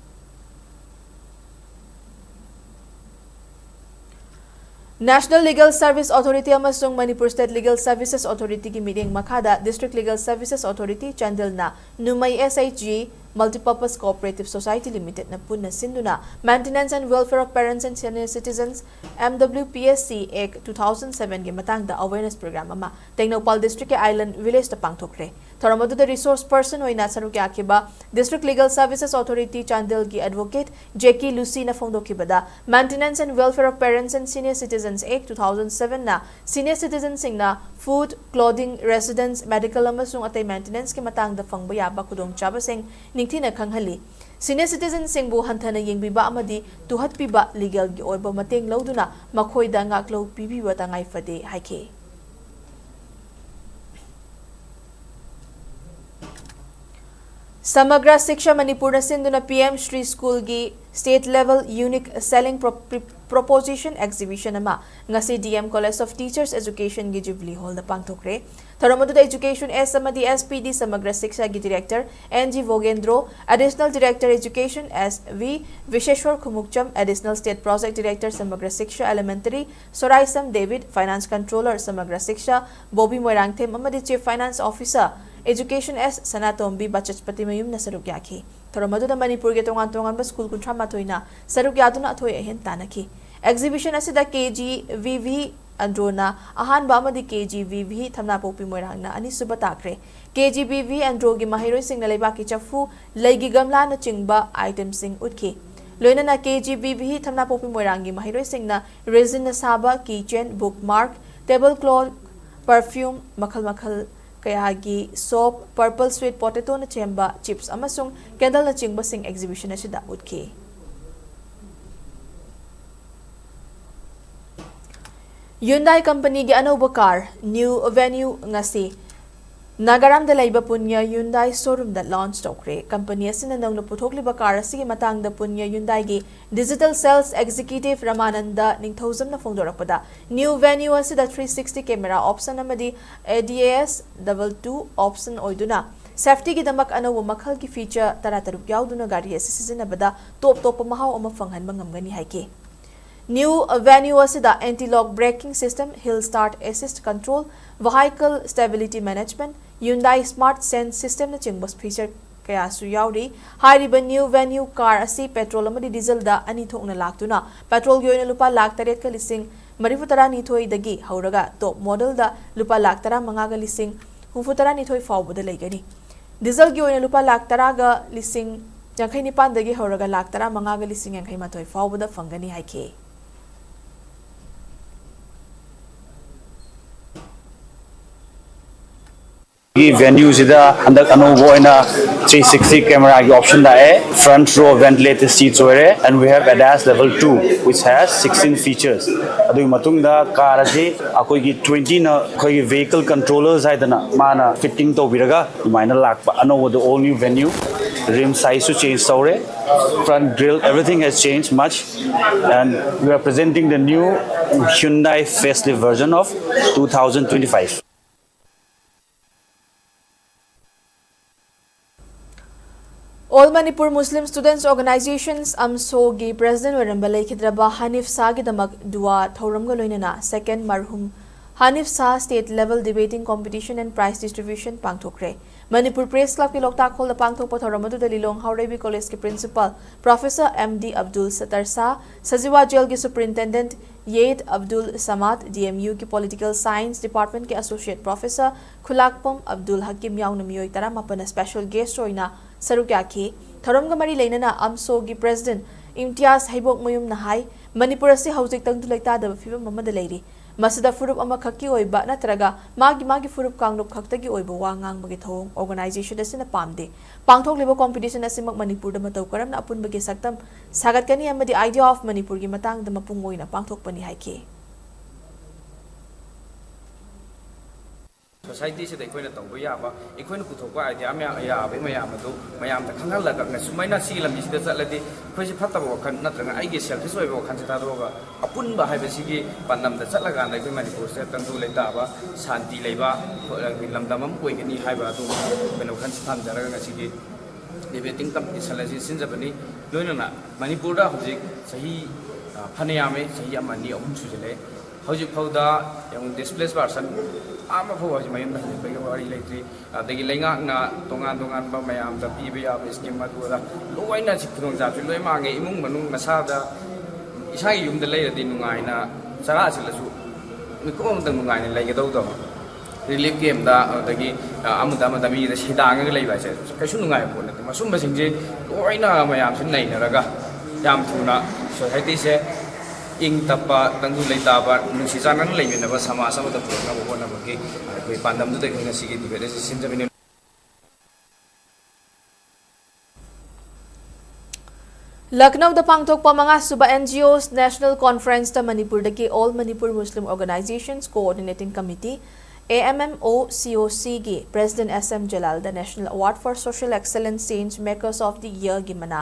National Legal Service Authority ꯑꯃꯁꯨꯡ Manipur State Legal Services Authorityꯒꯤ ꯃꯤꯠꯌꯦꯡ ꯃꯈꯥꯗ District Legal Services Authority ꯆꯥꯟꯗꯦꯜꯅ ꯅꯨꯃꯩ S H G Multipurpose Cooperative Society Limitedꯅ ꯄꯨꯟꯅ ꯁꯤꯟꯗꯨꯅ Maintenance and Welfare of Parents and Senior Citizens, M W P S C Act two thousand sevenꯒꯤ ꯃꯇꯥꯡꯗ awareness program ꯑꯃ ꯇꯦꯡꯅꯧꯄꯥꯜ Districtꯀꯤ Island Villageꯇ ꯄꯥꯡꯊꯣꯛꯈ꯭ꯔꯦ꯫ ꯊꯧꯔꯝ ꯑꯗꯨꯗ resource person ꯑꯣꯏꯅ ꯁꯔꯨꯛ ꯌꯥꯈꯤꯕ District Legal Services Authority ꯆꯥꯟꯗꯦꯜꯒꯤ Advocate J K Lucyꯅ ꯐꯣꯡꯗꯣꯛꯈꯤꯕꯗ, Maintenance and Welfare of Parents and Senior Citizens Act two thousand sevenꯅ senior citizenꯁꯤꯡꯅ food, clothing, residence, medical ꯑꯃꯁꯨꯡ ꯑꯇꯩ maintenanceꯀꯤ ꯃꯇꯥꯡꯗ ꯐꯪꯕ ꯌꯥꯕ ꯈꯨꯗꯣꯡꯆꯥꯕꯁꯤꯡ ꯅꯤꯡꯊꯤꯅ ꯈꯪꯍꯜꯂꯤ꯫ Senior citizenꯁꯤꯡꯕꯨ ꯍꯟꯊꯅ ꯌꯦꯡꯕꯤꯕ ꯑꯃꯗꯤ ꯇꯨꯍꯠꯄꯤꯕ legalꯒꯤ ꯑꯣꯏꯕ ꯃꯇꯦꯡ ꯂꯧꯗꯨꯅ ꯃꯈꯣꯏꯗ ꯉꯥꯛꯂꯧ ꯄꯤꯕꯤꯕ ꯇꯉꯥꯏ ꯐꯗꯦ ꯍꯥꯏꯈꯤ꯫ Samagra Shiksha Manipurꯅ ꯁꯤꯟꯗꯨꯅ P M Shri Schoolꯒꯤ State Level Unique Selling Pro- Proposition Exhibition ꯑꯃ ꯉꯁꯤ D M College of Teachers Educationꯒꯤ Jubilee Hallꯗ ꯄꯥꯡꯊꯣꯛꯈ꯭ꯔꯦ꯫ ꯊꯧꯔꯝ ꯑꯗꯨꯗ Education S ꯑꯃꯗꯤ S P D ꯁꯃꯒ꯭ꯔ ꯁꯤꯛꯁꯥꯒꯤ Director N G ꯚꯣꯒꯦꯟꯗ꯭ꯔꯣ, Additional Director Education S V ꯚꯤꯁꯦꯁ꯭ꯋꯔ Khumukcham, Additional State Project Director ꯁꯃꯒ꯭ꯔ ꯁꯤꯛꯁꯥ Elementary ꯁꯣꯔꯥꯏꯁꯝ ꯗꯦꯕꯤꯗ, Finance Controller ꯁꯃꯒ꯭ꯔ ꯁꯤꯛꯁꯥ ꯕꯣꯕꯤ ꯃꯣꯏꯔꯥꯡꯊꯦꯝ ꯑꯃꯗꯤ Chief Finance Officer Education S ꯁꯅꯥꯇꯣꯝꯕꯤ ꯕꯆꯁꯄꯇꯤꯃꯌꯨꯝꯅ ꯁꯔꯨꯛ ꯌꯥꯈꯤ꯫ ꯊꯧꯔꯝ ꯑꯗꯨꯗ ꯃꯅꯤꯄꯨꯔꯒꯤ ꯇꯣꯉꯥꯟ ꯇꯣꯉꯥꯟꯕ ꯁ꯭ꯀꯨꯜ ꯀꯨꯟꯊ꯭ꯔꯥ ꯃꯥꯊꯣꯏꯅ ꯁꯔꯨꯛ ꯌꯥꯗꯨꯅ ꯑꯊꯣꯏ ꯑꯍꯦꯟ ꯇꯥꯟꯅꯈꯤ꯫ Exhibition ꯑꯁꯤꯗ K G V V ꯑꯟꯗ꯭ꯔꯣꯅ ꯑꯍꯥꯟꯕ ꯑꯃꯗꯤ K G V V ꯊꯝꯅꯥꯄꯣꯛꯄꯤ ꯃꯣꯏꯔꯥꯡꯅ ꯑꯅꯤꯁꯨꯕ ꯇꯥꯈ꯭ꯔꯦ꯫ K G V V ꯑꯟꯗ꯭ꯔꯣꯒꯤ ꯃꯍꯩꯔꯣꯏꯁꯤꯡꯅ ꯂꯩꯕꯥꯛꯀꯤ ꯆꯐꯨ, ꯂꯩꯒꯤ ꯒꯝꯂꯥꯅꯆꯤꯡꯕ itemꯁꯤꯡ ꯎꯠꯈꯤ꯫ ꯂꯣꯏꯅꯅ K G V V ꯊꯝꯅꯥꯄꯣꯛꯄꯤ ꯃꯣꯏꯔꯥꯡꯒꯤ ꯃꯍꯩꯔꯣꯏꯁꯤꯡꯅ resinꯅ ꯁꯥꯕ keychain, bookmark, table cloth, perfume, ꯃꯈꯜ ꯃꯈꯜ ꯀꯌꯥꯒꯤ soap, purple sweet potato ꯅꯆꯤꯡꯕ chips ꯑꯃꯁꯨꯡ candleꯅꯆꯤꯡꯕꯁꯤꯡ exhibition ꯑꯁꯤꯗ ꯎꯠꯈꯤ꯫ Hyundai companyꯒꯤ ꯑꯅꯧꯕ car New Venue ꯉꯁꯤ ꯅꯥꯒꯥꯔꯥꯝꯗ ꯂꯩꯕ ꯄꯨꯟꯌ Hyundai showroomꯗ launch ꯇꯧꯈ꯭ꯔꯦ꯫ Company ꯑꯁꯤꯅ ꯅꯧꯅ ꯄꯨꯊꯣꯛꯂꯤꯕ car ꯑꯁꯤꯒꯤ ꯃꯇꯥꯡꯗ ꯄꯨꯟꯌ Hyundaiꯒꯤ Digital Sales Executive ꯔꯃꯥꯅꯟꯗ ꯅꯤꯡꯊꯧꯖꯝꯅ ꯐꯣꯡꯗꯣꯔꯛꯄꯗ, New Venue ꯑꯁꯤꯗ three sixty camera option ꯑꯃꯗꯤ A D A S double two option ꯑꯣꯏꯗꯨꯅ safetyꯒꯤꯗꯃꯛ ꯑꯅꯧꯕ ꯃꯈꯜꯒꯤ feature ꯇꯔꯥꯇꯔꯨꯛ ꯌꯥꯎꯗꯨꯅ ꯒꯥꯔꯤ ꯑꯁꯤ ꯁꯤꯖꯤꯟꯅꯕꯗ ꯇꯣꯞ ꯇꯣꯞꯄ ꯃꯍꯥꯎ ꯑꯃ ꯐꯪꯍꯟꯕ ꯉꯝꯒꯅꯤ ꯍꯥꯏꯈꯤ꯫ New Venue ꯑꯁꯤꯗ anti-lock braking system, hill start assist control, vehicle stability management, Hyundai Smart Sense systemꯅꯆꯤꯡꯕ feature ꯀꯌꯥꯁꯨ ꯌꯥꯎꯔꯤ꯫ ꯍꯥꯏꯔꯤꯕ New Venue car ꯑꯁꯤ petrol ꯑꯃꯗꯤ dieselꯗ ꯑꯅꯤ ꯊꯣꯛꯅ ꯂꯥꯛꯇꯨꯅ petrolꯒꯤ ꯑꯣꯏꯅ ꯂꯨꯄꯥ ꯂꯥꯈ ꯇꯔꯦꯠꯀ ꯂꯤꯁꯤꯡ ꯃꯔꯤꯐꯨ ꯇꯔꯥꯅꯤꯊꯣꯏꯗꯒꯤ ꯍꯧꯔꯒ top modelꯗ ꯂꯨꯄꯥ ꯂꯥꯈ ꯇꯔꯥꯃꯉꯥꯒ ꯂꯤꯁꯤꯡ ꯍꯨꯝꯐꯨ ꯇꯔꯥꯅꯤꯊꯣꯏ ꯐꯥꯎꯕꯗ ꯂꯩꯒꯅꯤ꯫ Dieselꯒꯤ ꯑꯣꯏꯅ ꯂꯨꯄꯥ ꯂꯥꯈ ꯇꯔꯥꯒ ꯂꯤꯁꯤꯡ ꯌꯥꯡꯈꯩ ꯅꯤꯄꯥꯟꯗꯒꯤ ꯍꯧꯔꯒ ꯂꯥꯈ ꯇꯔꯥꯃꯉꯥꯒ ꯂꯤꯁꯤꯡ ꯌꯥꯡꯈꯩ ꯃꯥꯊꯣꯏ ꯐꯥꯎꯕꯗ ꯐꯪꯒꯅꯤ ꯍꯥꯏꯈꯤ꯫ ꯒꯤ Venueꯁꯤꯗ ꯍꯟꯗꯛ ꯑꯅꯧꯕ ꯑꯣꯏꯅ three sixty cameraꯒꯤ option ꯂꯥꯛꯑꯦ꯫ Front row ventilated seats ꯑꯣꯏꯔꯦ, and we have ADAS level two, which has sixteen features. ꯑꯗꯨꯒꯤ ꯃꯇꯨꯡꯗ car ꯑꯁꯤ ꯑꯩꯈꯣꯏꯒꯤ twentyꯅ ꯑꯩꯈꯣꯏꯒꯤ vehicle controllers ꯍꯥꯏꯗꯅ ꯃꯥꯅ fitting ꯇꯧꯕꯤꯔꯒ ꯑꯗꯨꯃꯥꯏꯅ ꯂꯥꯛꯄ ꯑꯅꯧꯕꯗ all new Venue꯫ Rim size to change tore, front grille, everything has changed much, and we are presenting the new Hyundai facelift version of two thousand twenty-five. All Manipur Muslim Students Organizations, ꯑꯝꯁꯣꯒꯤ president ꯑꯣꯏꯔꯝꯕ ꯂꯩꯈꯤꯗ꯭ꯔꯕ ꯍꯥꯅꯤꯐ ꯁꯥꯒꯤꯗꯃꯛ ꯗꯨꯋꯥ ꯊꯧꯔꯝꯒ ꯂꯣꯏꯅꯅ second ꯃꯔꯍꯨꯝ ꯍꯥꯅꯤꯐ ꯁꯥ state level debating competition and prize distribution ꯄꯥꯡꯊꯣꯛꯈ꯭ꯔꯦ꯫ Manipur Press Clubꯀꯤ ꯂꯣꯛꯇꯥꯛ ꯍꯣꯜꯗ ꯄꯥꯡꯊꯣꯛꯄ ꯊꯧꯔꯝ ꯑꯗꯨꯗ ꯂꯤꯂꯣꯡ ꯍꯥꯎꯔꯩꯕꯤ ꯀꯣꯂꯦꯖꯀꯤ principal professor M D Abdul Sattar Shah, Sajiwa ꯖꯦꯜꯒꯤ superintendent ꯌꯦꯠ Abdul ꯁꯃꯥꯗ, D M Uꯒꯤ Political Science Departmentꯀꯤ associate professor ꯈꯨꯂꯥꯛꯄꯝ Abdul ꯍꯀꯤꯝ ꯌꯥꯎꯅ ꯃꯤꯑꯣꯏ ꯇꯔꯥꯃꯥꯄꯟꯅ special guest ꯑꯣꯏꯅ ꯁꯔꯨꯛ ꯌꯥꯈꯤ꯫ ꯊꯧꯔꯝꯒ ꯃꯔꯤ ꯂꯩꯅꯅ ꯑꯝꯁꯣꯒꯤ president ꯏꯝꯇꯤꯌꯥꯖ ꯍꯩꯕꯣꯛꯃꯌꯨꯝꯅ ꯍꯥꯏ, ꯃꯅꯤꯄꯨꯔ ꯑꯁꯤ ꯍꯧꯖꯤꯛ ꯇꯪꯗꯨ ꯂꯩꯇꯥꯗꯕ ꯐꯤꯕꯝ ꯑꯃꯗ ꯂꯩꯔꯤ꯫ ꯃꯁꯤꯗ ꯐꯨꯔꯨꯞ ꯑꯃꯈꯛꯀꯤ ꯑꯣꯏꯕ ꯅꯠꯇ꯭ꯔꯒ ꯃꯥꯒꯤ ꯃꯥꯒꯤ ꯐꯨꯔꯨꯞ ꯀꯥꯡꯂꯨꯞ ꯈꯛꯇꯒꯤ ꯑꯣꯏꯕ ꯋꯥ ꯉꯥꯡꯕꯒꯤ ꯊꯧꯑꯣꯡ organization ꯑꯁꯤꯅ ꯄꯥꯝꯗꯦ꯫ ꯄꯥꯡꯊꯣꯛꯂꯤꯕ competition ꯑꯁꯤꯃꯛ ꯃꯅꯤꯄꯨꯔꯗ ꯃꯇꯧ ꯀꯔꯝꯅ ꯑꯄꯨꯟꯕꯒꯤ ꯁꯛꯇꯝ ꯁꯥꯒꯠꯀꯅꯤ ꯑꯃꯗꯤ idea of ꯃꯅꯤꯄꯨꯔꯒꯤ ꯃꯇꯥꯡꯗ ꯃꯄꯨꯡ ꯑꯣꯏꯅ ꯄꯥꯡꯊꯣꯛꯄꯅꯤ ꯍꯥꯏꯈꯤ꯫ Societyꯁꯤꯗ ꯑꯩꯈꯣꯏꯅ ꯇꯧꯕ ꯌꯥꯕ, ꯑꯩꯈꯣꯏꯅ ꯄꯨꯊꯣꯛꯄ idea ꯃꯌꯥꯝ, ꯌꯥꯕ ꯃꯌꯥꯝ ꯑꯗꯨ ꯃꯌꯥꯝꯗ ꯈꯪꯍꯜꯂꯒ, ꯁꯨꯃꯥꯏꯅ ꯁꯤꯒꯤ ꯂꯝꯕꯤꯁꯤꯗ ꯆꯠꯂꯗꯤ ꯑꯩꯈꯣꯏꯁꯦ ꯐꯠꯇꯕ ꯋꯥꯈꯜ ꯅꯠꯇ꯭ꯔꯒ ꯑꯩꯒꯤ selfish ꯑꯣꯏꯕ ꯋꯥꯈꯜꯁꯦ ꯊꯥꯗꯣꯛꯑꯒ ꯑꯄꯨꯟꯕ ꯍꯥꯏꯕꯁꯤꯒꯤ ꯄꯥꯟꯗꯝꯗ ꯆꯠꯂꯀꯥꯟꯗ ꯑꯩꯈꯣꯏ ꯃꯅꯤꯄꯨꯔꯁꯤꯗ ꯇꯪꯗꯨ ꯂꯩꯇꯥꯕ, ꯁꯥꯟꯇꯤ ꯂꯩꯕ ꯂꯝꯗꯝ ꯑꯃ ꯑꯣꯏꯒꯅꯤ ꯍꯥꯏꯕ ꯑꯗꯨ ꯑꯩꯈꯣꯏꯅ ꯋꯥꯈꯜꯁꯤ ꯊꯝꯖꯔꯒ ꯉꯁꯤꯒꯤ debating competition ꯑꯁꯤ ꯁꯤꯟꯖꯕꯅꯤ꯫ ꯂꯣꯏꯅꯅ ꯃꯅꯤꯄꯨꯔꯗ ꯍꯧꯖꯤꯛ ꯆꯍꯤ, ꯑ, ꯐꯅꯌꯥꯝꯃꯦ, ꯆꯍꯤ ꯑꯃ, ꯑꯅꯤ, ꯑꯍꯨꯝ ꯁꯨꯖꯤꯜꯂꯛꯑꯦ꯫ ꯍꯧꯖꯤꯛ ꯐꯥꯎꯗ ꯌꯦꯡꯉꯨ, displaced person ꯑꯃꯐꯥꯎ ꯍꯧꯖꯤꯛ ꯃꯌꯨꯝꯗ ꯍꯟꯖꯤꯟꯕꯒꯤ ꯋꯥꯔꯤ ꯂꯩꯇ꯭ꯔꯤ꯫ ꯑꯗꯒꯤ ꯂꯩꯉꯥꯛꯅ ꯇꯣꯉꯥꯟ ꯇꯣꯉꯥꯟꯕ ꯃꯌꯥꯝꯗ ꯄꯤꯕ ꯌꯥꯕ scheme ꯑꯗꯨ ꯑꯗꯥ ꯂꯣꯏꯅ ꯁꯤ ꯈꯨꯗꯣꯡꯆꯥꯕꯁꯤ ꯂꯣꯏ ꯃꯥꯡꯉꯦ꯫ ꯏꯃꯨꯡ ꯃꯅꯨꯡ ꯃꯁꯥꯗ ꯏꯁꯥꯒꯤ ꯌꯨꯝꯗ ꯂꯩꯔꯗꯤ ꯅꯨꯡꯉꯥꯏꯅ ꯆꯔꯥ ꯁꯤꯜꯂꯁꯨ ꯃꯤꯀꯨꯞ ꯑꯃꯇꯪ ꯅꯨꯡꯉꯥꯏꯅ ꯂꯩꯒꯗꯧꯗꯣ꯫ Relief campꯇ, ꯑꯗꯒꯤ, ꯑ, ꯑꯃꯗ ꯑꯃꯗ ꯃꯤꯗ ꯁꯤꯗꯥꯡꯉꯒ ꯂꯩꯕ ꯍꯥꯏꯁꯦ ꯀꯩꯁꯨ ꯅꯨꯡꯉꯥꯏꯕ ꯄꯣꯠ ꯅꯠꯇꯦ꯫ ꯃꯁꯨꯝꯕꯁꯤꯡꯁꯦ ꯂꯣꯏꯅ ꯃꯌꯥꯝꯁꯦ ꯅꯩꯅꯔꯒ ꯌꯥꯝ ꯊꯨꯅ societyꯁꯦ ꯏꯪ ꯇꯞꯄ, ꯇꯪꯗꯨ ꯂꯩꯇꯥꯕ, ꯅꯨꯡꯁꯤ ꯆꯥꯟꯅꯅ ꯂꯩꯃꯤꯟꯅꯕ ꯁꯃꯥꯖ ꯑꯃꯗ ꯄꯨꯔꯛꯅꯕ ꯍꯣꯠꯅꯕꯒꯤ ꯑꯩꯈꯣꯏ ꯄꯥꯟꯗꯝꯗꯨꯗ ꯑꯩꯈꯣꯏ ꯉꯁꯤꯒꯤ debate ꯑꯁꯤ ꯁꯤꯟꯖꯕꯅꯤ꯫ ꯂꯈꯅꯧꯗ ꯄꯥꯡꯊꯣꯛꯄ ꯃꯉꯥꯁꯨꯕ N G Os National Conferenceꯇ ꯃꯅꯤꯄꯨꯔꯗꯒꯤ All Manipur Muslim Organizations Coordinating Committee, A M M O ꯁꯤ ꯑꯣ ꯁꯤꯒꯤ President S M Jalal-ꯗ National Award for Social Excellence Change Makers of the Year-ꯒꯤ ꯃꯅꯥ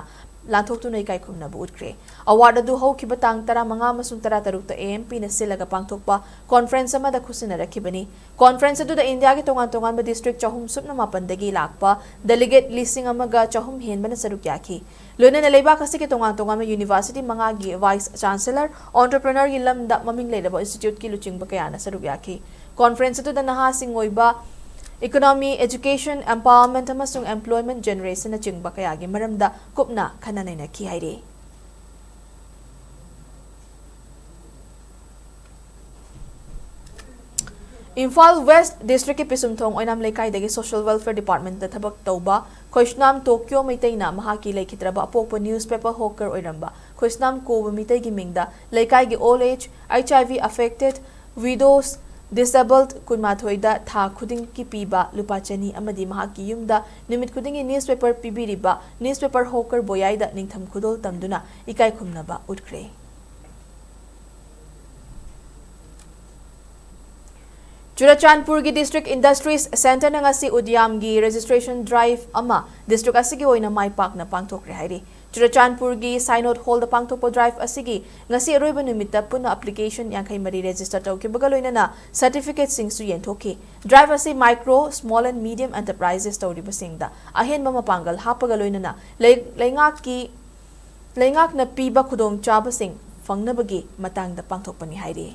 ꯂꯥꯟꯊꯣꯛꯇꯨꯅ ꯏꯀꯥꯏ ꯈꯨꯝꯅꯕ ꯎꯠꯈ꯭ꯔꯦ꯫ Award ꯑꯗꯨ ꯍꯧꯈꯤꯕ ꯇꯥꯡ ꯇꯔꯥꯃꯉꯥ ꯑꯃꯁꯨꯡ ꯇꯔꯥꯇꯔꯨꯛꯇ A M P-ꯅ ꯁꯤꯜꯂꯒ ꯄꯥꯡꯊꯣꯛꯄ conference ꯑꯃꯗ ꯈꯨꯠꯁꯤꯟꯅꯔꯛꯈꯤꯕꯅꯤ꯫ Conference ꯑꯗꯨꯗ ꯏꯟꯗꯤꯌꯥꯒꯤ ꯇꯣꯉꯥꯟ ꯇꯣꯉꯥꯟꯕ district ꯆꯍꯨꯝ ꯁꯨꯞꯅ ꯃꯥꯄꯟꯗꯒꯤ ꯂꯥꯛꯄ delegate ꯂꯤꯁꯤꯡ ꯑꯃꯒ ꯆꯍꯨꯝ ꯍꯦꯟꯕꯅ ꯁꯔꯨꯛ ꯌꯥꯈꯤ꯫ ꯂꯣꯏꯅꯅ ꯂꯩꯕꯥꯛ ꯑꯁꯤꯒꯤ ꯇꯣꯉꯥꯟ ꯇꯣꯉꯥꯟꯕ university ꯃꯉꯥꯒꯤ vice chancellor, entrepreneur-ꯒꯤ ꯂꯝꯗ ꯃꯃꯤꯡ ꯂꯩꯔꯕ institute-ꯀꯤ ꯂꯨꯆꯤꯡꯕ ꯀꯌꯥꯅ ꯁꯔꯨꯛ ꯌꯥꯈꯤ꯫ Conference ꯑꯗꯨꯗ ꯅꯍꯥꯁꯤꯡ ꯑꯣꯏꯕ economy, education, empowerment ꯑꯃꯁꯨꯡ employment generation-ꯅꯆꯤꯡꯕ ꯀꯌꯥꯒꯤ ꯃꯔꯝꯗ ꯀꯨꯞꯅ ꯈꯟꯅ ꯅꯩꯅꯈꯤ ꯍꯥꯏꯔꯤ꯫ ꯏꯝꯐꯥꯜ West District-ꯀꯤ ꯄꯤꯁꯨꯝꯊꯣꯡ ꯑꯣꯏꯅꯥꯝ ꯂꯩꯀꯥꯏꯗꯒꯤ Social Welfare Department-ꯇ ꯊꯕꯛ ꯇꯧꯕ ꯈꯣꯏꯁꯅꯥꯝ ꯇꯣꯀ꯭ꯌꯣ ꯃꯩꯇꯩꯅ ꯃꯍꯥꯛꯀꯤ ꯂꯩꯈꯤꯗ꯭ꯔꯕ ꯑꯄꯣꯛꯄ newspaper hawker ꯑꯣꯏꯔꯝꯕ ꯈꯣꯏꯁꯅꯥꯝ ꯀꯣꯕ ꯃꯤꯇꯩꯒꯤ ꯃꯤꯡꯗ ꯂꯩꯀꯥꯏꯒꯤ old age, H I V affected, widows, disabled ꯀꯨꯟꯃꯥꯊꯣꯏꯗ ꯊꯥ ꯈꯨꯗꯤꯡꯒꯤ ꯄꯤꯕ ꯂꯨꯄꯥ ꯆꯅꯤ ꯑꯃꯗꯤ ꯃꯍꯥꯛꯀꯤ ꯌꯨꯝꯗ ꯅꯨꯃꯤꯠ ꯈꯨꯗꯤꯡꯒꯤ newspaper ꯄꯤꯕꯤꯔꯤꯕ newspaper hawker ꯕꯣꯌꯥꯏꯗ ꯅꯤꯡꯊꯝ ꯈꯨꯗꯣꯜ ꯇꯝꯗꯨꯅ ꯏꯀꯥꯏ ꯈꯨꯝꯅꯕ ꯎꯠꯈ꯭ꯔꯦ꯫ ꯆꯨꯔꯆꯥꯟꯄꯨꯔꯒꯤ District Industries Centre-ꯅ ꯉꯁꯤ ꯎꯗꯤꯌꯥꯝꯒꯤ registration drive ꯑꯃ district ꯑꯁꯤꯒꯤ ꯑꯣꯏꯅ ꯃꯥꯏ ꯄꯥꯛꯅ ꯄꯥꯡꯊꯣꯛꯈ꯭ꯔꯦ ꯍꯥꯏꯔꯤ꯫ ꯆꯨꯔꯆꯥꯟꯄꯨꯔꯒꯤ Synod Hall-ꯗ ꯄꯥꯡꯊꯣꯛꯄ drive ꯑꯁꯤꯒꯤ ꯉꯁꯤ ꯑꯔꯣꯏꯕ ꯅꯨꯃꯤꯠꯇ ꯄꯨꯟꯅ application ꯌꯥꯡꯈꯩ ꯃꯔꯤ register ꯇꯧꯈꯤꯕꯒ ꯂꯣꯏꯅꯅ certificate-ꯁꯤꯡꯁꯨ ꯌꯦꯟꯊꯣꯛꯈꯤ꯫ Drive ꯑꯁꯤ micro, small and medium enterprises ꯇꯧꯔꯤꯕꯁꯤꯡꯗ ꯑꯍꯦꯟꯕ ꯃꯄꯥꯡꯒꯜ ꯍꯥꯞꯄꯒ ꯂꯣꯏꯅꯅ ꯂꯩ-, ꯂꯩꯉꯥꯛꯀꯤ, ꯂꯩꯉꯥꯛꯅ ꯄꯤꯕ ꯈꯨꯗꯣꯡꯆꯥꯕꯁꯤꯡ ꯐꯪꯅꯕꯒꯤ ꯃꯇꯥꯡꯗ ꯄꯥꯡꯊꯣꯛꯄꯅꯤ ꯍꯥꯏꯔꯤ꯫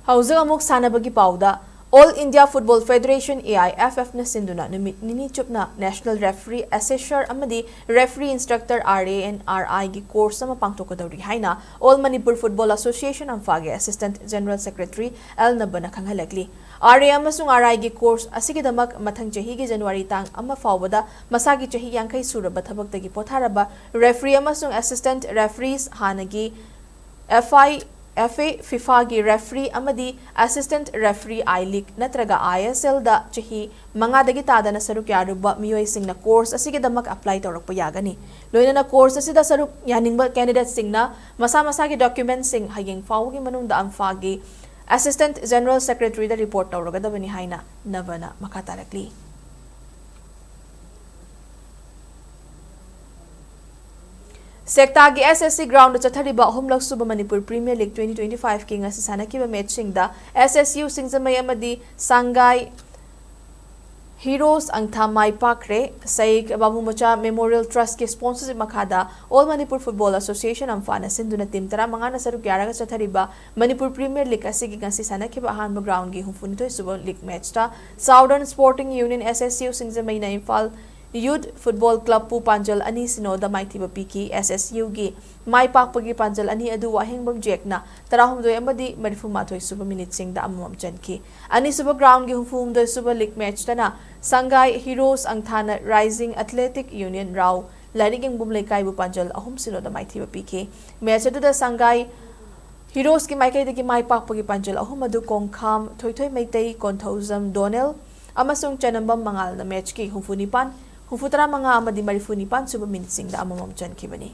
ꯍꯧꯖꯤꯛ ꯑꯃꯨꯛ ꯁꯥꯟꯅꯕꯒꯤ ꯄꯥꯎꯗ꯫ All India Football Federation, A I F F-ꯅ ꯁꯤꯟꯗꯨꯅ ꯅꯨꯃꯤꯠ ꯅꯤꯅꯤ ꯆꯨꯞꯅ National Referee Assessor ꯑꯃꯗꯤ Referee Instructor, R A N R I-ꯒꯤ course ꯑꯃ ꯄꯥꯡꯊꯣꯛꯀꯗꯧꯔꯤ ꯍꯥꯏꯅ All Manipur Football Association, ꯑꯝꯐꯥꯒꯤ Assistant General Secretary L ꯅꯕꯅ ꯈꯪꯍꯜꯂꯛꯂꯤ꯫ R A ꯑꯃꯁꯨꯡ R I-ꯒꯤ course ꯑꯁꯤꯒꯤꯗꯃꯛ ꯃꯊꯪ ꯆꯍꯤꯒꯤ January ꯇꯥꯡ ꯑꯃ ꯐꯥꯎꯕꯗ ꯃꯁꯥꯒꯤ ꯆꯍꯤ ꯌꯥꯡꯈꯩ ꯁꯨꯔꯕ ꯊꯕꯛꯇꯒꯤ ꯄꯣꯊꯥꯔꯕ referee ꯑꯃꯁꯨꯡ assistant referees ꯍꯥꯟꯅꯒꯤ F I ꯑꯦꯐ ꯑꯦ, ꯐꯤꯐꯥꯒꯤ ꯔꯦꯐ꯭ꯔꯤ ꯑꯃꯗꯤ ꯑꯦꯁꯤꯁꯇꯦꯟꯠ ꯔꯦꯐ꯭ꯔꯤ ꯑꯥꯏ ꯂꯤꯒ ꯅꯠꯇ꯭ꯔꯒ ꯑꯥꯏ ꯑꯦꯁ ꯑꯦꯜꯗ ꯆꯍꯤ ꯃꯉꯥꯗꯒꯤ ꯇꯥꯗꯅ ꯁꯔꯨꯛ ꯌꯥꯔꯨꯕ ꯃꯤꯑꯣꯏꯁꯤꯡꯅ ꯀꯣꯔꯁ ꯑꯁꯤꯒꯤꯗꯃꯛ ꯑꯦꯄ꯭ꯂꯥꯏ ꯇꯧꯔꯛꯄ ꯌꯥꯒꯅꯤ꯫ ꯂꯣꯏꯅꯅ ꯀꯣꯔꯁ ꯑꯁꯤꯗ ꯁꯔꯨꯛ ꯌꯥꯅꯤꯡꯕ ꯀꯦꯟꯗꯤꯗꯦꯠꯁꯤꯡꯅ ꯃꯁꯥ ꯃꯁꯥꯒꯤ ꯗꯣꯀ꯭ꯌꯨꯃꯦꯟꯠꯁꯤꯡ ꯍꯌꯦꯡ ꯐꯥꯎꯕꯒꯤ ꯃꯅꯨꯡꯗ ꯑꯝꯐꯥꯒꯤ ꯑꯦꯁꯤꯁꯇꯦꯟꯠ ꯖꯦꯅꯔꯦꯜ ꯁꯦꯀ꯭ꯔꯦꯇꯔꯤꯗ ꯔꯤꯄꯣꯔꯠ ꯇꯧꯔꯒꯗꯕꯅꯤ ꯍꯥꯏꯅ ꯅꯚꯅ ꯃꯈꯥ ꯇꯥꯔꯛꯂꯤ꯫ ꯁꯦꯛꯇꯥꯒꯤ ꯑꯦꯁ ꯑꯦꯁ ꯁꯤ ꯒ꯭ꯔꯥꯎꯟꯗ ꯆꯠꯊꯔꯤꯕ ꯑꯍꯨꯝꯂꯛ ꯁꯨꯕ Manipur premier league twenty twenty ꯐꯥꯏꯚꯀꯤ ꯉꯁꯤ ꯁꯥꯟꯅꯈꯤꯕ ꯃꯦꯠꯁꯁꯤꯡꯗ ꯑꯦꯁ ꯑꯦꯁ ꯌꯨ ꯁꯤꯡꯖꯃꯩ ꯑꯃꯗꯤ ꯁꯪꯒꯥꯏ ꯍꯤꯔꯣꯁ ꯑꯪꯊꯥ ꯃꯥꯏ ꯄꯥꯛꯈ꯭ꯔꯦ꯫ ꯁꯩꯛ ꯕꯥꯕꯨ ꯃꯆꯥ ꯃꯦꯃꯣꯔꯤꯌꯦꯜ ꯇ꯭ꯔꯁꯀꯤ ꯁ꯭ꯄꯣꯟꯁꯔꯁꯤꯞ ꯃꯈꯥꯗ ꯑꯣꯜ ꯃꯅꯤꯄꯨꯔ ꯐꯨꯠꯕꯣꯜ ꯑꯦꯁꯣꯁꯤꯌꯦꯁꯟ ꯑꯝꯐꯥꯅ ꯁꯤꯟꯗꯨꯅ ꯇꯤꯝ ꯇꯔꯥꯃꯉꯥꯅ ꯁꯔꯨꯛ ꯌꯥꯔꯒ ꯆꯠꯊꯔꯤꯕ ꯃꯅꯤꯄꯨꯔ ꯄ꯭ꯔꯤꯃꯤꯌꯔ ꯂꯤꯒ ꯑꯁꯤꯒꯤ ꯉꯁꯤ ꯁꯥꯟꯅꯈꯤꯕ ꯑꯍꯥꯟꯕ ꯒ꯭ꯔꯥꯎꯟꯒꯤ ꯍꯨꯝꯐꯨꯅꯤꯊꯣꯏ ꯁꯨꯕ ꯂꯤꯒ ꯃꯦꯠꯁꯇ ꯁꯥꯎꯗꯔꯟ ꯁ꯭ꯄꯣꯔꯇꯤꯡ ꯌꯨꯅꯤꯌꯟ, ꯑꯦꯁ ꯑꯦꯁ ꯌꯨ ꯁꯤꯡꯖꯃꯩꯅ ꯏꯝꯐꯥꯜ ꯌꯨꯠ ꯐꯨꯠꯕꯣꯜ ꯀ꯭ꯂꯕꯄꯨ ꯄꯥꯟꯖꯜ ꯑꯅꯤ ꯁꯤꯅꯣꯗ ꯃꯥꯏꯊꯤꯕ ꯄꯤꯈꯤ꯫ ꯑꯦꯁ ꯑꯦꯁ ꯌꯨꯒꯤ ꯃꯥꯏ ꯄꯥꯛꯄꯒꯤ ꯄꯥꯟꯖꯜ ꯑꯅꯤ ꯑꯗꯨ ꯋꯥꯍꯦꯡꯕꯝ ꯖꯦꯛꯅ ꯇꯔꯥꯍꯨꯝꯗꯣꯏ ꯑꯃꯗꯤ ꯃꯔꯤꯐꯨꯃꯥꯊꯣꯏ ꯁꯨꯕ ꯃꯤꯅꯤꯠꯁꯤꯡꯗ ꯑꯃꯃꯝ ꯆꯟꯈꯤ꯫ ꯑꯅꯤꯁꯨꯕ ꯒ꯭ꯔꯥꯎꯟꯒꯤ ꯍꯨꯝꯐꯨꯍꯨꯝꯗꯣꯏ ꯁꯨꯕ league ꯃꯦꯠꯁꯇꯅ ꯁꯪꯒꯥꯏ ꯍꯤꯔꯣꯁ ꯑꯪꯊꯥꯅ rising athletic union Rao ꯂꯥꯏꯔꯤꯛ ꯌꯦꯡꯕꯝ ꯂꯩꯀꯥꯏꯕꯨ ꯄꯥꯟꯖꯜ ꯑꯍꯨꯝ ꯁꯤꯅꯣꯗ ꯃꯥꯏꯊꯤꯕ ꯄꯤꯈꯤ꯫ ꯃꯦꯠꯁ ꯑꯗꯨꯗ ꯁꯪꯒꯥꯏ ꯍꯤꯔꯣꯁꯀꯤ ꯃꯥꯏꯀꯩꯗꯒꯤ ꯃꯥꯏ ꯄꯥꯛꯄꯒꯤ ꯄꯥꯟꯖꯜ ꯑꯍꯨꯝ ꯑꯗꯨ ꯀꯣꯡꯈꯥꯝ ꯊꯣꯏꯊꯣꯏ ꯃꯩꯇꯩ, ꯀꯣꯟꯊꯧꯖꯝ ꯗꯣꯅꯦꯜ ꯑꯃꯁꯨꯡ ꯆꯅꯝꯕꯝ ꯃꯉꯥꯜꯅ ꯃꯦꯠꯁꯀꯤ ꯍꯨꯝꯐꯨꯅꯤꯄꯥꯟ, ꯍꯨꯝꯐꯨꯇꯔꯥꯃꯉꯥ ꯑꯃꯗꯤ ꯃꯔꯤꯐꯨꯅꯤꯄꯥꯟ ꯁꯨꯕ ꯃꯤꯅꯤꯠꯁꯤꯡꯗ ꯑꯃꯃꯝ ꯆꯟꯈꯤꯕꯅꯤ꯫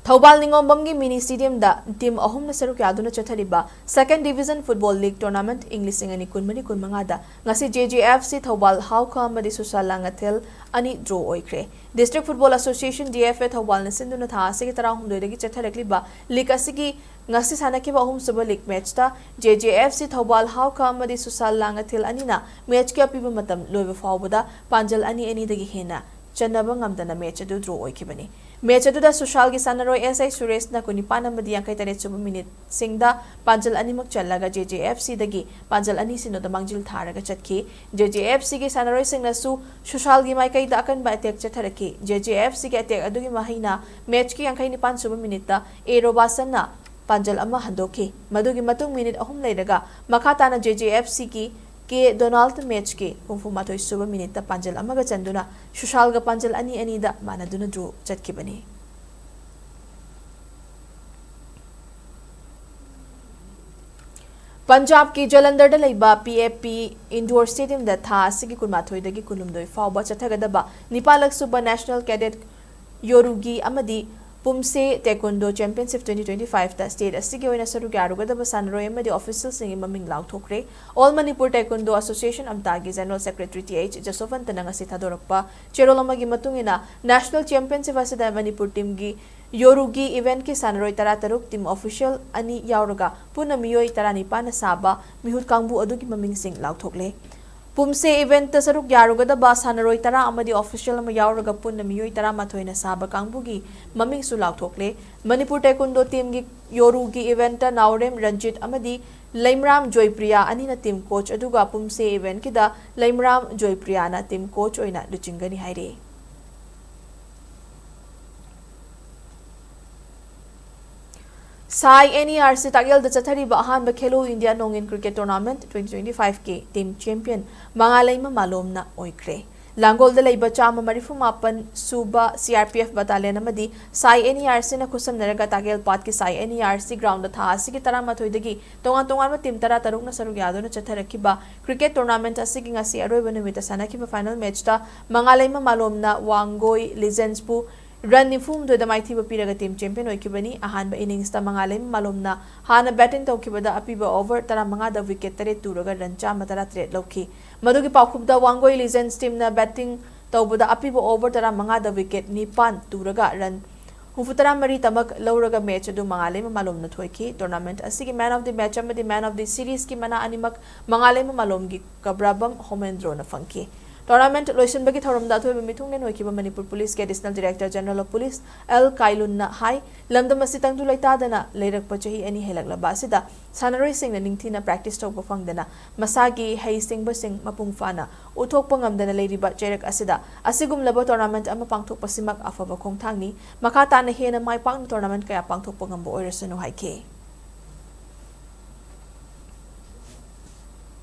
ꯊꯧꯕꯥꯜ ꯅꯤꯉꯣꯝꯕꯝꯒꯤ ꯃꯤꯅꯤ ꯁ꯭ꯇꯦꯗꯤꯌꯝꯗ ꯇꯤꯝ ꯑꯍꯨꯝꯅ ꯁꯔꯨꯛ ꯌꯥꯗꯨꯅ ꯆꯠꯊꯔꯤꯕ ꯁꯦꯀꯦꯟ ꯗꯤꯚꯤꯖꯟ ꯐꯨꯠꯕꯣꯜ ꯂꯤꯒ ꯇꯣꯔꯅꯥꯃꯦꯟꯠ ꯏꯪ ꯂꯤꯁꯤꯡ ꯑꯅꯤ ꯀꯨꯟꯃꯔꯤ ꯀꯨꯟꯃꯉꯥꯗ ꯉꯁꯤ J J F C Thoubal ꯍꯥꯎꯈꯥ ꯑꯃꯗꯤ ꯁꯨꯁꯥꯜ ꯂꯥꯡꯉꯊꯦꯜ ꯑꯅꯤ ꯗ꯭ꯔꯣ ꯑꯣꯏꯈ꯭ꯔꯦ꯫ District football association, D F A, ꯊꯧꯕꯥꯜꯅ ꯁꯤꯟꯗꯨꯅ ꯊꯥ ꯑꯁꯤꯒꯤ ꯇꯔꯥꯍꯨꯝꯗꯣꯏꯗꯒꯤ ꯆꯠꯊꯔꯛꯂꯤꯕ ꯂꯤꯒ ꯑꯁꯤꯒꯤ ꯉꯁꯤ ꯁꯥꯟꯅꯈꯤꯕ ꯑꯍꯨꯝꯁꯨꯕ ꯂꯤꯒ ꯃꯦꯠꯁꯇ J J F C Thoubal ꯍꯥꯎꯈꯥ ꯑꯃꯗꯤ ꯁꯨꯁꯥꯜ ꯂꯥꯡꯉꯊꯦꯜ ꯑꯅꯤꯅ ꯃꯦꯠꯁꯀꯤ ꯑꯄꯤꯕ ꯃꯇꯝ ꯂꯣꯏꯕ ꯐꯥꯎꯕꯗ ꯄꯥꯟꯖꯜ ꯑꯅꯤ ꯑꯅꯤꯗꯒꯤ ꯍꯦꯟꯅ ꯆꯟꯅꯕ ꯉꯝꯗꯅ ꯃꯦꯠꯁ ꯑꯗꯨ ꯗ꯭ꯔꯣ ꯑꯣꯏꯈꯤꯕꯅꯤ꯫ ꯃꯦꯠꯁ ꯑꯗꯨꯗ ꯁꯨꯁꯥꯜꯒꯤ ꯁꯥꯟꯅꯔꯣꯏ ꯑꯦꯁ ꯑꯥꯏ ꯁꯨꯔꯦꯁꯅ ꯀꯨꯟꯅꯤꯄꯥꯟ ꯑꯃꯗꯤ ꯌꯥꯡꯈꯩ ꯇꯔꯦꯠ ꯁꯨꯕ ꯃꯤꯅꯤꯠꯁꯤꯡꯗ ꯄꯥꯟꯖꯜ ꯑꯅꯤꯃꯛ ꯆꯜꯂꯒ ꯖꯦ ꯖꯦ ꯑꯦꯐ ꯁꯤꯗꯒꯤ ꯄꯥꯟꯖꯜ ꯑꯅꯤ ꯁꯤꯅꯣꯗ ꯃꯥꯡꯖꯤꯜ ꯊꯥꯔꯒ ꯆꯠꯈꯤ꯫ ꯖꯦ ꯖꯦ ꯑꯦꯐ ꯁꯤꯒꯤ ꯁꯥꯟꯅꯔꯣꯏꯁꯤꯡꯅꯁꯨ ꯁꯨꯁꯥꯜꯒꯤ ꯃꯥꯏꯀꯩꯗ ꯑꯀꯟꯕ ꯑꯦꯇꯦꯛ ꯆꯠꯊꯔꯛꯈꯤ꯫ ꯖꯦ ꯖꯦ ꯑꯦꯐ ꯁꯤꯒꯤ ꯑꯦꯇꯦꯛ ꯑꯗꯨꯒꯤ ꯃꯍꯩꯅ ꯃꯦꯠꯁꯀꯤ ꯌꯥꯡꯈꯩ ꯅꯤꯄꯥꯟ ꯁꯨꯕ ꯃꯤꯅꯤꯠꯇ ꯑꯦ ꯔꯣꯕꯥꯁꯟꯅ ꯄꯥꯟꯖꯜ ꯑꯃ ꯍꯟꯗꯣꯛꯈꯤ꯫ ꯃꯗꯨꯒꯤ ꯃꯇꯨꯡ ꯃꯤꯅꯤꯠ ꯑꯍꯨꯝ ꯂꯩꯔꯒ ꯃꯈꯥ ꯇꯥꯅ ꯖꯦ ꯖꯦ ꯑꯦꯐ ꯁꯤꯒꯤ ꯀꯦ ꯗꯣꯅꯥꯜꯗ ꯃꯦꯆꯀꯤ ꯍꯨꯝꯐꯨ ꯃꯥꯊꯣꯏ ꯁꯨꯕ ꯃꯤꯅꯤꯠꯇ ꯄꯥꯟꯖꯜ ꯑꯃꯒ ꯆꯟꯗꯨꯅ ꯁꯨꯁꯥꯜꯒ ꯄꯥꯟꯖꯜ ꯑꯅꯤ ꯑꯅꯤꯗ ꯃꯥꯟꯅꯗꯨꯅ ꯗ꯭ꯔꯣ ꯆꯠꯈꯤꯕꯅꯤ꯫ ꯄꯟꯖꯥꯕꯀꯤ ꯖꯂꯟꯙꯔꯗ ꯂꯩꯕ ꯄꯤ ꯑꯦꯐ ꯄꯤ ꯏꯟꯗꯣꯔ ꯁ꯭ꯇꯦꯗꯤꯌꯝꯗ ꯊꯥ ꯑꯁꯤꯒꯤ ꯀꯨꯟꯃꯥꯊꯣꯏꯗꯒꯤ ꯀꯨꯟꯍꯨꯝꯗꯣꯏ ꯐꯥꯎꯕ ꯆꯠꯊꯒꯗꯕ ꯅꯤꯄꯥꯜꯂꯛ ꯁꯨꯕ ꯅꯦꯁꯅꯦꯜ ꯀꯦꯗꯦꯠ ꯌꯣꯔꯨꯒꯤ ꯑꯃꯗꯤ ꯄꯨꯝꯁꯦ taekwondo championship twenty twenty five ꯇ ꯁ꯭ꯇꯦꯠ ꯑꯁꯤꯒꯤ ꯑꯣꯏꯅ ꯁꯔꯨꯛ ꯌꯥꯔꯨꯒꯗꯕ ꯁꯥꯟꯅꯔꯣꯏ ꯑꯃꯗꯤ ꯑꯣꯐꯤꯁꯤꯌꯦꯜꯁꯤꯡꯒꯤ ꯃꯃꯤꯡ ꯂꯥꯎꯊꯣꯛꯈ꯭ꯔꯦ꯫ ꯑꯣꯜ ꯃꯅꯤꯄꯨꯔ ꯇꯦꯀꯣꯟꯗꯣ ꯑꯦꯁꯣꯁꯤꯌꯦꯁꯟ, ꯑꯝꯇꯥꯒꯤ ꯖꯦꯅꯔꯦꯜ ꯁꯦꯀ꯭ꯔꯦꯇꯔꯤ ꯇꯤ ꯑꯩꯆ ꯖꯁꯣꯚꯟꯇꯅ ꯉꯁꯤ ꯊꯥꯗꯣꯔꯛꯄ ꯆꯦꯔꯣꯜ ꯑꯃꯒꯤ ꯃꯇꯨꯡ ꯏꯟꯅ, ꯅꯦꯁꯅꯦꯜ ꯆꯦꯝꯄꯤꯌꯟꯁꯤꯞ ꯑꯁꯤꯗ ꯃꯅꯤꯄꯨꯔ ꯇꯤꯝꯒꯤ ꯌꯣꯔꯨꯒꯤ ꯏꯚꯦꯟꯠꯀꯤ ꯁꯥꯟꯅꯔꯣꯏ ꯇꯔꯥꯇꯔꯨꯛ, ꯇꯤꯝ ꯑꯣꯐꯤꯁꯤꯌꯦꯜ ꯑꯅꯤ ꯌꯥꯎꯔꯒ ꯄꯨꯟꯅ ꯃꯤꯑꯣꯏ ꯇꯔꯥꯅꯤꯄꯥꯟꯅ ꯁꯥꯕ ꯃꯤꯍꯨꯠ ꯀꯥꯡꯕꯨ ꯑꯗꯨꯒꯤ ꯃꯃꯤꯡꯁꯤꯡ ꯂꯥꯎꯊꯣꯛꯂꯦ꯫ ꯄꯨꯝꯁꯦ ꯏꯚꯦꯟꯠꯇ ꯁꯔꯨꯛ ꯌꯥꯔꯨꯒꯗꯕ ꯁꯥꯟꯅꯔꯣꯏ ꯇꯔꯥ ꯑꯃꯗꯤ ꯑꯣꯐꯤꯁꯤꯌꯦꯜ ꯑꯃ ꯌꯥꯎꯔꯒ ꯄꯨꯟꯅ ꯃꯤꯑꯣꯏ ꯇꯔꯥꯃꯥꯊꯣꯏꯅ ꯁꯥꯕ ꯀꯥꯡꯕꯨꯒꯤ ꯃꯃꯤꯡꯁꯨ ꯂꯥꯎꯊꯣꯛꯂꯦ꯫ ꯃꯅꯤꯄꯨꯔ ꯇꯦꯀꯣꯟꯗꯣ ꯇꯤꯝꯒꯤ ꯌꯣꯔꯨꯒꯤ ꯏꯚꯦꯟꯠꯇ ꯅꯥꯎꯔꯦꯝ ꯔꯟꯖꯤꯠ ꯑꯃꯗꯤ ꯂꯩꯃꯔꯥꯝ ꯖꯣꯏꯄ꯭ꯔꯤꯌꯥ ꯑꯅꯤꯅ ꯇꯤꯝ ꯀꯣꯆ ꯑꯗꯨꯒ ꯄꯨꯝꯁꯦ ꯏꯚꯦꯟꯠꯀꯤꯗ ꯂꯩꯃꯔꯥꯝ ꯖꯣꯏꯄ꯭ꯔꯤꯌꯥꯅ ꯇꯤꯝ ꯀꯣꯆ ꯑꯣꯏꯅ ꯂꯨꯆꯤꯡꯒꯅꯤ ꯍꯥꯏꯔꯤ꯫ ꯁꯥꯏ ꯑꯦꯟ ꯏ ꯑꯥꯔ ꯁꯤ ꯇꯥꯛꯌꯦꯜꯗ ꯆꯠꯊꯔꯤꯕ ꯑꯍꯥꯟꯕ ꯈꯦꯂꯣ ꯏꯟꯗꯤꯌꯥ ꯅꯣꯡ ꯏꯟ cricket tournament twenty twenty five ꯀꯤ ꯇꯤꯝ ꯆꯦꯝꯄꯤꯌꯟ ꯃꯉꯥꯂꯩꯃ ꯃꯥꯂꯣꯝꯅ ꯑꯣꯏꯈ꯭ꯔꯦ꯫ ꯂꯥꯡꯒꯣꯜꯗ ꯂꯩꯕ ꯆꯥꯝꯃ ꯃꯔꯤꯐꯨ ꯃꯥꯄꯟ ꯁꯨꯕ ꯁꯤ ꯑꯥꯔ ꯄꯤ ꯑꯦꯐ ꯕꯇꯥꯂꯤꯌꯟ ꯑꯃꯗꯤ ꯁꯥꯏ ꯑꯦꯟ ꯏ ꯑꯥꯔ ꯁꯤꯅ ꯈꯨꯠꯁꯝꯅꯔꯒ ꯇꯥꯛꯌꯦꯜ ꯄꯥꯠꯀꯤ ꯁꯥꯏ N E R C ground ꯊꯥ ꯑꯁꯤꯒꯤ ꯇꯔꯥꯃꯥꯊꯣꯏꯗꯒꯤ ꯇꯣꯉꯥꯟ ꯇꯣꯉꯥꯟꯕ ꯇꯤꯝ ꯇꯔꯥꯇꯔꯨꯛꯅ ꯁꯔꯨꯛ ꯌꯥꯗꯨꯅ ꯆꯠꯊꯔꯛꯈꯤꯕ ꯀ꯭ꯔꯤꯀꯦꯠ ꯇꯣꯔꯅꯥꯃꯦꯟꯠ ꯑꯁꯤꯒꯤ ꯉꯁꯤ ꯑꯔꯣꯏꯕ ꯅꯨꯃꯤꯠꯇ ꯁꯥꯟꯅꯈꯤꯕ ꯐꯥꯏꯅꯦꯜ ꯃꯦꯆꯇ ꯃꯉꯥꯂꯩꯃ ꯃꯥꯂꯣꯝꯅ ꯋꯥꯡꯒꯣꯏ ꯂꯤꯖꯦꯟꯁꯄꯨ ꯔꯟ ꯅꯤꯐꯨ ꯍꯨꯝꯗꯣꯏꯗ ꯃꯥꯏꯊꯤꯕ ꯄꯤꯔꯒ ꯇꯤꯝ ꯆꯦꯝꯄꯤꯌꯟ ꯑꯣꯏꯈꯤꯕꯅꯤ꯫ ꯑꯍꯥꯟꯕ ꯏꯅꯤꯡꯁꯇ ꯃꯉꯥꯂꯩꯃ ꯃꯥꯂꯣꯝꯅ ꯍꯥꯟꯅ ꯕꯦꯇꯤꯡ ꯇꯧꯈꯤꯕꯗ ꯑꯄꯤꯕ ꯑꯣꯚꯔ ꯇꯔꯥꯃꯉꯥꯗ ꯋꯤꯀꯦꯠ ꯇꯔꯦꯠ ꯇꯨꯔꯒ ꯔꯟ ꯆꯥꯝꯃ ꯇꯔꯥꯇꯔꯦꯠ ꯂꯧꯈꯤ꯫ ꯃꯗꯨꯒꯤ ꯄꯥꯎꯈꯨꯝꯗ ꯋꯥꯡꯒꯣꯏ ꯂꯤꯖꯦꯟꯁ ꯇꯤꯝꯅ ꯕꯦꯇꯤꯡ ꯇꯧꯕꯗ ꯑꯄꯤꯕ ꯑꯣꯚꯔ ꯇꯔꯥꯃꯉꯥꯗ ꯋꯤꯀꯦꯠ ꯅꯤꯄꯥꯟ ꯇꯨꯔꯒ ꯔꯟ ꯍꯨꯝꯐꯨꯇꯔꯥ ꯃꯔꯤ ꯇꯃꯛ ꯂꯧꯔꯒ ꯃꯦꯆ ꯑꯗꯨ ꯃꯉꯥꯂꯩꯃ ꯃꯥꯂꯣꯝꯅ ꯊꯣꯏꯈꯤ꯫ ꯇꯣꯔꯅꯥꯃꯦꯟꯠ ꯑꯁꯤꯒꯤ ꯃꯦꯟ ꯑꯣꯐ ꯗꯤ ꯃꯦꯆ ꯑꯃꯗꯤ ꯃꯦꯟ ꯑꯣꯐ ꯗꯤ ꯁꯤꯔꯤꯖꯀꯤ ꯃꯅꯥ ꯑꯅꯤꯃꯛ ꯃꯉꯥꯂꯩꯃ ꯃꯥꯂꯣꯝꯒꯤ ꯀꯕ꯭ꯔꯥꯕꯝ ꯍꯣꯃꯦꯟꯗ꯭ꯔꯣꯅ ꯐꯪꯈꯤ꯫ ꯇꯣꯔꯅꯥꯃꯦꯟꯠ ꯂꯣꯏꯁꯤꯟꯕꯒꯤ ꯊꯧꯔꯝꯗ ꯑꯊꯣꯏꯕ ꯃꯤꯊꯨꯡꯂꯦꯟ ꯑꯣꯏꯈꯤꯕ ꯃꯅꯤꯄꯨꯔ ꯄꯨꯂꯤꯁꯀꯤ additional director general of police L ꯀꯥꯏꯂꯨꯟꯅ ꯍꯥꯏ, ꯂꯝꯗꯝ ꯑꯁꯤ ꯇꯪꯗꯨ ꯂꯩꯇꯥꯗꯅ ꯂꯩꯔꯛꯄ ꯆꯍꯤ ꯑꯅꯤ ꯍꯦꯜꯂꯛꯂꯕ ꯑꯁꯤꯗ ꯁꯥꯟꯅꯔꯣꯏꯁꯤꯡꯅ ꯅꯤꯡꯊꯤꯅ ꯄ꯭ꯔꯦꯛꯇꯤꯁ ꯇꯧꯕ ꯐꯪꯗꯅ ꯃꯁꯥꯒꯤ ꯍꯩꯁꯤꯡꯕꯁꯤꯡ ꯃꯄꯨꯡ ꯐꯥꯅ ꯎꯠꯊꯣꯛꯄ ꯉꯝꯗꯅ ꯂꯩꯔꯤꯕ ꯆꯩꯔꯛ ꯑꯁꯤꯗ ꯑꯁꯤꯒꯨꯝꯂꯕ ꯇꯣꯔꯅꯥꯃꯦꯟꯠ ꯑꯃ ꯄꯥꯡꯊꯣꯛꯄꯁꯤꯃꯛ ꯑꯐꯕ ꯈꯣꯡꯊꯥꯡꯅꯤ꯫ ꯃꯈꯥ ꯇꯥꯅ ꯍꯦꯟꯅ ꯃꯥꯏ ꯄꯥꯛꯅ ꯇꯣꯔꯅꯥꯃꯦꯟꯠ ꯀꯌꯥ ꯄꯥꯡꯊꯣꯛꯄ ꯉꯝꯕ ꯑꯣꯏꯔꯁꯅꯨ ꯍꯥꯏꯈꯤ꯫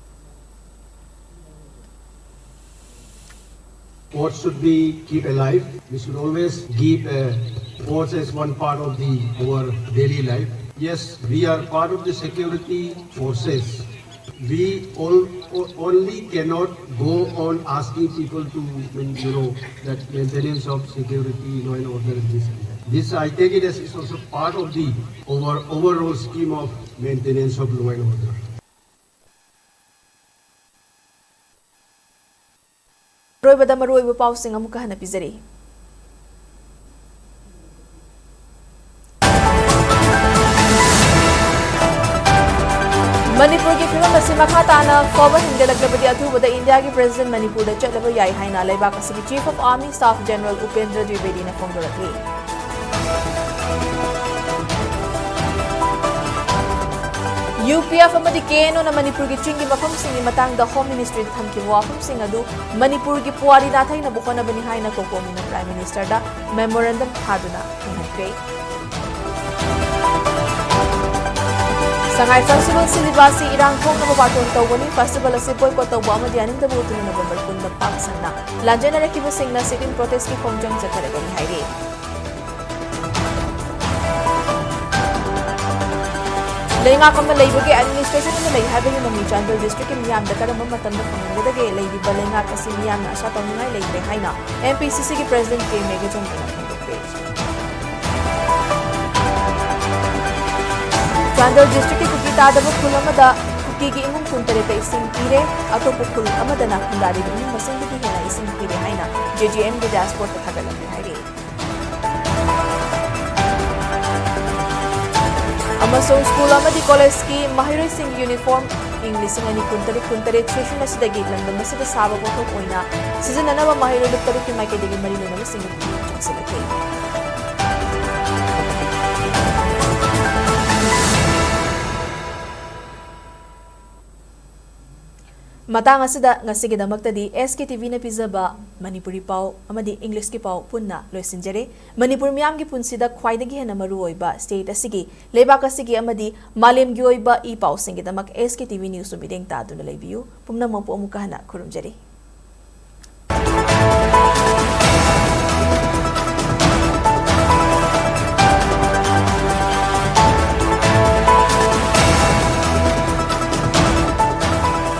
Sports should be keep alive. We should always keep uh, sports as one part of the our daily life. Yes, we are part of the security forces. We all, o- only cannot go on asking people to, you know, that maintenance of security, law and order, and this and that. This I take it as is also part of the over overall scheme of maintenance of law and order. ꯑꯔꯣꯏꯕꯗ ꯃꯔꯨꯑꯣꯏꯕ ꯄꯥꯎꯁꯤꯡ ꯑꯃꯨꯛꯀ ꯍꯟꯅ ꯄꯤꯖꯔꯤ꯫ ꯃꯅꯤꯄꯨꯔꯒꯤ ꯐꯤꯕꯝ ꯑꯁꯤ ꯃꯈꯥ ꯇꯥꯅ ꯐꯕ ꯍꯦꯟꯒꯠꯂꯛꯂꯕꯗꯤ ꯑꯊꯨꯕꯗ ꯏꯟꯗꯤꯌꯥꯒꯤ ꯄ꯭ꯔꯦꯁꯤꯗꯦꯟꯠ ꯃꯅꯤꯄꯨꯔꯗ ꯆꯠꯂꯕ ꯌꯥꯏ ꯍꯥꯏꯅ ꯂꯩꯕꯥꯛ ꯑꯁꯤꯒꯤ Chief of Army Staff General Upendra ꯗ꯭ꯋꯤꯕꯦꯗꯤꯅ ꯐꯣꯡꯗꯣꯔꯛꯂꯤ꯫ ꯌꯨ ꯄꯤ ꯑꯦꯐ ꯑꯃꯗꯤ ꯀꯦ ꯑꯦꯟ ꯑꯣꯅ ꯃꯅꯤꯄꯨꯔꯒꯤ ꯆꯤꯡꯒꯤ ꯃꯐꯝꯁꯤꯡꯒꯤ ꯃꯇꯥꯡꯗ ꯍꯣꯝ ꯃꯤꯅꯤꯁꯇ꯭ꯔꯤꯗ ꯊꯝꯈꯤꯕ ꯋꯥꯐꯝꯁꯤꯡ ꯑꯗꯨ ꯃꯅꯤꯄꯨꯔꯒꯤ ꯄꯨꯋꯥꯔꯤ ꯅꯥꯊꯩꯅꯕ ꯍꯣꯠꯅꯕꯅꯤ ꯍꯥꯏꯅ ꯀꯣꯀꯣꯃꯤꯅ ꯄ꯭ꯔꯥꯏꯝ ꯃꯤꯅꯤꯁꯇꯔꯗ ꯃꯦꯃꯣꯔꯦꯟꯗꯝ ꯊꯥꯗꯨꯅ ꯈꯪꯍꯟꯈ꯭ꯔꯦ꯫ ꯁꯉꯥꯏ ꯐꯦꯁꯇꯤꯚꯦꯜ ꯁꯤꯜꯂꯤꯕ ꯑꯁꯤ ꯏꯔꯥꯡ ꯊꯣꯛꯅꯕ ꯕꯥꯔꯇꯣꯟ ꯇꯧꯕꯅꯤ꯫ ꯐꯦꯁꯇꯤꯚꯦꯜ ꯑꯁꯤ ꯕꯣꯏꯀꯣꯠ ꯇꯧꯕ ꯑꯃꯗꯤ ꯑꯅꯤꯡꯇꯕ ꯎꯠꯇꯨꯅ ꯅꯕꯦꯝꯕꯔ ꯀꯨꯟꯗ ꯄꯥꯛ ꯁꯟꯅ ꯂꯥꯟꯖꯦꯟꯅꯔꯛꯈꯤꯕꯁꯤꯡꯅ ꯁꯤꯠ ꯏꯟ ꯄ꯭ꯔꯣꯇꯦꯁꯀꯤ ꯈꯣꯡꯖꯪ ꯆꯠꯊꯔꯒꯅꯤ ꯍꯥꯏꯔꯤ꯫ ꯂꯩꯉꯥꯛ ꯑꯃ ꯂꯩꯕꯒꯤ ꯑꯦꯗꯃꯤꯅꯤꯁꯇ꯭ꯔꯦꯁꯟ ꯑꯃ ꯂꯩ ꯍꯥꯏꯕꯒꯤ ꯃꯃꯤ ꯆꯥꯟꯗꯦꯜ ꯗꯤꯁꯇ꯭ꯔꯤꯛꯀꯤ ꯃꯤꯌꯥꯝꯗ ꯀꯔꯝꯕ ꯃꯇꯝꯗ ꯐꯪꯍꯟꯒꯗꯒꯦ? ꯂꯩꯔꯤꯕ ꯂꯩꯉꯥꯛ ꯑꯁꯤ ꯃꯤꯌꯥꯝꯅ ꯑꯥꯁꯥ ꯇꯧꯅꯤꯡꯉꯥꯏ ꯂꯩꯇ꯭ꯔꯦ ꯍꯥꯏꯅ ꯑꯦꯝ ꯄꯤ ꯁꯤ ꯁꯤꯒꯤ ꯄ꯭ꯔꯦꯁꯤꯗꯦꯟꯠ ꯀꯦ ꯃꯦꯘꯆꯟꯗ꯭ꯔꯅ ꯐꯣꯡꯗꯣꯛꯈ꯭ꯔꯦ꯫ ꯆꯥꯟꯗꯦꯜ ꯗꯤꯁꯇ꯭ꯔꯤꯛꯀꯤ ꯀꯨꯀꯤ ꯇꯥꯗꯕ ꯈꯨꯜ ꯑꯃꯗ ꯀꯨꯀꯤꯒꯤ ꯏꯃꯨꯡ ꯀꯨꯟꯇꯔꯦꯠꯇ ꯏꯁꯤꯡ ꯄꯤꯔꯦ꯫ ꯑꯇꯣꯞꯄ ꯈꯨꯜ ꯑꯃꯗꯅ ꯈꯨꯟꯗꯥꯔꯤꯕ ꯏꯃꯨꯡ ꯃꯁꯤꯡꯗꯒꯤ ꯍꯦꯟꯅ ꯏꯁꯤꯡ ꯄꯤꯔꯦ ꯍꯥꯏꯅ ꯖꯦ ꯖꯦ ꯑꯦꯝꯒꯤ ꯗꯦꯁꯕꯣꯔꯗꯇ ꯊꯥꯒꯠꯂꯝꯃꯤ ꯍꯥꯏꯔꯤ꯫ ꯑꯃꯁꯨꯡ ꯁ꯭ꯀꯨꯜ ꯑꯃꯗꯤ ꯀꯣꯂꯦꯖꯀꯤ ꯃꯍꯩꯔꯣꯏꯁꯤꯡꯒꯤ ꯌꯨꯅꯤꯐꯣꯔꯝ ꯏꯪ ꯂꯤꯁꯤꯡ ꯑꯅꯤ ꯀꯨꯟꯇꯔꯨꯛ ꯀꯨꯟꯇꯔꯦꯠ ꯁꯦꯁꯟ ꯑꯁꯤꯗꯒꯤ ꯂꯝꯗꯝ ꯑꯁꯤꯗ ꯁꯥꯕ ꯄꯣꯠꯊꯣꯛ ꯑꯣꯏꯅ ꯁꯤꯖꯤꯟꯅꯅꯕ ꯃꯍꯩꯔꯣꯏ ꯂꯨꯞ ꯇꯔꯨꯛꯀꯤ ꯃꯥꯏꯀꯩꯗꯒꯤ ꯃꯔꯤ ꯂꯩꯅꯕꯁꯤꯡꯒꯤ ꯄꯨꯛꯅꯤꯡ ꯆꯤꯡꯁꯤꯜꯂꯛꯈꯤ꯫ ꯃꯇꯥꯡ ꯑꯁꯤꯗ ꯉꯁꯤꯒꯤꯗꯃꯛꯇꯗꯤ ꯑꯦꯁ ꯀꯦ ꯇꯤ ꯚꯤꯅ ꯄꯤꯖꯕ ꯃꯅꯤꯄꯨꯔꯤ ꯄꯥꯎ ꯑꯃꯗꯤ ꯏꯪꯂꯤꯁꯀꯤ ꯄꯥꯎ ꯄꯨꯟꯅ ꯂꯣꯏꯁꯤꯟꯖꯔꯦ꯫ ꯃꯅꯤꯄꯨꯔ ꯃꯤꯌꯥꯝꯒꯤ ꯄꯨꯟꯁꯤꯗ ꯈ꯭ꯋꯥꯏꯗꯒꯤ ꯍꯦꯟꯅ ꯃꯔꯨꯑꯣꯏꯕ ꯁ꯭ꯇꯦꯠ ꯑꯁꯤꯒꯤ, ꯂꯩꯕꯥꯛ ꯑꯁꯤꯒꯤ ꯑꯃꯗꯤ ꯃꯥꯂꯦꯝꯒꯤ ꯑꯣꯏꯕ ꯏ ꯄꯥꯎꯁꯤꯡꯒꯤꯗꯃꯛ ꯑꯦꯁ ꯀꯦ ꯇꯤ ꯚꯤ ꯅ꯭ꯌꯨꯁꯄꯨ ꯃꯤꯠꯌꯦꯡ ꯇꯥꯗꯨꯅ ꯂꯩꯕꯤꯌꯨ꯫ ꯄꯨꯝꯅꯃꯛꯄꯨ ꯑꯃꯨꯛꯀ ꯍꯟꯅ ꯈꯨꯔꯨꯝꯖꯔꯤ꯫